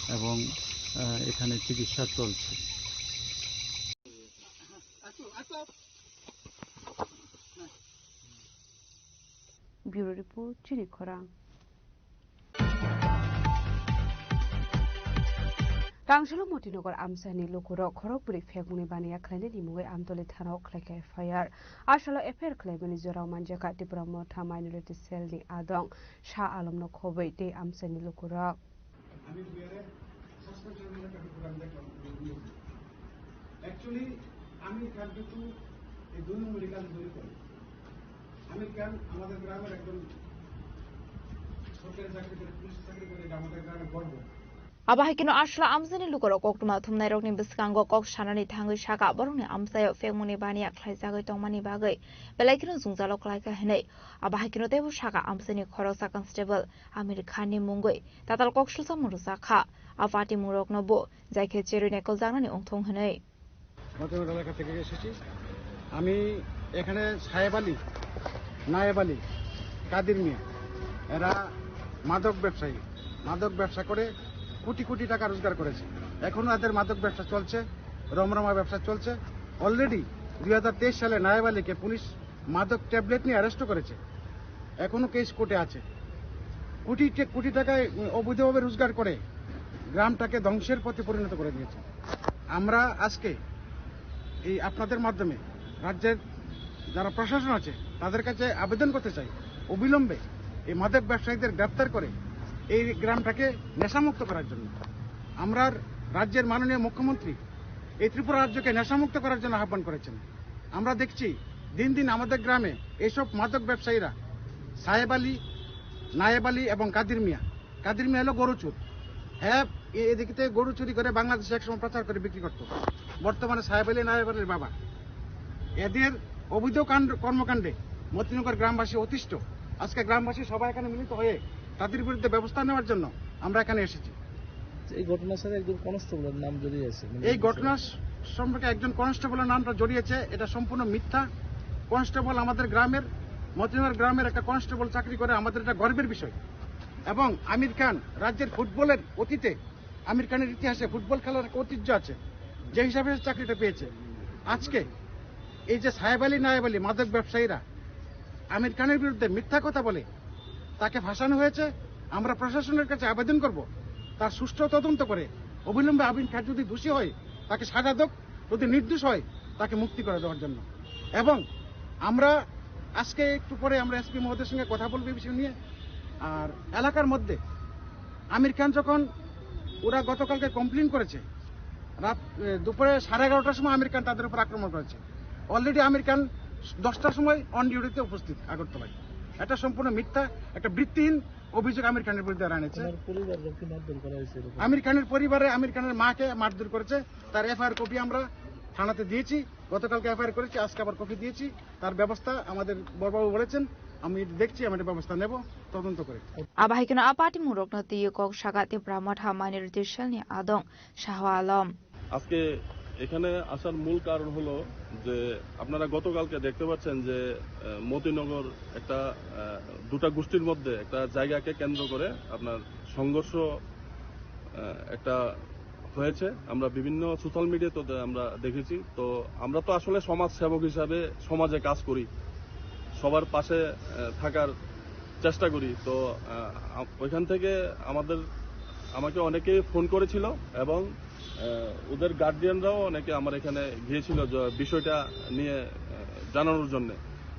এবং, আহ, এখানে চিকিৎসা চলছে। Bureau report, chini khorang. Tangshalo Motinagar amchaini lukurok khorok bwrwi phekmungni baniya khlainani mungwi Amtoli thanao khlaikha F I R. Asalo F I R khlaimani jorao manjakha Tipra Motha Minority Cell ni adong Shah Alamno khobwi tei amchaini lukurok. আমি দুয়ারে সাসপেনশন মনে একটা প্রোগ্রাম দেখলাম। অ্যাকচুয়ালি আমির খান কিন্তু এই দুই নম্বরই কাজ জড়িত। আমির খান আমাদের গ্রামের একজন সরকারি চাকরি করে, পুলিশ চাকরি করে, এটা আমাদের গ্রামের গর্ব। Abo hai kheno asla amchaini lukurok koktwma thumnairokni bwskango kok sanani thangwi sakha, borokni amchaio phekmungni baniya khlaijagwi tongmani bagwi belai kheno jwngjalo klaikha hinwi. Abo hai kheno teibo sakha amchaini khoroksa constable Amir Khan ni mungwi tatal kok silsamung rwjakha. A patimungrokno bo jai khe cherwi naikoljaknani wngthung hinwi. Motinagar এলাকা থেকে এসেছি। আমি এখানে সাহেব আলী, নায়েব আলী, কাদির মিয়া, এরা মাদক ব্যবসায়ী। মাদক ব্যবসা করে কোটি কোটি টাকা রোজগার করেছে। এখনো এদের মাদক ব্যবসা চলছে, রমরমা ব্যবসা চলছে। অলরেডি দুই হাজার তেইশ সালে নায়েব আলীকে পুলিশ মাদক ট্যাবলেট নিয়ে অ্যারেস্ট করেছে, এখনো কেস কোর্টে আছে। কোটি টে-, কোটি টাকায়, উম, অবৈধভাবে রোজগার করে গ্রামটাকে ধ্বংসের পথে পরিণত করে দিয়েছে। আমরা আজকে এই আপনাদের মাধ্যমে রাজ্যের যারা প্রশাসন আছে তাদের কাছে আবেদন করতে চাই, অবিলম্বে এই মাদক ব্যবসায়ীদের গ্রেপ্তার করে এই গ্রামটাকে নেশামুক্ত করার জন্য। আমরা রাজ্যের মাননীয় মুখ্যমন্ত্রী এই ত্রিপুরা রাজ্যকে নেশামুক্ত করার জন্য আহ্বান করেছেন। আমরা দেখছি দিন দিন আমাদের গ্রামে এইসব মাদক ব্যবসায়ীরা সাহেব আলী, নায়েব আলী এবং কাদির মিয়া, কাদির মিয়া হলো গরু চোর। হ্যাঁ, এ-, এদিকে থেকে গরু চুরি করে বাংলাদেশে একসময় পাচার করে বিক্রি করতো। বর্তমানে সাহেব আলী নায়েব আলীর বাবা। এদের অবৈধ কাণ্ড, কর্মকাণ্ডে মতিনগর গ্রামবাসী অতিষ্ঠ। আজকে গ্রামবাসী সবাই এখানে মিলিত হয়ে তাদের বিরুদ্ধে ব্যবস্থা নেওয়ার জন্য আমরা এখানে এসেছি। এই ঘটনার সাথে একজন কনস্টেবলের নাম জড়িয়ে আছে, মানে এই এই বিষয়ে ঘটনা স-, সম্পর্কে একজন কনস্টেবলের নামটা জড়িয়েছে, এটা সম্পূর্ণ মিথ্যা। কনস্টেবল আমাদের গ্রামের, মতিনগর গ্রামের একটা কনস্টেবল চাকরি করে, আমাদের এটা গর্বের বিষয়। এবং আমির খান রাজ্যের ফুটবলের অতীতে আমির খানের ইতিহাসে ফুটবল খেলার একটা ঐতিহ্য আছে, যে হিসাবে সে চাকরিটা পেয়েছে। আজকে এই যে সাহেব আলী নায়েব আলী মাদক ব্যবসায়ীরা আমির খানের বিরুদ্ধে মিথ্যা কথা বলে তাকে ফাঁসানো হয়েছে, আমরা প্রশাসনের কাছে আবেদন করব তার সুষ্ঠু তদন্ত করে অবিলম্বে আমির খান যদি দোষী হয় তাকে সাজা দেক, যদি নির্দোষ হয় তাকে মুক্তি করে দেওয়ার জন্য। এবং আমরা আজকে একটু পরে আমরা এসপি মহোদয়ের সঙ্গে কথা বলবো এই বিষয় নিয়ে। আর এলাকার মধ্যে আমির খান যখন ওরা গতকালকে কমপ্লেন করেছে, রাত, এ, দুপুরে সাড়ে এগারোটার সময় আমির খান তাদের উপর আক্রমণ করেছে। অলরেডি আমির খান দশটার সময় অন ডিউটিতে উপস্থিত আগরতলায়। এটা সম্পূর্ণ মিথ্যা, একটা ভিত্তিহীন অভিযোগ আমির খানের বিরুদ্ধে আনা হয়েছে। ওনার পরিবারকে মারধর করা হয়েছে এরকম? আমির খানের পরিবারে আমির খানের মাকে মারধর করেছে, তার এফআইআর কপি আমরা থানাতে দিয়েছি, গতকালকে এফআইআর করেছি, আজকে আবার কপি দিয়েছি। তার ব্যবস্থা আমাদের বড়বাবু বলেছেন, আমি দেখছি, আমি এটা ব্যবস্থা নেব তদন্ত করে। Abo hai kheno a party mungrokno twiwi kok saka Tipra Motha Minority Cell ni adong Shah Alam. আজকে এখানে আসার মূল কারণ হলো যে আপনারা গতকালকে দেখতে পাচ্ছেন যে, আহ, মতিনগর একটা, আহ, দুটা গোষ্ঠীর মধ্যে একটা জায়গাকে কেন্দ্র করে আপনার সংঘর্ষ, আহ, একটা হয়েছে। আমরা বিভিন্ন সোশ্যাল মিডিয়াতে আমরা দেখেছি। তো আমরা তো আসলে সমাজ সেবক হিসাবে সমাজে কাজ করি, সবার পাশে, আহ, থাকার চেষ্টা করি। তো, আহ, আম-, ওইখান থেকে আমাদের, আমাকে অনেকেই ফোন করেছিল এবং, আহ, ওদের গার্ডিয়ানরাও অনেকে আমার এখানে গিয়েছিল যে বিষয়টা নিয়ে, আহ, জানানোর জন্যে।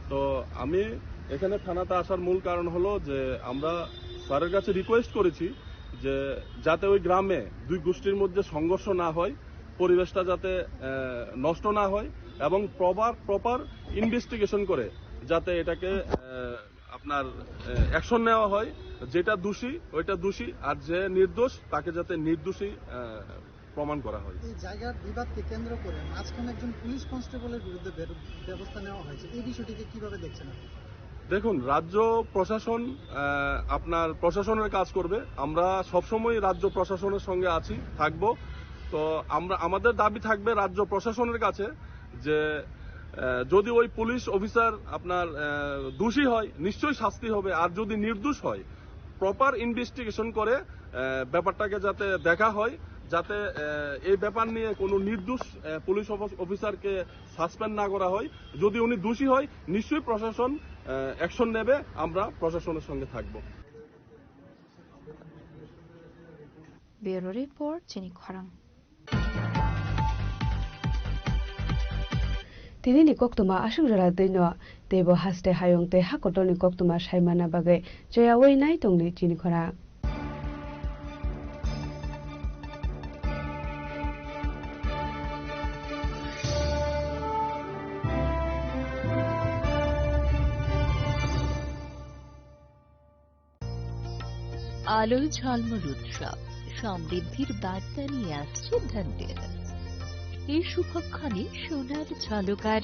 তো আমি এখানে থানাতে আসার মূল কারণ হলো যে আমরা স্যারের কাছে রিকোয়েস্ট করেছি যে যাতে ওই গ্রামে দুই গোষ্ঠীর মধ্যে সংঘর্ষ না হয়, পরিবেশটা যাতে, আহ, নষ্ট না হয় এবং প্রপার, প্রপার ইনভেস্টিগেশন করে যাতে এটাকে, আহ, আপনার, আহ, অ্যাকশন নেওয়া হয়। যেটা দোষী ওইটা দোষী, আর যে নির্দোষ তাকে যাতে নির্দোষী, আহ, প্রমাণ করা হয়। এই জায়গার বিবাদকে কেন্দ্র করে মাঝখানে একজন পুলিশ কনস্টেবলের বিরুদ্ধে বের-, ব্যবস্থা নেওয়া হয়েছে, এই বিষয়টিকে কিভাবে দেখছেন আপনি? দেখুন, রাজ্য প্রশাসন, আহ, আপনার প্রশাসনের কাজ করবে। আমরা সবসময় রাজ্য প্রশাসনের সঙ্গে আছি, থাকব। তো আমরা, আমাদের দাবি থাকবে রাজ্য প্রশাসনের কাছে যে, আহ, যদি ওই পুলিশ অফিসার আপনার, আহ, দোষী হয়, নিশ্চয়ই শাস্তি হবে, আর যদি নির্দোষ হয়, প্রপার ইনভেস্টিগেশন করে, আহ, ব্যাপারটাকে যাতে দেখা হয়, যাতে, আহ, এই ব্যাপার নিয়ে কোনো নির্দোষ, আহ, পুলিশ অফ-, অফিসারকে সাসপেন্ড না করা হয়। যদি উনি দোষী হয়, নিশ্চয়ই প্রশাসন, আহ, অ্যাকশন নেবে। আমরা প্রশাসনের সঙ্গে থাকব। Bureau Report, Chini Khorang. Tini ni koktwma aswk jora twi no, teibo haste hayung tei hakotor ni koktwma saimana bagwi choyawi nai tongdi chini khorang. আলোয় ঝলমল উৎসব, সমৃদ্ধির বার্তা নিয়ে আসছে ধনতেরাস। এই শুভক্ষণে সোনার ঝলকার